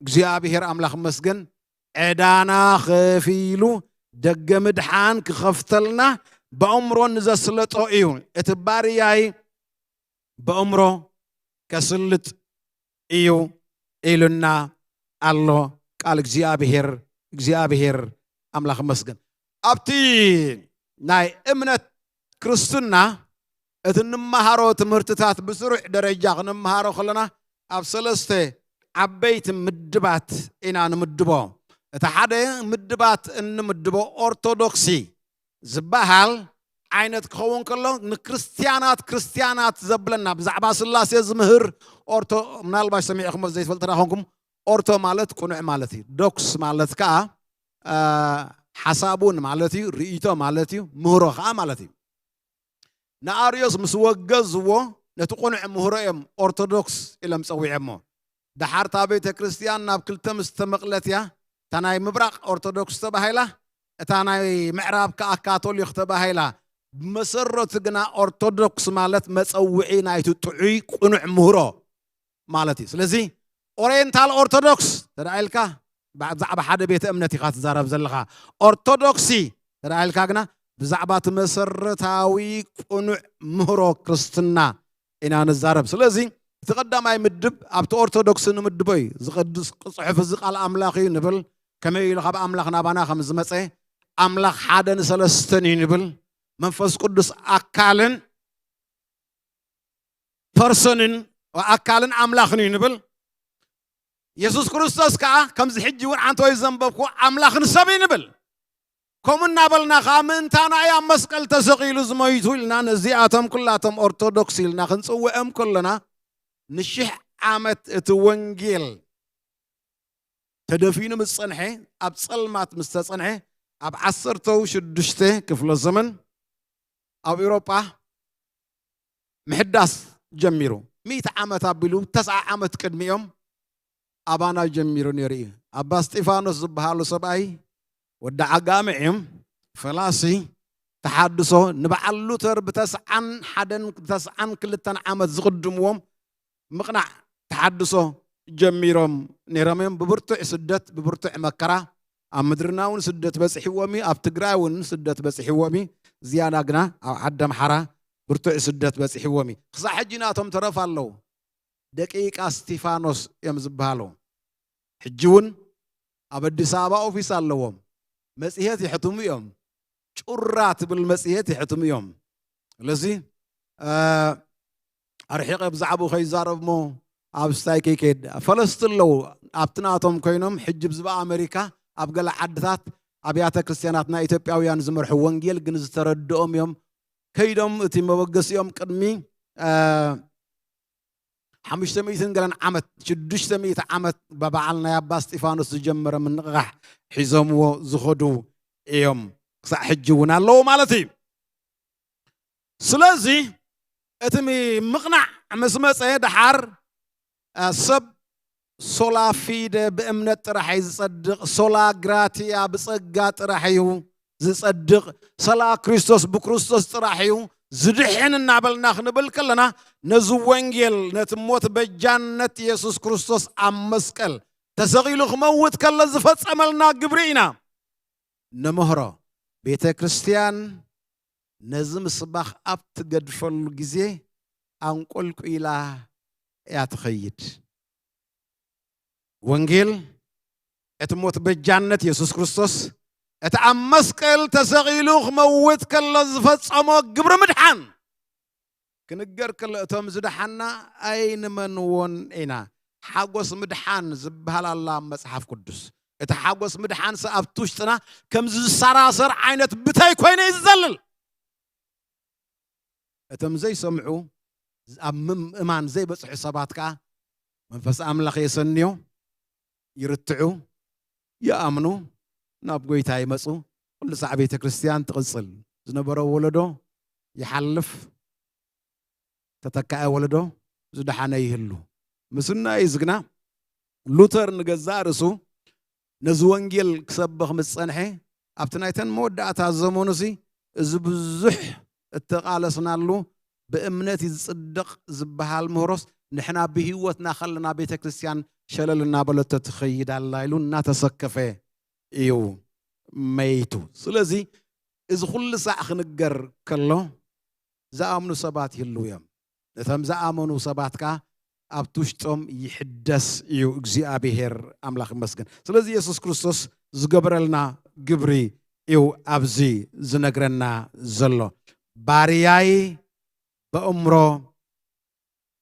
እግዚኣብሔር ኣምላኽ መስገን ዕዳና ከፊሉ ደገ ምድሓን ክኸፍተልና ብኣእምሮ ንዘስለጦ እዩ። እቲ ባርያይ ብኣእምሮ ከስልጥ እዩ ኢሉና ኣሎ ቃል እግዚኣብሔር። እግዚኣብሔር ኣምላኽ መስገን። ኣብቲ ናይ እምነት ክርስትና እቲ እንመሃሮ ትምህርትታት ብስሩዕ ደረጃ ክንመሃሮ ከለና ኣብ ሰለስተ ዓበይቲ ምድባት ኢና ንምድቦ። እቲ ሓደ ምድባት እንምድቦ ኦርቶዶክሲ ዝበሃል ዓይነት ክኸውን ከሎ ንክርስትያናት ክርስትያናት ዘብለና ብዛዕባ ስላሴ ዝምህር ኦርቶ ምናልባሽ ሰሚዕኹም ዘይትፈልጡ ዳ ኾንኩም ኦርቶ ማለት ቅኑዕ ማለት እዩ። ዶክስ ማለት ከዓ ሓሳቡን ማለት እዩ፣ ርእይቶ ማለት እዩ፣ ምህሮ ከዓ ማለት እዩ። ንኣርዮስ ምስ ወገዝዎ ነቲ ቅኑዕ ምህሮ እዮም ኦርቶዶክስ ኢሎም ጸዊዖሞ። ደሓር እታ ቤተ ክርስቲያን ናብ ክልተ ምስ ተመቕለት እያ እታ ናይ ምብራቕ ኦርቶዶክስ ተባሂላ፣ እታ ናይ ምዕራብ ከዓ ካቶሊክ ተባሂላ። ብመሰረቱ ግና ኦርቶዶክስ ማለት መጸውዒ ናይቲ ጥዑይ ቅኑዕ ምህሮ ማለት እዩ። ስለዚ ኦሪየንታል ኦርቶዶክስ ተደኣ ኢልካ ብዛዕባ ሓደ ቤተ እምነት ኢኻ ትዛረብ ዘለኻ። ኦርቶዶክሲ ተደኣ ኢልካ ግና ብዛዕባ እቲ መሰረታዊ ቅኑዕ ምህሮ ክርስትና ኢና ንዛረብ። ስለዚ እቲ ቀዳማይ ምድብ ኣብቲ ኦርቶዶክስ ንምድቦ እዩ። ዝቕድስ ጽሑፍ እዚ ቃል ኣምላኽ እዩ ንብል። ከመይ ኢሉ ካብ ኣምላኽ ናባና ከም ዝመጸ ኣምላኽ ሓደን ሰለስተን እዩ ንብል። መንፈስ ቅዱስ ኣካልን ፐርሶንን ኣካልን ኣምላኽን እዩ ንብል። የሱስ ክርስቶስ ከዓ ከምዚ ሕጂ እውን ዓንተወይ ዘንበብኩ ኣምላኽን ሰብ እዩ ንብል። ከምኡ እናበልና ከዓ ምእንታና እዩ ኣብ መስቀል ተሰቒሉ ዝሞይቱ ኢልና ነዚኣቶም ኩላቶም ኦርቶዶክስ ኢልና ክንጽውዖም ከለና ንሽሕ ዓመት እቲ ወንጌል ተደፊኑ ምስ ጸንሐ ኣብ ጸልማት ምስ ተጸንሐ ኣብ ዓሰርተው ሽዱሽተ ክፍለ ዘመን ኣብ ኤውሮጳ ምሕዳስ ጀሚሩ። ሚእቲ ዓመት ኣቢሉ ተስዓ ዓመት ቅድሚኦም ኣባና ጀሚሩ ነይሩ እዩ። ኣባ እስጢፋኖስ ዝበሃሉ ሰብኣይ ወዲ ዓጋመ እዮም። ፈላሲ ተሓድሶ ንበዓል ሉተር ብተስዓን ሓደን ብተስዓን ክልተን ዓመት ዝቕድምዎም ምቕናዕ ተሓድሶ ጀሚሮም ነይሮም እዮም። ብብርቱዕ ስደት ብብርቱዕ መከራ ኣብ ምድርና እውን ስደት በፂሕዎም እዩ። ኣብ ትግራይ እውን ስደት በፂሕዎም እዩ። ዝያዳ ግና ኣብ ዓዲ ኣምሓራ ብርቱዕ ስደት በፂሕዎም እዩ። ክሳዕ ሕጂ ናቶም ተረፍ ኣለዉ። ደቂቃ እስቲፋኖስ እዮም ዝበሃሉ። ሕጂ እውን ኣብ ኣዲስ ኣበባ ኦፊስ ኣለዎም። መፅሄት ይሕትሙ እዮም። ጩራ ትብል መፅሄት ይሕትሙ እዮም። ስለዚ ኣርሒቐ ብዛዕባኡ ከይዛረብ እሞ ኣብ ስታይ ከይከይድ ፈለስቲ ኣለዉ። ኣብቲ ናቶም ኮይኖም ሕጂ ብዝባ ኣሜሪካ ኣብ ገለ ዓድታት ኣብያተ ክርስትያናት ናይ ኢትዮጵያውያን ዝመርሑ ወንጌል ግን ዝተረድኦም እዮም። ከይዶም እቲ መበገሲኦም ቅድሚ ሓሙሽተ ሚእትን ገለን ዓመት ሽዱሽተ ሚእቲ ዓመት በበዓል ናይ ኣባ እስጢፋኖስ ዝጀመረ ምንቕቓሕ ሒዞምዎ ዝኸዱ እዮም። ክሳዕ ሕጂ እውን ኣለዉ ማለት እዩ። ስለዚ እቲ ምቕናዕ ምስ መፀ ደሓር ሰብ ሶላ ፊደ ብእምነት ጥራሕ እዩ ዝጸድቕ፣ ሶላ ግራቲያ ብጸጋ ጥራሕ እዩ ዝጸድቕ፣ ሰላ ክርስቶስ ብክርስቶስ ጥራሕ እዩ ዝድሕን እናበልና ክንብል ከለና ነዚ ወንጌል ነቲ ሞት በጃነት የሱስ ክርስቶስ ኣብ መስቀል ተሰቒሉ ክመውት ከሎ ዝፈጸመልና ግብሪ ኢና ንምህሮ። ቤተ ክርስቲያን ነዚ ምስባኽ ኣብ ትገድፈሉ ግዜ ኣንቆልቁላ እያ ትኸይድ። ወንጌል እቲ ሞት በጃነት የሱስ ክርስቶስ እቲ ኣብ መስቀል ተሰቒሉ ክመውት ከሎ ዝፈጸሞ ግብሪ ምድሓን ክንገር ከሎ እቶም ዝደሓና ኣይንመንዎን ኢና። ሓጎስ ምድሓን ዝበሃል ኣሎ ኣብ መጽሓፍ ቅዱስ። እቲ ሓጎስ ምድሓን ሰ ኣብቲ ውሽጥና ከምዚ ዝሰራሰር ዓይነት ብተይ ኮይነ እዩ ዝዘልል። እቶም ዘይሰምዑ ኣብ ምእማን ዘይበጽሑ ሰባት ከኣ መንፈስ ኣምላኽ የሰንዮ፣ ይርትዑ፣ ይኣምኑ፣ ናብ ጎይታ ይመጹ። ኩሉ ሳዕ ቤተ ክርስቲያን ትቕጽል። ዝነበረ ወለዶ ይሓልፍ፣ ተተካኢ ወለዶ ዝደሓነ ይህሉ። ምስናይ እዚ ግና ሉተር ንገዛእ ርእሱ ነዚ ወንጌል ክሰብኽ ምስ ጸንሐ ኣብቲ ናይተን መወዳእታ ዘመኑሲ እዚ ብዙሕ እተቓለስናሉ ብእምነት እዩ ዝጽድቕ ዝበሃል ምህሮስ፣ ንሕና ብህይወትና ከለና ቤተ ክርስቲያን ሸለል እናበለቶ ትኸይድ ኣላ ኢሉ እናተሰከፈ እዩ መይቱ። ስለዚ እዚ ኩሉ ሳዕ ክንገር ከሎ ዝኣምኑ ሰባት ይህልዉ እዮም። ነቶም ዝኣመኑ ሰባት ከኣ ኣብቲ ውሽጦም ይሕደስ እዩ። እግዚኣብሔር ኣምላኽ ይመስገን። ስለዚ የሱስ ክርስቶስ ዝገበረልና ግብሪ እዩ ኣብዚ ዝነግረና ዘሎ። ባርያይ በእምሮ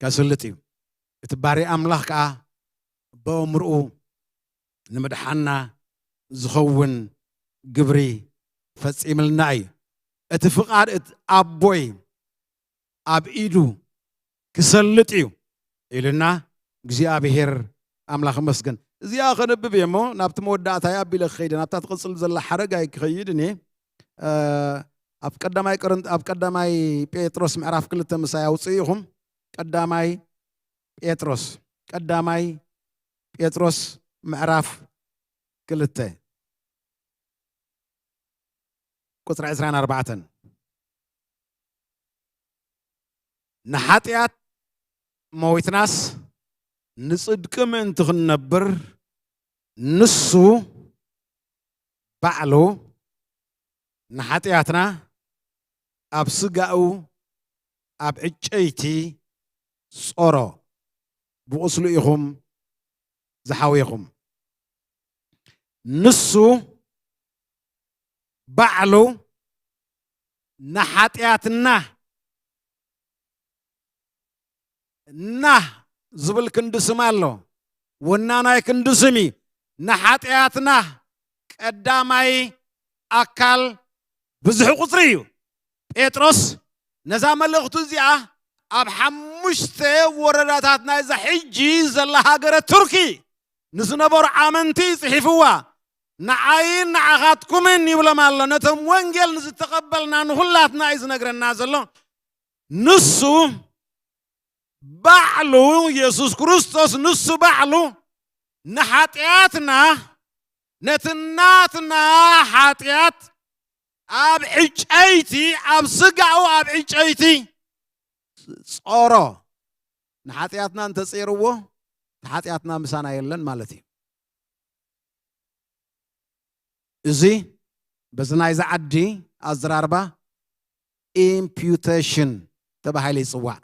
ከስልጥ እዩ። እቲ ባርያ ኣምላኽ ከኣ በእምርኡ ንምድሓና ዝኸውን ግብሪ ፈጺምልና እዩ። እቲ ፍቓድ እቲ ኣቦይ ኣብ ኢዱ ክሰልጥ እዩ ኢሉና እግዚኣብሔር ኣምላኽ መስገን። እዚኣ ከነብብ እየ እሞ ናብቲ መወዳእታ እየ ኣቢለ ክኸይድ፣ ናብታ ትቕጽል ዘላ ሓረግ ኣይክኸይድን እየ። እ፣ ኣብ ቀዳማይ ቅርንት-፣ ኣብ ቀዳማይ ጴጥሮስ ምዕራፍ ክልተ ምሳይ ኣውፅኡ ኢኹም። ቀዳማይ ጴጥሮስ፣ ቀዳማይ ጴጥሮስ ምዕራፍ ክልተ ቁጽሪ ዕስራን ኣርባዕተን። ንሓጢኣት ሞይትናስ ንጽድቂ ምእንቲ ክንነብር ንሱ ባዕሉ ንሓጢኣትና ኣብ ስጋኡ ኣብ ዕጨይቲ ጾሮ፣ ብቑስሉ ኢኹም ዝሓወኹም። ንሱ ባዕሉ ንሓጢኣትና ናህ ዝብል ክንዲ ስም ኣሎ። ወናናይ ክንዲ ስም እዩ። ንሓጢኣትና ቀዳማይ ኣካል ብዙሕ ቁጽሪ እዩ። ጴጥሮስ ነዛ መልእኽቱ እዚኣ ኣብ ሓሙሽተ ወረዳታት ናይዛ ሕጂ ዘላ ሃገረ ቱርኪ ንዝነበሩ ኣመንቲ ጽሒፍዋ። ንዓይን ንዓኻትኩምን ይብሎም ኣሎ። ነቶም ወንጌል ንዝተቐበልና ንኹላትና እዩ ዝነግረና ዘሎ። ንሱ ባዕሉ፣ የሱስ ክርስቶስ ንሱ ባዕሉ ንሓጢኣትና፣ ነቲ ናትና ሓጢኣት ኣብ ዕጨይቲ፣ ኣብ ስጋኡ ኣብ ዕጨይቲ ጾሮ። ንሓጢኣትና እንተጼርዎ፣ እቲ ሓጢኣትና ምሳና የለን ማለት እዩ። እዚ በዚ ናይዚ ዓዲ ኣዘራርባ ኢምፒዩቴሽን ተባሂሉ ይጽዋዕ።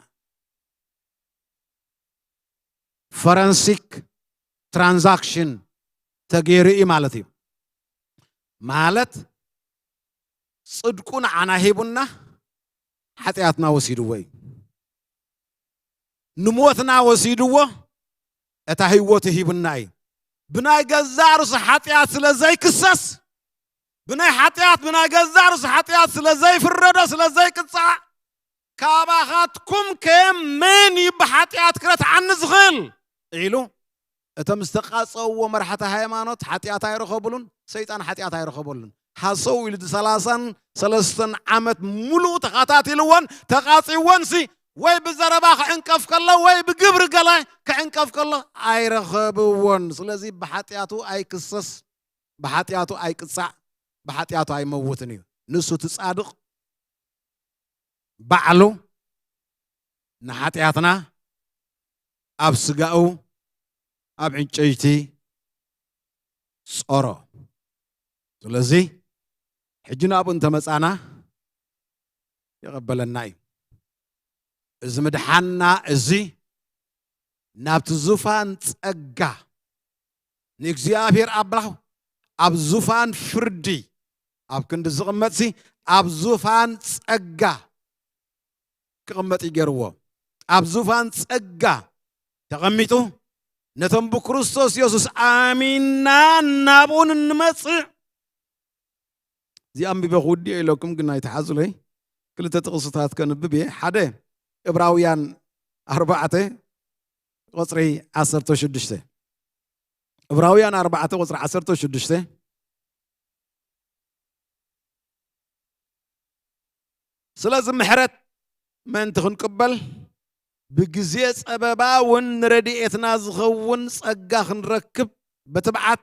ፎረንሲክ ትራንዛክሽን ተገይሩ እዩ ማለት እዩ። ማለት ጽድቁ ንዓና ሂቡና፣ ሓጢኣትና ወሲድዎ እዩ። ንሞትና ወሲድዎ፣ እታ ህይወቱ ሂቡና እዩ። ብናይ ገዛእ ርእሱ ሓጢኣት ስለ ዘይክሰስ፣ ብናይ ሓጢኣት፣ ብናይ ገዛእ ርእሱ ሓጢኣት ስለ ዘይፍረዶ፣ ስለ ዘይቅጻዕ፣ ካባኻትኩም ከ መን እዩ ብሓጢኣት ክረትዓኒ ዝኽእል? ኢሉ እቶም ዝተቃጸውዎ መራሕቲ ሃይማኖት ሓጢኣት ኣይረኸብሉን፣ ሰይጣን ሓጢኣት ኣይረኸበሉን። ሃሰው ኢሉ እቲ ሰላሳን ሰለስተን ዓመት ሙሉእ ተኸታቲልዎን ተቃጺዎን ሲ ወይ ብዘረባ ክዕንቀፍ ከሎ ወይ ብግብሪ ገለ ክዕንቀፍ ከሎ ኣይረኸብዎን። ስለዚ ብሓጢኣቱ ኣይክሰስ፣ ብሓጢኣቱ ኣይቅጻዕ፣ ብሓጢኣቱ ኣይመውትን እዩ። ንሱ እቲ ጻድቕ ባዕሉ ንሓጢኣትና ኣብ ስጋኡ ኣብ ዕንጨይቲ ጾሮ። ስለዚ ሕጂ ናብኡ እንተመጻና ይቐበለና እዩ። እዚ ምድሓንና እዚ ናብቲ ዙፋን ጸጋ ንእግዚኣብሔር ኣምላኽ ኣብ ዙፋን ፍርዲ ኣብ ክንዲ ዝቕመጥሲ ኣብ ዙፋን ጸጋ ክቕመጥ ይገርዎ። ኣብ ዙፋን ጸጋ ተቐሚጡ ነቶም ብክርስቶስ የሱስ ኣሚንና ናብኡ ንመጽእ። እዚ ኣንቢበ ክውድዮ ኢለኩም ግን ኣይትሓዙለይ። ክልተ ጥቕስታት ከንብብ እየ። ሓደ ዕብራውያን ኣርባዕተ ቁጽሪ ዓሰርተ ሽዱሽተ። ዕብራውያን ኣርባዕተ ቁጽሪ ዓሰርተ ሽዱሽተ። ስለዚ ምሕረት ምእንቲ ክንቅበል ብግዜ ጸበባ እውን ንረድኤትና ዝኸውን ጸጋ ክንረክብ ብትብዓት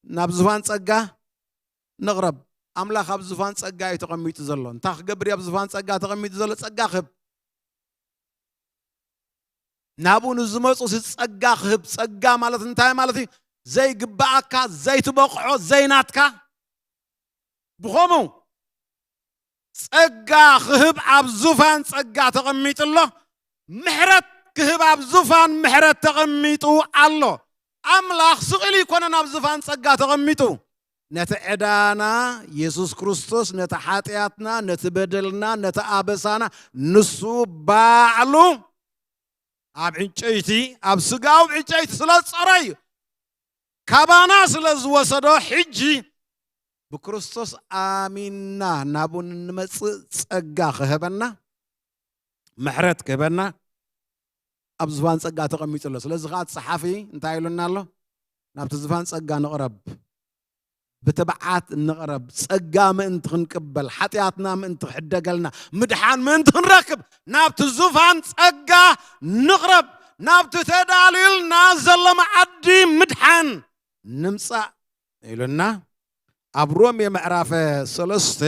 ናብ ዙፋን ጸጋ ንቕረብ። ኣምላኽ ኣብ ዙፋን ጸጋ እዩ ተቐሚጡ ዘሎ። እንታይ ክገብር እዩ ኣብ ዙፋን ጸጋ ተቐሚጡ ዘሎ? ጸጋ ክህብ። ናብኡ ንዝመፁ ሲ ጸጋ ክህብ። ጸጋ ማለት እንታይ ማለት እዩ? ዘይግባኣካ፣ ዘይትበቕዖ፣ ዘይናትካ። ብኸምኡ ጸጋ ክህብ ኣብ ዙፋን ጸጋ ተቐሚጡ ኣሎ። ምሕረት ክህብ ኣብ ዙፋን ምሕረት ተቐሚጡ ኣሎ። ኣምላኽ ስቕ ኢሉ ኣይኮነን ኣብ ዙፋን ጸጋ ተቐሚጡ። ነቲ ዕዳና የሱስ ክርስቶስ፣ ነቲ ሓጢኣትና፣ ነቲ በደልና፣ ነቲ ኣበሳና ንሱ ባዕሉ ኣብ ዕንጨይቲ፣ ኣብ ስጋዊ ዕንጨይቲ ስለ ዝጸረዩ፣ ካባና ስለ ዝወሰዶ፣ ሕጂ ብክርስቶስ ኣሚንና ናብኡ ንመጽእ ጸጋ ክህበና፣ ምሕረት ክህበና ኣብ ዝፋን ጸጋ ተቐሚጡ ኣሎ። ስለዚ ኸኣ እቲ ጸሓፊ እንታይ ኢሉና ኣሎ? ናብቲ ዝፋን ጸጋ ንቕረብ፣ ብትብዓት ንቕረብ፣ ጸጋ ምእንቲ ክንቅበል፣ ሓጢኣትና ምእንቲ ክሕደገልና፣ ምድሓን ምእንቲ ክንረክብ፣ ናብቲ ዙፋን ጸጋ ንቕረብ፣ ናብቲ ተዳልዩልና ዘሎ መዓዲ ምድሓን ንምጻእ ኢሉና። ኣብ ሮሜ ምዕራፍ ሰለስተ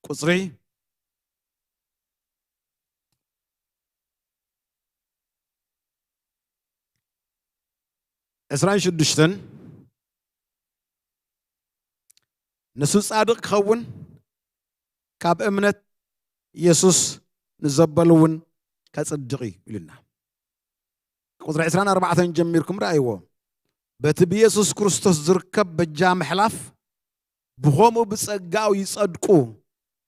ቁጽሪ ዕስራን ሽዱሽተን፣ ንሱ ጻድቕ ክኸውን ካብ እምነት የሱስ ንዘበሉ እውን ከጽድቕ እዩ ኢሉና። ቁጽሪ ዕስራን ኣርባዕተን ጀሚርኩም ረኣይዎ። በቲ ብየሱስ ክርስቶስ ዝርከብ በጃ ምሕላፍ ብኸምኡ ብጸጋኡ ይጸድቁ።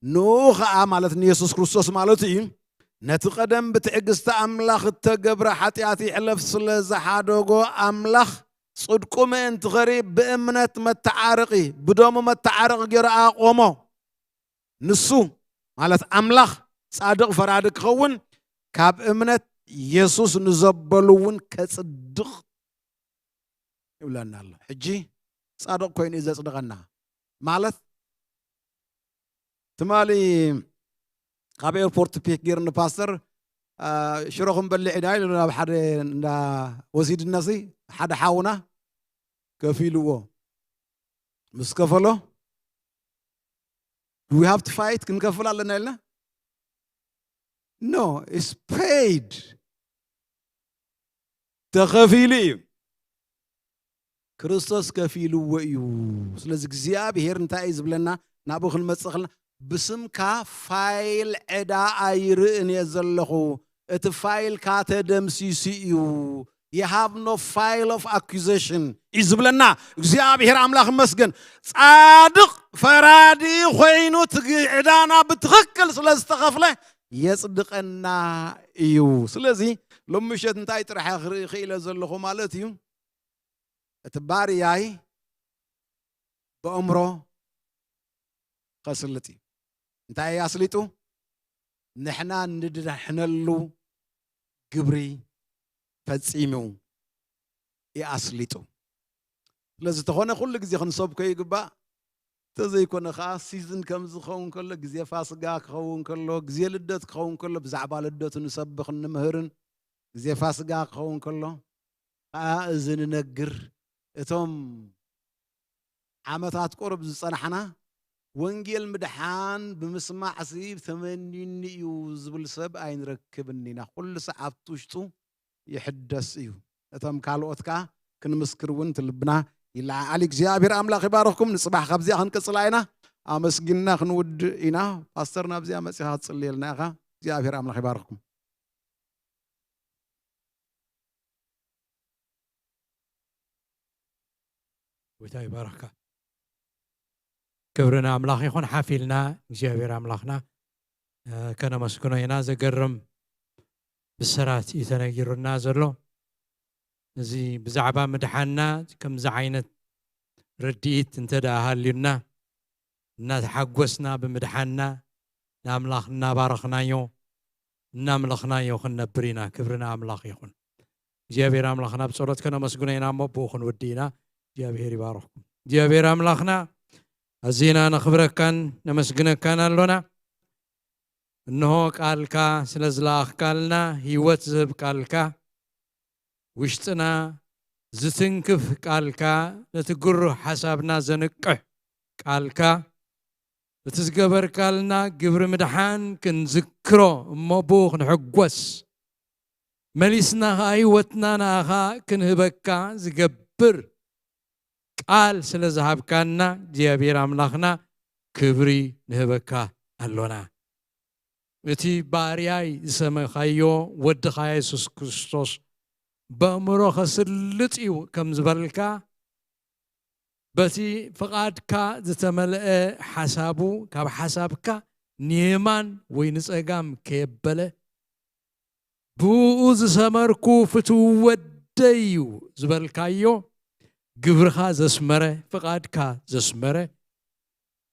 ንኡ ኸኣ፣ ማለት ንየሱስ ክርስቶስ ማለቱ እዩ፣ ነቲ ቀደም ብትዕግስቲ ኣምላኽ እተገብረ ሓጢኣት ይሕለፍ ስለ ዝሓደጎ፣ ኣምላኽ ጽድቁ ምእንቲ ኸርኢ ብእምነት መተዓረቒ፣ ብደሙ መተዓረቒ ገይሩ ኣቖሞ። ንሱ፣ ማለት ኣምላኽ፣ ጻድቕ ፈራዲ ክኸውን፣ ካብ እምነት የሱስ ንዘበሉ እውን ከጽድቕ ይብለና ኣሎ። ሕጂ ጻድቕ ኮይኑ እዩ ዘጽድቐና። ማለት ትማሊ ካብ ኤርፖርት ፒክ ገይሩኒ ፓስተር፣ አ፣ ሽሮ ክንበልዕ ኢና ኢሉ ናብ ሓደ እንዳ ወሲድናሲ፣ ሓደ ሓውና ከፊልዎ። ምስ ከፈሎ፣ "Do we have to fight?" ክንከፍል ኣለና ኢልና? No, it's paid። ተኸፊሉ እዩ። ክርስቶስ ከፊልዎ እዩ። ስለዚ እግዚኣብሄር እንታይ እዩ ዝብለና? ናብኡ ክንመጽእ ከለና፣ "ብስምካ ፋይል ዕዳ ኣይርእን እየ ዘለኹ። እቲ ፋይልካ ተደምሲሱ እዩ። You have no file of accusation" እዩ ዝብለና እግዚኣብሄር ኣምላኽ ይመስገን። ጻድቕ ፈራዲ ኮይኑ፣ እቲ ዕዳና ብትኽክል ስለ ዝተኸፍለ የጽድቐና እዩ። ስለዚ ሎም ምሸት እንታይ ጥራሕ ክርኢ ክኢለ ዘለኹ ማለት እዩ? እቲ ባርያይ ብኣእምሮ ከስልጥ እዩ። እንታይ እዩ ኣስሊጡ? ንሕና እንድሕነሉ ግብሪ ፈጺሙ እዩ ኣስሊጡ። ስለዚ፣ ተኾነ ኩሉ ግዜ ክንሰብኮ ይግባእ። እንተዘይኮነ ኸዓ፣ ሲዝን ከም ዝኸውን ከሎ፣ ግዜ ፋስጋ ክኸውን ከሎ፣ ግዜ ልደት ክኸውን ከሎ፣ ብዛዕባ ልደቱ ንሰብኽን ንምህርን፣ ግዜ ፋስጋ ክኸውን ከሎ ኸዓ፣ እዚ ንነግር። እቶም ዓመታት ቁሩብ ዝጸናሕና፣ ወንጌል ምድሓን ብምስማዕሲ ተመንዩኒ እዩ ዝብል ሰብ ኣይንረክብን ኢና። ኩሉ ሰዓብቲ ውሽጡ ይሕደስ እዩ። እቶም ካልኦት ከኣ ክንምስክር እውን እቲ ልብና ይለዓዓል። እግዚኣብሔር ኣምላኽ ይባርኽኩም። ንጽባሕ ካብዚኣ ክንቅጽላ ኢና። ኣመስጊንና ክንውድእ ኢና። ፓስተር፣ ናብዚኣ መጺኻ ክትጽልየልና ኢኻ። እግዚኣብሔር ኣምላኽ ይባርኽኩም። ጎይታ ይባርኽካ። ክብሪ ንኣምላኽ ይኹን። ሓፍ ኢልና እግዚኣብሔር ኣምላኽና፣ እ፣ ከነመስግኖ ኢና። ዘገርም ብስራት እዩ ተነጊሩና ዘሎ። እዚ ብዛዕባ ምድሓንና ከምዚ ዓይነት ርድኢት እንተ ደኣ ሃልዩና፣ እናተሓጎስና ብምድሓንና፣ ንኣምላኽ እናባረኽናዮ፣ እናምለኽናዮ ክንነብር ኢና። ክብሪ ንኣምላኽ ይኹን። እግዚኣብሔር ኣምላኽና ብጸሎት ከነመስግኖ ኢና እሞ፣ ብኡ ክንውድእ ኢና። እግዚኣብሔር ይባርኽኩም። እግዚኣብሔር ኣምላኽና፣ ኣዚና ነኽብረካን ነመስግነካን ኣሎና። እንሆ ቃልካ ስለ ዝለኣኽካልና፣ ህይወት ዝህብ ቃልካ፣ ውሽጥና ዝትንክፍ ቃልካ፣ ነቲ ግሩህ ሓሳብና ዘንቅሕ፣ ቃልካ፣ እቲ ዝገበርካልና ግብሪ ምድሓን ክንዝክሮ፣ እሞ ብኡ ክንሕጎስ፣ መሊስና ኸኣ ህይወትና ንኣኻ ክንህበካ ዝገብር ቃል ስለ ዝሃብካና እግዚኣብሔር ኣምላኽና ክብሪ ንህበካ ኣሎና። እቲ ባርያይ ዝሰመኻዮ ወድኻ የሱስ ክርስቶስ በእምሮ ከስልጥ እዩ ከም ዝበልካ፣ በቲ ፍቓድካ ዝተመልአ ሓሳቡ ካብ ሓሳብካ ንየማን ወይ ንጸጋም ከየበለ፣ ብኡ ዝሰመርኩ ፍትው ወደይ እዩ ዝበልካዮ፣ ግብርኻ ዘስመረ፣ ፍቓድካ ዘስመረ፣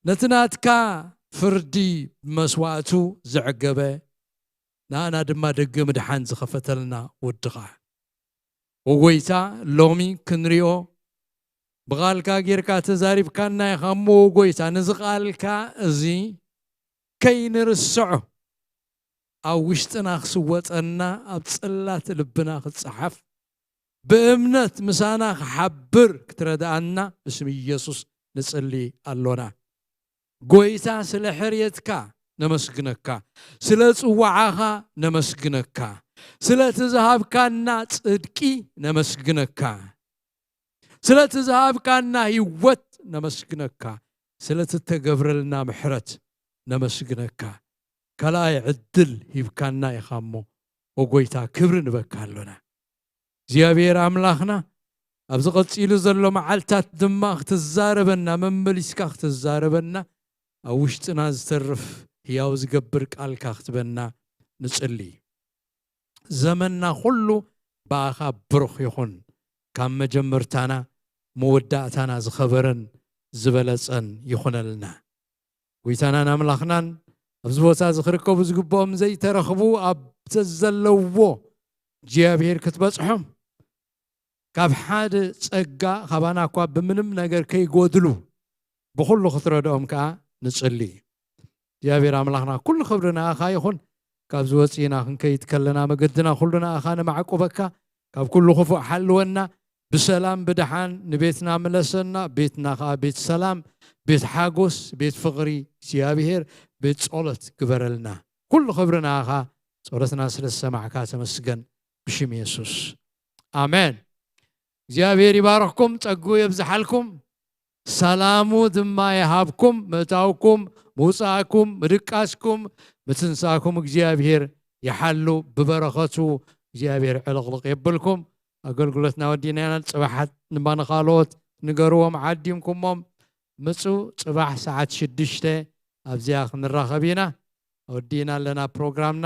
ነቲ ናትካ ፍርዲ ብመስዋእቱ ዘዕገበ፣ ንኣና ድማ ደገ ምድሓን ዝኸፈተልና ወድኻ። ወጎይታ፣ ሎሚ ክንሪኦ ብቓልካ ጌርካ ተዛሪብካና ኢኻ። እሞ ወጎይታ፣ ነዚ ቃልካ እዚ ከይንርስዖ፣ ኣብ ውሽጥና ክስወጠና፣ ኣብ ጽላት ልብና ክጸሓፍ፣ ብእምነት ምሳና ክሓብር ክትረድኣና ብስም ኢየሱስ ንጽሊ ኣሎና። ጎይታ፣ ስለ ሕርየትካ ነመስግነካ፣ ስለ ጽዋዓኻ ነመስግነካ፣ ስለቲ ዝሃብካና ጽድቂ ነመስግነካ፣ ስለቲ ዝሃብካና ህይወት ነመስግነካ፣ ስለቲ እተገብረልና ምሕረት ነመስግነካ። ካልኣይ ዕድል ሂብካና ኢኻ እሞ፣ ኦ ጎይታ፣ ክብሪ ንበካ ኣሎና። እግዚኣብሔር ኣምላኽና፣ ኣብዚ ቀጺሉ ዘሎ መዓልታት ድማ ክትዛረበና፣ መመሊስካ ክትዛረበና፣ ኣብ ውሽጥና ዝተርፍ ህያው ዝገብር ቃልካ ክትበና ንጽሊ። ዘመንና ኩሉ ብኣኻ ብሩኽ ይኹን። ካብ መጀመርታና መወዳእታና ዝኸበረን ዝበለጸን ይኹነልና። ጎይታናን ኣምላኽናን፣ ኣብዚ ቦታ እዚ ክርከቡ ዝግብኦም ዘይተረኽቡ ኣብ ዘለዎ እግዚኣብሔር ክትበጽሖም፣ ካብ ሓደ ጸጋ ካባና እኳ ብምንም ነገር ከይጎድሉ ብኹሉ ክትረድኦም ከኣ ንጽሊ። እግዚኣብሔር ኣምላኽና፣ ኩሉ ክብሪ ንኣኻ ይኹን። ካብዚ ወጺእና ክንከይድ ከለና መገድና ኩሉ ንኣኻ ንማዕቁበካ፣ ካብ ኩሉ ክፉእ ሓልወና፣ ብሰላም ብደሓን ንቤትና ምለሰና፣ ቤትና ከኣ ቤት ሰላም፣ ቤት ሓጎስ፣ ቤት ፍቕሪ እግዚኣብሔር፣ ቤት ጸሎት ግበረልና። ኩሉ ክብሪ ንኣኻ፣ ጸሎትና ስለ ዝሰማዕካ ተመስገን፣ ብሽም የሱስ ኣሜን። እግዚኣብሔር ይባርኽኩም፣ ጸግኡ የብዝሓልኩም፣ ሰላሙ ድማ ይሃብኩም። ምእታውኩም፣ ምውጻእኩም፣ ምድቃስኩም፣ ምትንሳእኩም እግዚኣብሔር ይሓሉ። ብበረኸቱ እግዚኣብሔር ዕልቕልቕ የብልኩም። ኣገልግሎትና ወዲና ኢና። ጽባሓት ድማ ንኻልኦት ንገርዎም፣ ዓዲምኩሞም ምጹ። ጽባሕ ሰዓት ሽዱሽተ ኣብዚኣ ክንራኸብ ኢና። ወዲእና ኣለና ፕሮግራምና።